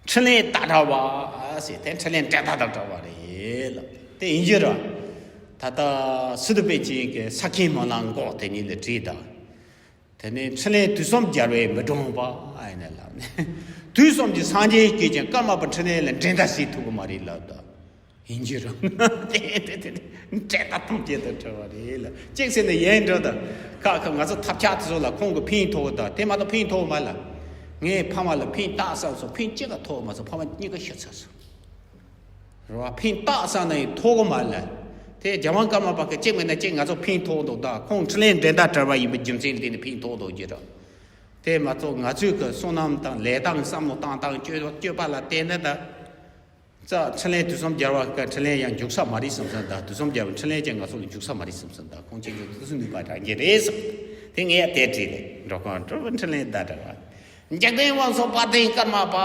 འཕྲིན་ལས་ལྟ་འདྲ་བ་ཟེར་དེ་འཕྲིན་ལས་འགྲན་ཟླ་དང་བྲལ་བ་རེད་ལ། དེ་ཡིན་གྱི་ར། ད་ལྟ་སི་ཏུ་པཎ་ཆེན་གྱི་ས་ཁྱིམ་མ་ལ་འགོག་དེ་ཉིད་ལ་བྲིས་དང་། དེ་ནས་འཕྲིན་ལས་དུས་གསུམ་རྒྱལ་བས་མི་འགྲངས་པ་ཨ་ཡིན་ན་ལབ་ནས། དུས་གསུམ་གྱི་སངས་རྒྱས་ཀྱིས་ཀྱང་ཀརྨ་པ་འཕྲིན་ལས་ལ་འགྲན་ཟླ་བྱེད་ཐུབ་ཀྱི་མ་རེད་ལབ་ད། ཡིན་གྱི་ར། དེ་དེ་དེ་འགྲན་ཟླ་ཐམས་ཅད་དང་བྲལ་བ་རེད་ལ། གཅིག་ཟེར་ནས་ཡན་འགྲོ་ད། ཁ་ཁ་ང་ཚོ་ཐབས་ཆག་དེ་ཚོ་ལ་ཁོང་གི་ཕན་ཐོགས་ད་དེ་མ་གཏོགས་ཕན་ཐོགས་མ་ལ། ངས་ཕ་མ་ལ་ཕན་བཏགས་བསམ་སོང་། ཕན་གཅིག་ག་ཐོགས་མ་སོང་། ཕ་མ་གཉིས་ཀ་ཤི་ཚར་སོང་། རེད་བ། ཕན་བཏགས་བསམ་ན་ཡང་ཐོགས་གི་མ་ལ། དེ་རྒྱལ་དབང་ཀརྨ་པ་གི་གཅིག་མིན་ན་གཅིག་ང་ཚོ་ཕན་ཐོགས་འདུག་ད། ཁོང་འཕྲིན་ལས་འགྲན་ཟླ་བྲལ་བ་ཡིན་པའི་རྒྱུ་མཚན་ལ་བརྟེན་ནས་ཕན་ཐོགས་འདུག་གི་ར། དེ་མ་གཏོགས་ང་ཚོའི་གི་བསོད་ནམས་དང་ལས་དང་བསམ་བློ་བཏང་སྟངས་སྤྱོད་སྤྱོད་པ་ལ་བརྟེན་ནས་ད། རྩ་འཕྲིན་ལས་དུས་གསུམ་རྒྱལ་བ་གི་འཕྲིན་ལས་ཡང་འཇུག་ས་མ་རེད་བསམ་སོང་ད། དུས་གསུམ་རྒྱལ་བའི་འཕྲིན་ལས་ཀྱང་ང་ཚོ་ལ་འཇུག་ས་མ་རེད་བསམ་སོང་ད། ཁོང་ཆེད་དུ་དུས་སུ་ནུས་པ་དྲག་གི་རེད་བསམ། དེ་ངས་དེ་བྲིས་ནས་འགྲོ་གང་འགྲོ་བའི་འཕྲིན་ལས་ཟླ་བྲལ་བ། འཇིག་རྟེན་དབང་ཕྱུག་དཔལ་ལྡན་ཀརྨ་པ་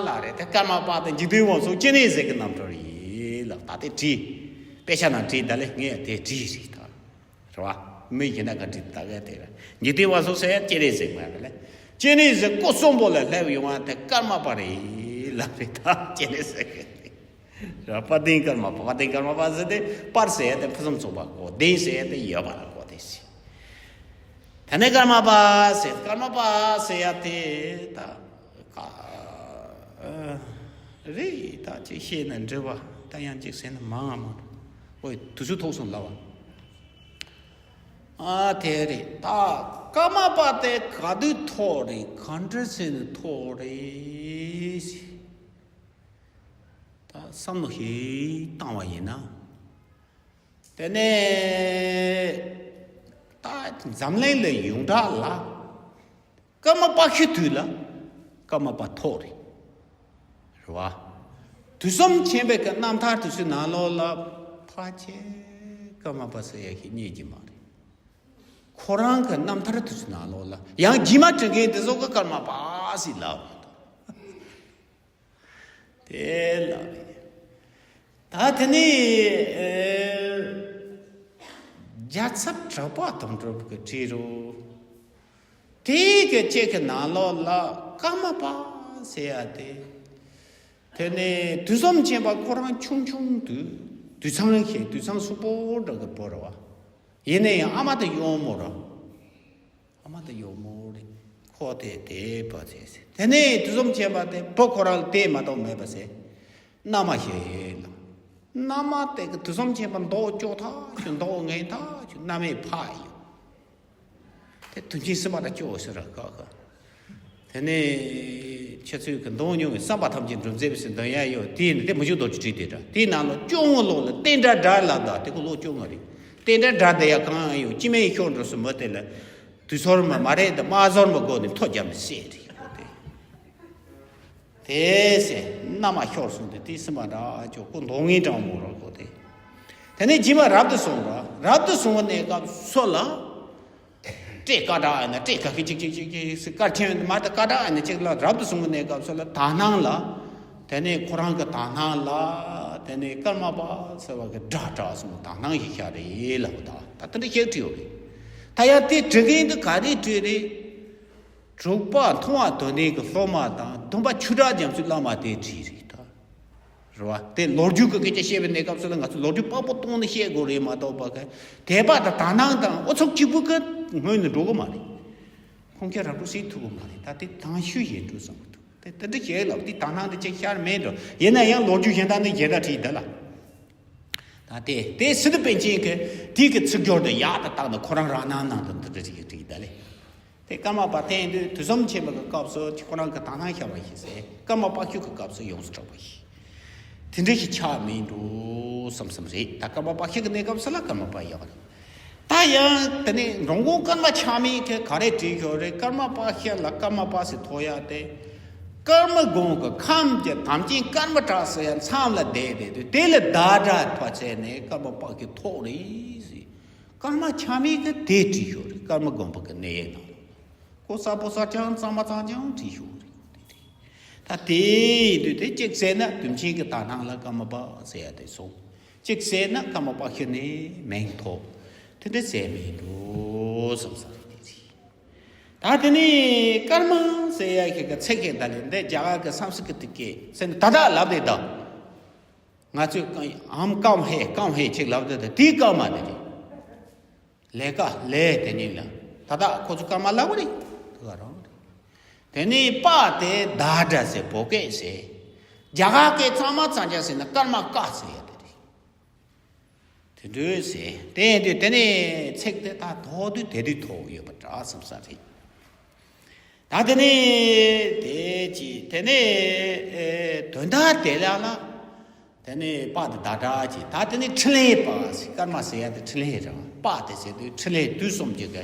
ལ་རེད། དེ་ཀརྨ་པ་དེ་འཇིག་རྟེན་དབང་ཕྱུག་སྤྱན་རས་གཟིགས་ཀྱི་རྣམ་འཕྲུལ་ཡིན་ལབ་ད། དེ་བྲིས། དཔེ་ཆ་ནང་བྲིས་ད་ལས་ངས་དེ་བྲིས་རེད་ད། རེད་བ། མི་ཡིན་ན་ག་བྲིས་ད་ག་དེ་ར། འཇིག་རྟེན་དབང་ཕྱུག་ཟེར་ཡ་སྤྱན་རས་གཟིགས་མ་རེད་ལ། སྤྱན་རས་གཟིགས་སྐུ་གསོན་པོ་ལ་སླེབས་ཡོང་བ་དེ་ཀརྨ་པ་རེད་ལབ་རེད་ད། སྤྱན་རས་གཟིགས་རེད་བ། དཔལ་ལྡན་ཀརྨ་པ། དཔལ་ལྡན་ཀརྨ་པ་ཟེར་དེ་དཔལ་ཟེར་ཡ་དེ་ཕུན་སུམ་ཚོགས་པ་གོ། ལྡན་ཟེར་ཡ་དེ་ཡོད་པ་ལ་གོ་དེ་ཟེར། ད་ནི་ཀརྨ་པ་ཟེར། ཀརྨ་པ་ཟེར་ཡ་དེ་ད་ག་རེད་ད། ཅིག་བཤད་ན་འགྲིག་བ། ད་ཡང་ཅིག་ཟེར་ན་མང་ང་མང་། ཨོའི་དུས་ཚོད་ཐོག་སོང་ལབ་བ། ཨ་དེ་རེད་ད། ཀརྨ་པ་དེ་ག་དུས་ཐོགས་རེད། ག་འདྲ་ཟེར་ནས་ཐོགས་རེད། ད་བསམ་བློ་ཞིག་བཏང་བ་ཡིན་ན། དེ་ནས་ད་འཛམ་གླིང་ལ་ཡོངས་གྲགས་ལ་ཀརྨ་པ་ཤི་དུས་ལ་ཀརྨ་པ་ཐོགས་རེད། རེད་བ། དུས་གསུམ་མཁྱེན་པའི་གི་རྣམ་ཐར་དེ་ཚོའི་ནང་ལོགས་ལ་ཕལ་ཆེར་ཀརྨ་པ་ཟེར་ཡ་ཞིག་རྙེད་ཀྱི་མ་རེད། ཁོ་རང་གི་རྣམ་ཐར་དེ་ཚོའི་ནང་ལོགས་ལ་ཡང་རྗེས་མ་འབྲི་མཁན་དེ་ཚོ་གི་ཀརྨ་པ་ཟེར་ལབ་རེད། དེ་ལ་རེད། ད་དེ་ནས་ཨེ། རྒྱལ་ཚབ་གྲགས་པ་དོན་གྲུབ་ཀྱིས་བྲིས་རོ། དེའི་གི་གཅིག་གི་ནང་ལོགས་ལ་ཀརྨ་པ་ཟེར་ཡ་དེ། དེ་ནས་དུས་གསུམ་མཁྱེན་པ་ཁོ་རང་ཆུང་ཆུང་དུས་དུད་ཚང་ཞིག་དུད་ཚང་སུག་པོ་འདྲ་གི་བུ་རེད་བ། ཡིན་ན་ཡང་ཨ་མ་དེ་གཡོག་མོ་རེད། ཨ་མ་དེ་གཡོག་མོ་རེད། ཁོ་དེ་དེ་བུ་ཚེ་ཟེར། དེ་ནས་དུས་གསུམ་མཁྱེན་པ་དེ་བུ་ཁོ་རང་དེ་མ་གཏོགས་མེད་པ་ཟེར། མནའ་མ་ཞིག་ལ། མནའ་མ་དེ་གི་དུས་གསུམ་མཁྱེན་པ་མདོག་སྐྱོ་ཐག་ཆོད། མདོག་ངན་ཐག་ཆོད། མནའ་མས་ཕ་ཡིན། དེ་དུས་ཆེན་སྲིད་པ་ལ་སྐྱོ་ཟེར་ར་ཁ་ཁ། དེ་ནས་ཁྱེད་ཚོས་གི་འདོན་མྱོང་བའི་བསམ་པ་ཐམས་ཅད་འགྲུབ་མཛད་པའི་ཟེར་འདོན་ཡ་ཡོད། དེ་ནི་དེ་མི་བཞུགས་རྡོ་རྗེ་བྲིས་དེ་འདྲ། དེའི་ནང་ལ་སྐྱོ་ངོ་ལོག་ལ་བསྟན་དགྲ་དགྲ་ལ་ད་དེ་ཁོ་ལོག་སྐྱོ་ངོ་རེད། བསྟན་དགྲ་དགྲ་དེ་ཡ་གང་ཡང་ཡོད། སྐྱེ་མེད་ཤོར་འགྲོ་སོང་མི་དེ་ལ་དུས་ཚོར་མ་མ་རེད་དེ་དམག་ཟོར་མ་དགོས་ནས་མཐོ་རྒྱ་མི་སྲེད་རེད་ཁོ་དེ། དེ་ཟེར་མནའ་མ་ཤོར་སོང་དུས་དེ་སེམས་པ་འདྲ་ཅོག་ཁོ་མདོག་ངན་གྲང་མོ་ར་ཁོ་དེ། དེ་ནས་རྗེས་མ་རབ་ཏུ་བྱུང་བ། རབ་ཏུ་བྱུང་བའི་གནས་སྐབས་སུ་ལ། སྤྲེལ་ཀ་དྲག་ཡིན་ན་སྤྲེལ་ཀ་ཁི་ཅིག་ཅིག་ཅིག་ཅིག་སྐར་ཆེན་མར་དུ་ཀ་དྲག་ཡིན་ན་ཅིག་ལ་རབ་ཏུ་བྱུང་བའི་གནས་སྐབས་སུ་ལ་དག་སྣང་ལ། དེ་ནས་ཁོ་རང་གི་དག་སྣང་ལ། དེ་ནས་ཀརྨ་པ་ཟེར་བ་གི་སྒྲ་གྲགས་སོང་། དག་སྣང་ཞིག་ཤར་རེད་ལབ་ད། ད་དེ་འདྲ་ཞིག་བྲིས་ཡོད་རེད། ད་ཡང་དེ་བྲི་མཁན་དེ་ག་རེ་བྲིས་རེད། དྲུག་པ་མཐོང་བ་དོན་ལྡན་གྱི་སློབ་མ་དང་བདུན་པ་ཆོས་གྲགས་རྒྱ་མཚོའི་བླ་མ་དེ་བྲིས་རེད་ད། རེད་བ། དེ་ལོ་རྒྱུས་ཀྱི་སྐད་ཆ་བཤད་པའི་གནས་སྐབས་སུ་ལ་ང་ཚོ་ལོ་རྒྱུས་དཔང་པོ་བཏོན་ནས་བཤད་དགོས་རེད་མ་གཏོགས་པ་གི་དད་པ་དང་དག་སྣང་དང་ཨུ་ཚུགས་གཅིག་པུ་གི་སྔོན་ནས་འགྲོ་གི་མ་རེད། ཁོང་ཁྱེད་རང་ཚོ་སྲིད་ཐུབ་གི་མ་རེད། ད་དེ་དང་ཤོས་ཡིན་འགྲོ་བསམ་གི་འདུག་དེ་དེ་འདྲ་བྱས་ལབ་དེ་དག་སྣང་དེ་ཅིག་ཤར་མེད་འགྲོ། ཡིན་ན་ཡང་ལོ་རྒྱུས་གཞན་དག་ནི་གཞན་དག་བྲིས་འདི་ལ། ད་དེ་དེ་སི་ཏུ་པཎ་ཆེན་གྱི་དེ་གི་ཚིག་སྦྱོར་དེ་ཡག་ཏུ་བཏང་ནས་ཁོ་རང་རང་སྣང་ནང་དུ་འདི་འདྲ་ཞིག་བྲིས་འདི་ལས། དེ་ཀརྨ་པ་བསྟེན་དུས་དུས་གསུམ་མཁྱེན་པ་གི་སྐབས་སུ་ཁོ་རང་གི་དག་སྣང་ཤར་བ་ཞིག་ཟེར། ཀརྨ་པ་ཤུགས་ཀྱི་སྐབས་སུ་ཡོངས་སུ་གྲགས་པ་ཞིག་དེ་འདྲ་ཞིག་ཆགས་མིན་འགྲོ་བསམ་བསམ་རེད། ད་ཀརྨ་པ་ཤུགས་ཀྱི་གནས་སྐབས་སུ་ལ་ཀརྨ་པ་ཡོད་རེད། ད་ཡང་དེ་ནས་འགྲོ་མགོན་ཀརྨ་ཆགས་མིན་གྱི་ག་རེ་བྲིས་ཡོད་རེད། ཀརྨ་པ་ཤུགས་ལ་ཀརྨ་པ་ཟེར་ཐོགས་ཡ་དེ། ཀརྨ་དགོན་གྱི་ཁམས་ཀྱི་དམ་ཅན་ཀརྨ་གྲགས་ཟེར་ཡ་མཚམས་ལ་བསྡད་དེ་དུས་དེ་ལ་བདག་སྒྲ་ཕར་བྱས་ནས་ཀརྨ་པ་ཤུགས་ཐོགས་རེད་ཟེར། ཀརྨ་ཆགས་མེད་ཀྱིས་དེ་བྲིས་ཡོད་རེད། ཀརྨ་དགོན་པ་གི་གནས་ཡིག་ནང་ལ། ཁོ་གསལ་པོ་གསལ་རྐྱང་གཙང་མ་གཙང་རྐྱང་བྲིས་ཡོད་རེད། དེ་རེད། ད་དེ་ཡིན་དུས་དེ་གཅིག་བྱས་ན་དུས་ཆེན་གྱི་དག་སྣང་ལ་ཀརྨ་པ་ཟེར་ཡ་དེ་སོང་། གཅིག་བྱས་ན་ཀརྨ་པ་ཁྱེར་ནས་མིང་ཐོགས། དེ་འདྲ་བྱས་མེད་འགྲོ་བསམ་ས་རེད། དེ་རེད། ད་དེ་ནས་ཀརྨ་ཟེར་ཡ་ཞིག་གི་ཚིག་ཞིག་ད་ལས་འདི་རྒྱ་གར་གྱི་སཾ་སྐྲྀ་ཏ་སྐད་ཟེར་ནས་ད་ལྟ་ལབ་བསྡད་ད། ང་ཚོས་ཀ་ཨམ་ཀམ་ཧེ་ཀམ་ཧེ་ཅིག་ལབ་དུས་དེ་དེའི་ཀརྨ་དེ་རེད། ལས་ཀ་ལས་དེ་ཉིད་ལ་ད་ལྟ་ཁོ་ཚོ་ཀརྨ་ལབ་གི་རེད། དེ་ག་རང་རེད། དེ་ནས་པ་དེ་ད་དྲ་ཟེར་བོད་སྐད་ཟེར། རྒྱ་གར་སྐད་གཙང་མ་གཙང་རྐྱང་ཟེར་ན་ཀརྨ་ཀ་ཟེར་ཡ་དེ་རེད། དེ་འདྲ་ཟེར། དེ་ཡིན་དུས་དེ་ནས་ཚིག་དེ་ད་ཐོགས་དུས་དེ་དུས་ཐོགས་ཡོད་པ་འདྲ་བསམ་ས་རེད། ད་དེ་ནས་དེ་ཅི་དེ་ནས་ཨེ་དོན་དག་དེ་ལ་ལ། དེ་ནས་པ་དེ་ད་དྲ་ཅི་ད་དེ་ནས་འཕྲིན་ལས་པ་ཟེར། ཀརྨ་ཟེར་ཡ་དེ་འཕྲིན་ལས་རེད། པ་དེ་ཟེར་དུས་འཕྲིན་ལས་དུས་གསུམ་གྱི་གི་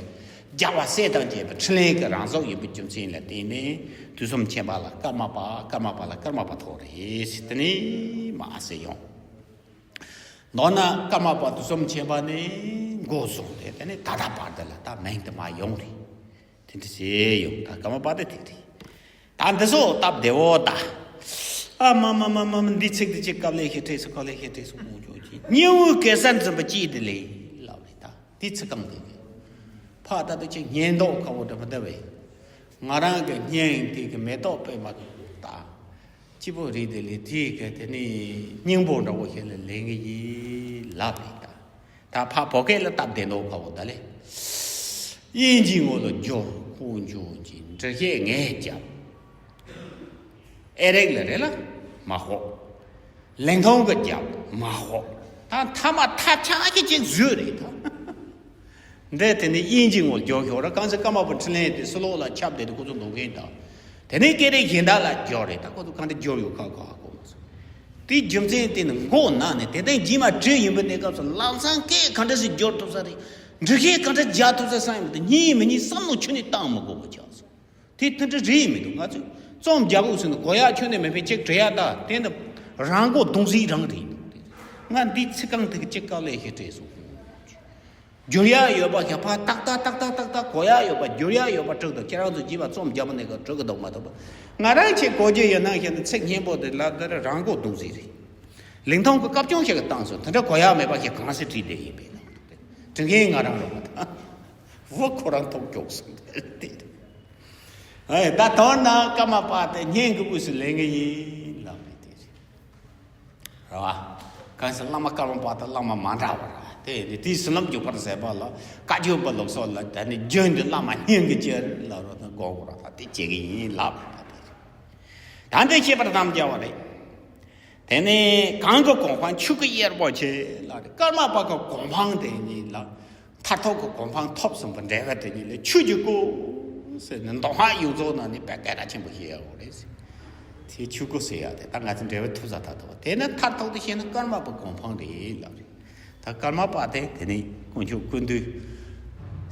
རྒྱལ་བ་སྲས་དང་བཅས་པའི་འཕྲིན་ལས་ཀྱི་རང་གཟུགས་ཡིན་པའི་རྒྱུ་མཚན་ལ་བརྟེན་ནས་དུས་གསུམ་མཁྱེན་པ་ལ་ཀརྨ་པ། ཀརྨ་པ་ལ་ཀརྨ་པ་ཐོགས་རེད་ཟེར། དེ་ནས་མ་ཟེར་ཡོང་། མདོར་ན་ཀརྨ་པ་དུས་གསུམ་མཁྱེན་པ་ནས་འགོ་བཟུང་སྟེ་དེ་ནས་ད་ལྟ་བར་དུ་ལ་ད་མིང་དུ་མ་ཡོང་རེད། དེ་འདྲ་བྱས་ཡོང་། ད་ཀརྨ་པ་དེ་དེ་རེད། ད་འདི་ཚོ་སྟབས་བདེ་བོ་ད། ཨ་མ་མ་མ་མ་མ་འདི་ཚིག་འདི་ཅིག་དཀའ་ལས་ཤེས་ཐེ་སུ་དཀའ་ལས་ཤེས་ཐེ་སུ་མོ་ཅོ་ཅི་ཉི་འུ་གེ་སར་འཛིན་པ་ཅི་དེ་ལས་ལབ་རེད་ད། འདི་ཚིག་རྐང་དེ་གི་ཕ་ད་དུ་ཅིག་ཉན་མདོག་ཁ་བོ་འདྲ་མི་འདྲ་བས། ང་རང་གི་སྙིང་དེ་གི་མེ་ཏོག་པད་མ་ད། སྐྱིད་པོ་རེད་དེ་ལས་དེའི་ག་དེ་ནི་སྙིང་པོ་འདྲ་བོ་ཞིག་ལ་ལེན་གི་ཡིན་ལབ་རེད་ད། ད་ཕ་བོད་སྐད་ལ་སྟབས་བདེ་མདོག་ཁ་བོ་ད་ལས། དབྱིན་ཇིའི་ངོ་ལ་འབྱོར་ཁོང་འབྱོར་གྱི་འདྲི་བཤད་ངས་རྒྱབ། ཨེ་རིག་ལ་རེད་ལ་མ་ཧོ། ལིང་ཐོང་གི་རྒྱབ་མ་ཧོ། ད་མཐའ་མ་ཐབས་ཆག་གི་ཅིག་བཟོས་རེད་ད། འདི་དེ་ནི་དབྱིན་ཇི་ངོ་རྒྱོག་ཤོག་ར། གང་ཟེར་ཀརྨ་པ་འཕྲིན་ལས་དེ་སི་ལོག་ལ་ཁྱབ་བསྡད་དེ་ཁོ་ཚོ་འདོགས་མཁན་དང་། དེ་ནས་སྐད་རིགས་གཞན་དག་ལ་རྒྱོག་རེད་ད། ཁོ་ཚོ་གང་འདྲ་རྒྱོག་ཡོད་ཁ་ཁ་ཧ་གོ་མ་སོང་། དེའི་རྒྱུ་མཚན་དེ་ནི་མགོ་ན་ནས་དེ་ལྟར་རྗེས་མ་བྲིས་ཡིན་པའི་གནས་སྐབས་སུ་ལམ་སང་སྐད་གང་འདྲ་ཞིག་རྒྱོག་ཐུབ་ས་རེད། འབྲི་སྐད་གང་འདྲ་རྒྱག་ཐུབ་ས་བསམ་ཡོང་དུས་གཉིས་མི་གཉིས་བསམ་བློ་ཁྱོན་ནས་བཏང་མི་དགོས་པ་ཆགས་སོང་། དེ་དེ་འདྲ་རེད་མི་འདུག་ང་ཚོས་རྩོམ་རྒྱག་དགོས་ཟེར་ན་གོ་ཡག་ཁྱོན་ནས་མེད་པའི་ཅིག་བྲི་ཡག་ད་དེ་ནི་རང་མགོ་རྡུང་ཟིག་རང་རེད་འདུག་ང་འདི་ཚིག་རྐང་དེ་གི་ཅིག་དཀའ་ལས་ཞིག་སྤྲད་སོང་། བསྒྱུར་ཡག་ཡོད་པ་ཞིག་ཕར་ཏག་ཏག་ཏག་ཏག་ཏག་ཏག་གོ་ཡག་ཡོད་པ་བསྒྱུར་ཡག་ཡོད་པ་དྲུག་དང་ཁྱེད་རང་ཚོ་རྗེས་མ་རྩོམ་རྒྱག་པ་ནས་ག་དྲུག་གི་འདུག་མ་ཐུབ་པ། ང་རང་ཆེ་གོ་རྒྱུ་ཡོད་ན་ཞེ་ན་ཚིག་སྙན་པོ་དེ་ལ་དེ་རང་མགོ་རྡུང་ཟིག་རེད། ལིང་ཐང་གི་སྐབས་ཅུང་ཞིག་གི་བཏང་སོང་། དེ་འདྲ་གོ་ཡག་མེད་པ་ཞིག་གང་སྲིད་བྲིས་བསྡད་ཡིན་པས་ན། དྲི་ངན་ང་རང་རོགས་པ་དང་། བུ་ཁོ་རང་ཐོག་ཀྱོག་སོང་དེ། ཨེ་ད་དོན་ན་ཀརྨ་པ་དེ་སྙིང་གི་དབུས་སུ་ལེན་གི་ཡིན་ལབ་ནས་དེ་རེད། རེད་བ། གང་ཟེར་བླ་མ་ཀརྨ་པ་དང་བླ་མ་མ་འདྲ་བ་རེད། དེ་ནི་དེའི་བསོད་ནམས་འཇུག་པར་ཟད་པ་ལ་བཀའ་བརྒྱུད་པ་ལུགས་སྲོལ་ལ་ད་ནི་རྒྱུན་དུ་བླ་མ་སྙིང་གི་ཅེར་ལ་རོ་ན་དགོངས་པ་ར་ད་དེ་བྱེད་གི་ཡིན་ལབ་རེད། ད་དེ་རེད། ད་འདི་ཤེས་པར་དམ་བཅའ་བ་རེད། དེ་ནས་གང་གི་གོ་འཕང་ཆོས་སྐུ་གཡེར་པོ་ཆེ་ལ་རེད། ཀརྨ་པ་གི་གོ་འཕང་དེ་ཉིད་ལ། མཐར་ཐུག་གི་གོ་འཕང་ཐོབ་ཟིན་པ་འབྲེལ་བ་དེ་ཉིད་ལ་ཆོས་ཀྱི་སྐུ་ཟེར་ནས་མདོ་སྔགས་ཡོངས་རྫོགས་ནང་ནས་དཔེ་སྐད་གྲགས་ཆེན་པོ་ཞིག་ཡོད་རེད། དེ་ཆོས་སྐུ་ཟེར་ཡ་དེ་ད་ང་ཚོ་འབྲེལ་བ་ཐུབ་ས་ད་ཐུབ་པ་དེ་ནི་མཐར་ཐུག་ཏུ་བཤད་ན་ཀརྨ་པའི་གོ་འཕང་རེད་ལབ་རེད། ད་ཀརྨ་པ་དེ་དེ་ནི་དཀོན་མཆོག་ཀུན་འདུས་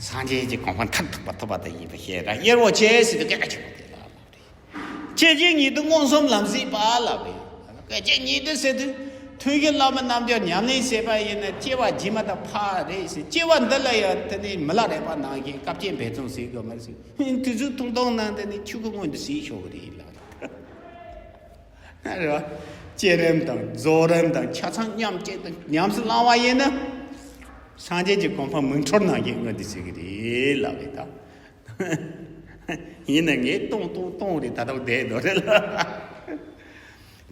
སངས་རྒྱས་ཀྱི་གོ་འཕང་མཐར་ཐུག་པ་ཐོབ་པ་དེ་ཡིན་པ་ཤེས་ར་གཡེར་པོ་ཆེ་ཟེར་དུས་སྐད་གྲགས་ཆེན་པོ་དེ་ལ་ལབ་རེད། སྐྱེ་མཆེད་ཉིད་དུ་མངོན་སུམ་ལམ་གཟིགས་པ་ལབ་པས། སྐྱེ་མཆེད་ཉིད་དུ་ཟེར་དུས་ཐུན་བཞི་བླ་མའི་རྣལ་འབྱོར་ཉམས་ལེན་བྱས་པ་ཡིན་ན་སྐྱེ་བ་རྗེས་མ་དང་ཕར་རེད་ཟེར། སྐྱེ་བ་འདི་ལ་ཡང་དེ་ནི་མི་ལ་རས་པ་ནང་བཞིན་བཀའ་བཅད་འབད་བརྩོན་ཟེར་དགོས་མ་རེད་ཟེར། དུས་ཚོད་ཐུང་ཐུང་ནང་དེ་ནི་ཆོས་སྐུ་མངོན་དུ་གཟིགས་ཆོག་གི་རེད་ལབ་རེད། རེད་བ། བསྐྱེད་རིམ་དང་རྫོགས་རིམ་དང་ཆ་ཚང་མཉམ་བསྐྱེད་དང་ཉམས་སུ་བླང་བ་ཡིན་ན། སངས་རྒྱས་ཀྱི་གོ་འཕང་མིག་འཕྲུལ་ནང་བཞིན་མངོན་དུ་གཟིགས་ཀྱི་རེད་ལབ་རེད་ད། ཡིན་ན་ངས་ཏོང་ཏོང་ཏོང་རེད་ད་ལྟ་བསྡད་འདུག་རེད་ལ།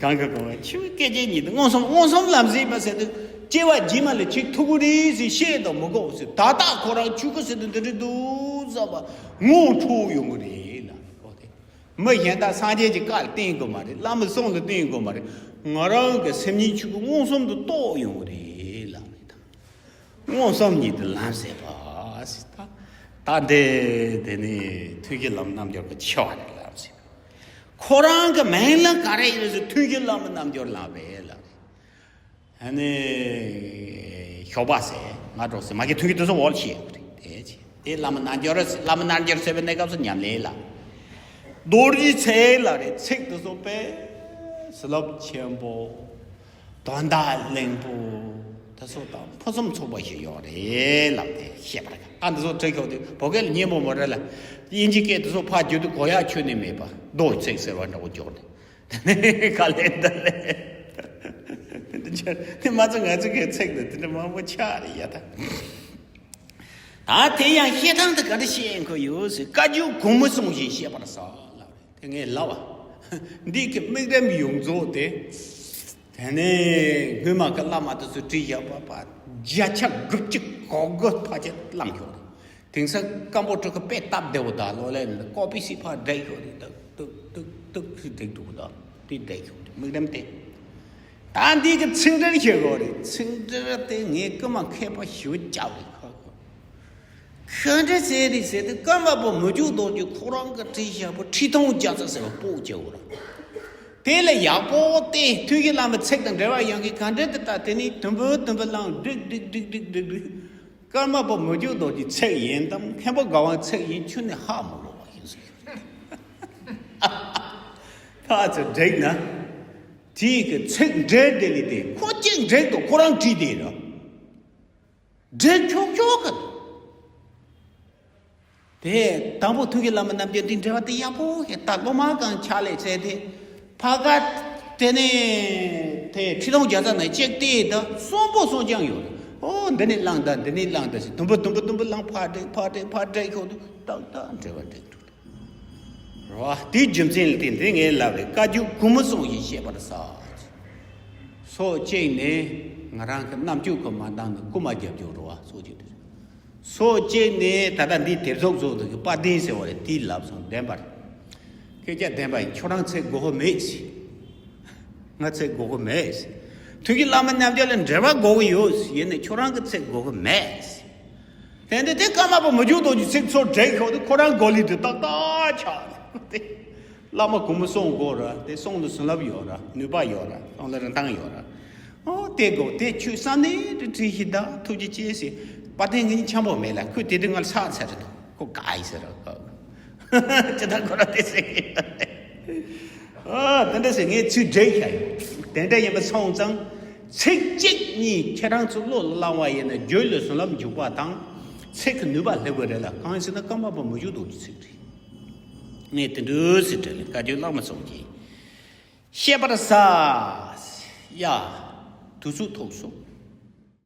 གང་གི་གོང་ཆུ་སྐད་ཅིག་ཉིད་དུ་མངོན་སུམ་མངོན་སུམ་ལམ་ཟེར་མ་ཟེར་དུས་སྐྱེ་བ་རྗེས་མ་ལ་ཅིག་ཐུག་གི་རེད་ཟེར་བཤད་དང་མི་དགོས་ཟེར། ད་ལྟ་ཁོ་རང་ཆོས་སྐུ་ཟེར་དུས་འདི་འདྲ་འདུག་བསམ་པ་ངོ་འཕྲོད་ཡོང་གི་རེད་ལ་ཁོ་དེ། མི་གཞན་དག་སངས་རྒྱས་ཀྱི་བཀའ་ལ་བརྟེན་དགོས་མ་རེད། བླ་མའི་གསུང་ལ་བརྟེན་དགོས་མ་རེད། ང་རང་གི་སེམས་ཉིད་ཆོས་སྐུ་མངོན་སུམ་དུ་རྟོགས་ཡོང་གི་རེད་ལ་རེད་ད། མངོན་སུམ་ཉིད་དུ་ལམ་ཟེར་བ་ཟེར་ད། ད་འདི་དེ་ནི་ཐུན་བཞི་བླ་མའི་རྣལ་འབྱོར་གྱི་ཆེ་བ་རེད་ལམ་ཟེར་བ། ཁོ་རང་གི་མིང་ལ་ག་རེ་ཡོད་ཟེར་ཐུན་བཞི་བླ་མའི་རྣལ་འབྱོར་ལམ་རེད་ལ། ཨ་ནི་ཞོགས་པ་ཟེར་སྔ་དྲོ་ཟེར་མ་གི་ཐུན་གྱི་དུས་སུ་འོལ་ཤེས་དེ་ཆེ་དེ་བླ་མའི་རྣལ་འབྱོར་བླ་མའི་རྣལ་འབྱོར་ཟེར་བའི་གནས་སྐབས་སུ་ཉམས་ལེན་ལ། རྡོ་རྗེ་ཚེ་ལ་རེད། ཚིག་དུ་སོགས་པའི་བྱིན་རླབས་ཆེན་པོ། དོན་དག་བརླིང་པོ། ད་ ད་སོ་དང་ཕུན་སུམ་ཚོགས་པ་ཞིག་ཡོད་རེད་ལབ་སྟེ་བཤད་པ་རེད། ཨ་འདི་ཚོ་བྲིས་ཁྱོག་དེ་བོད་སྐད་ལ་སྙན་པོ་མ་རེད་ལ། དབྱིན་ཇི་སྐད་དེ་ཚོ་ཕར་བསྒྱུར་དུས་གོ་ཡག་ཁྱོན་ནས་མེད་པ་རྡོ་ཚིག་ཟེར་བ་འདྲ་བོ་འཇོག་ནས། དེ་ནས་ག་ལེར་ད་ལས་དེ་མ་ཚད་ང་ཚོ་གི་ཚིག་དེ་དེ་འདྲ་མང་པོ་ཆགས་རེད་ཡ། ད་ད་དེ་ཡང་བཤད་སྟངས་དེ་ག་འདྲ་བཤད་དགོས་ཡོད་ཟེར། བཀའ་བརྒྱུད་གོང་མ་གསུང་བཞིན་བཤད་པར་ཟ་ལབ་རེད། དེ་ངས་ལབ་པ། འདི་གི་དམིགས་རིམ་ཡོངས་རྫོགས་དེ། དེ་ནས་སྔོན་མ་གི་བླ་མ་དེ་ཚོས་བྲིས་བཞག་པ་པ་བརྒྱ་ཆ་དགུ་བཅུ་གོ་དགུ་ཕལ་ཆེར་བླངས་ཁྱོག་རེད། དེང་སང་སྐམ་པོ་ཕྲུ་གུ་དཔེ་སྟབས་བདེ་བོ་དག་ལོ་ལ་ཡིན་ན་ཀོ་པི་སི་ཕར་བསྒྲིགས་ཁྱོག་རེད། ཏུག་ཏུག་ཏུག་ཏུག་ཞིག་བསྒྲིགས་འདུག་ད་དེ་བསྒྲིགས་ཁྱོག་རེད། དམིགས་རིམ་དེ། ད་འདི་གི་ཚིག་འགྲེལ་བྱེད་དགོས་རེད། ཚིག་འགྲེལ་དེ་ངས་རྐུན་མ་མཁས་པ་ཞུ་བཅའ་བའི་ཁ་ཁོ། ཁ་འདྲ་ཟེར་རེད་ཟེར་དུས་ཀརྨ་པ་མི་བསྐྱོད་རྡོ་རྗེ་ཁོ་རང་གི་བྲིས་བཞག་པ་ཁྲི་སྟོང་བརྒྱ་རྩ་ཟེར་བ་སྤོ་བྱེད་འོ་ར། དེ་ལ་ཡག་པོ་དེ་ཐུགས་ཀྱི་བླ་མའི་ཚིག་དང་འབྲེལ་བ་ཡོང་གི་ག་འདྲ་དེ་ལྟ་དེ་ནི་དུམ་བུ་དུམ་བུ་བླངས་བསྒྲིགས་བསྒྲིགས་བསྒྲིགས་བསྒྲིགས་བསྒྲིགས་བསྒྲིགས། ཀརྨ་པ་མི་བསྐྱོད་རྡོ་རྗེ་ཚིག་ཡིན་དམ་མཁན་པོ་དགའ་བའི་ཚིག་ཡིན་ཁྱོན་ནས་ཧ་མ་གོ་བ་ཡིན་ཟེར། ད་ཚོ་བསྒྲིགས་ན། དེའི་གི་ཚིག་འགྲེལ་དེ་ལས་དེ་ཁོ་གཅིག་འགྲིག་འདུག་ཁོ་རང་བྲིས་དེ་ར། འགྲིག་ཁྱོག་ཁྱོག་གི་འདུག་དེ་དང་པོ་ཐུགས་ཀྱི་བླ་མ་རྣམས་ཀྱིས་འདི་འགྲེལ་པ་དེ་ཡག་པོ་ཞིག་ད་སློབ་མ་གང་ཕྱག་ལས་བྱས་ཏེ། ཕ་ག་དེ་ནས་དེ་ཁྲི་སྟོང་བརྒྱ་རྩ་ནས་གཅིག་བལྟས་ད་གསོན་པོ་གསོན་རྐྱང་ཡོད་རེད། ཨོ་འདི་ནས་བླངས་ད་འདི་ནས་བླངས་ད་ཟེར་དུམ་བུ་དུམ་བུ་དུམ་བུ་བླངས་ཕར་འགྲིག་ཕར་འགྲིག་ཕར་འགྲིག་ཁྱོག་འདུག་ཏག་ཏག་འགྲེལ་པ་འགྲིག་འདུག་རེད་བ། དེའི་རྒྱུ་མཚན་ལ་བརྟེན་ཏེ་ངས་ལབ་རེད། བཀའ་བརྒྱུད་གོང་མ་གསུང་བཞིན་བཤད་པར་ཟ། སོ་གཅིག་ནས་ང་རང་གི་རྣམ་དཔྱོད་ཀྱི་མ་འདང་ནི་རྐུན་མ་རྒྱབ་སྐྱོར་རེད་བ། སོ་གཅིག་དེ་རེད། སོ་གཅིག་ནས་ད་ལྟ་འདི་དེབ་ཚོགས་བཟོ་དུས་ཀྱི་དཔལ་ལྡན་ཟེར་བ་རེད། དེས་ལབ་སོང་བདེན་པར། སྐད་ཆ་བདེན་པ་ཡིན། ཁྱོད་རང་ཚིག་དགོས་མཁོ་མེད་ཟེར། ང་ཚིག་དགོས་མཁོ་མེད་ཟེར། ཐུགས་ཀྱི་བླ་མ་རྣམས་ཀྱིས་ལ་འགྲེལ་པ་དགོས་ཀྱི་ཡོད་ཟེར། ཡིན་ནའི་ཁྱོད་རང་གི་ཚིག་དགོས་ཀྱི་མེད་ཟེར། དེ་འདི་དེ་ཀརྨ་པ་མི་བསྐྱོད་རྡོ་རྗེ་ཚིག་ཚོ་བསྒྲིགས་ཤོག་དེ་ཁོ་རང་མགོ་ལི་དུ་ཏག་ཏག་ཆགས་ཏེ། བླ་མ་གོང་མ་གསུང་དགོས་ར། དེ་གསུང་ལ་བཟང་ལབ་ཡོད་ར། ནུས་པ་ཡོད་ར། གསུང་ལ་རིན་ཐང་ཡོད་ར། ཨོ་དེ་དགོས་དེ་ཆོས་བསམ་ནས་དེ་བྲིས་ཤིག་ད་ཐུགས་རྗེ་ཆེ་ཟེར། དཔལ་ལྡན་ངས་འཆམ་པོ་མེད་ལ་ཁོས་དེ་དུས་ང་ལ་ཚར་ཚར་རེད་དོ། ཁོ་ག་ཡིན་ཟེར་ར་ཁོ། ཅི་ད་ཁོ་ར་དེ་ཟེར་གི། ཨ་དེ་འདྲ་ཟེར་ངས་ཚུལ་འགྲེལ་བྱ་ཡོད། དེ་འདྲ་ཡིན་པ་སོང་ཙང་། ཚིག་གཅིག་གཉིས་ཁྱེད་རང་ཚོ་བློ་ལ་བླང་བ་ཡིན་ན་རྒྱུད་ལ་བཟང་ལམ་འཇུག་པ་དང་། ཚིག་གི་ནུས་པ་སླེབས་དགོས་རེད་ལ། གང་ཡིན་ཟེར་ན་ཀརྨ་པ་མི་བསྐྱོད་རྡོ་རྗེ་ཚིག་རེད། ངས་དེ་འདྲ་ཟེར་དྲན་ལ་བཀའ་བརྒྱུད་བླ་མ་གསུང་གིས་བཤད་པར་ཟ། ཡ། དུས་ཚོད་ཐུག་སོང་།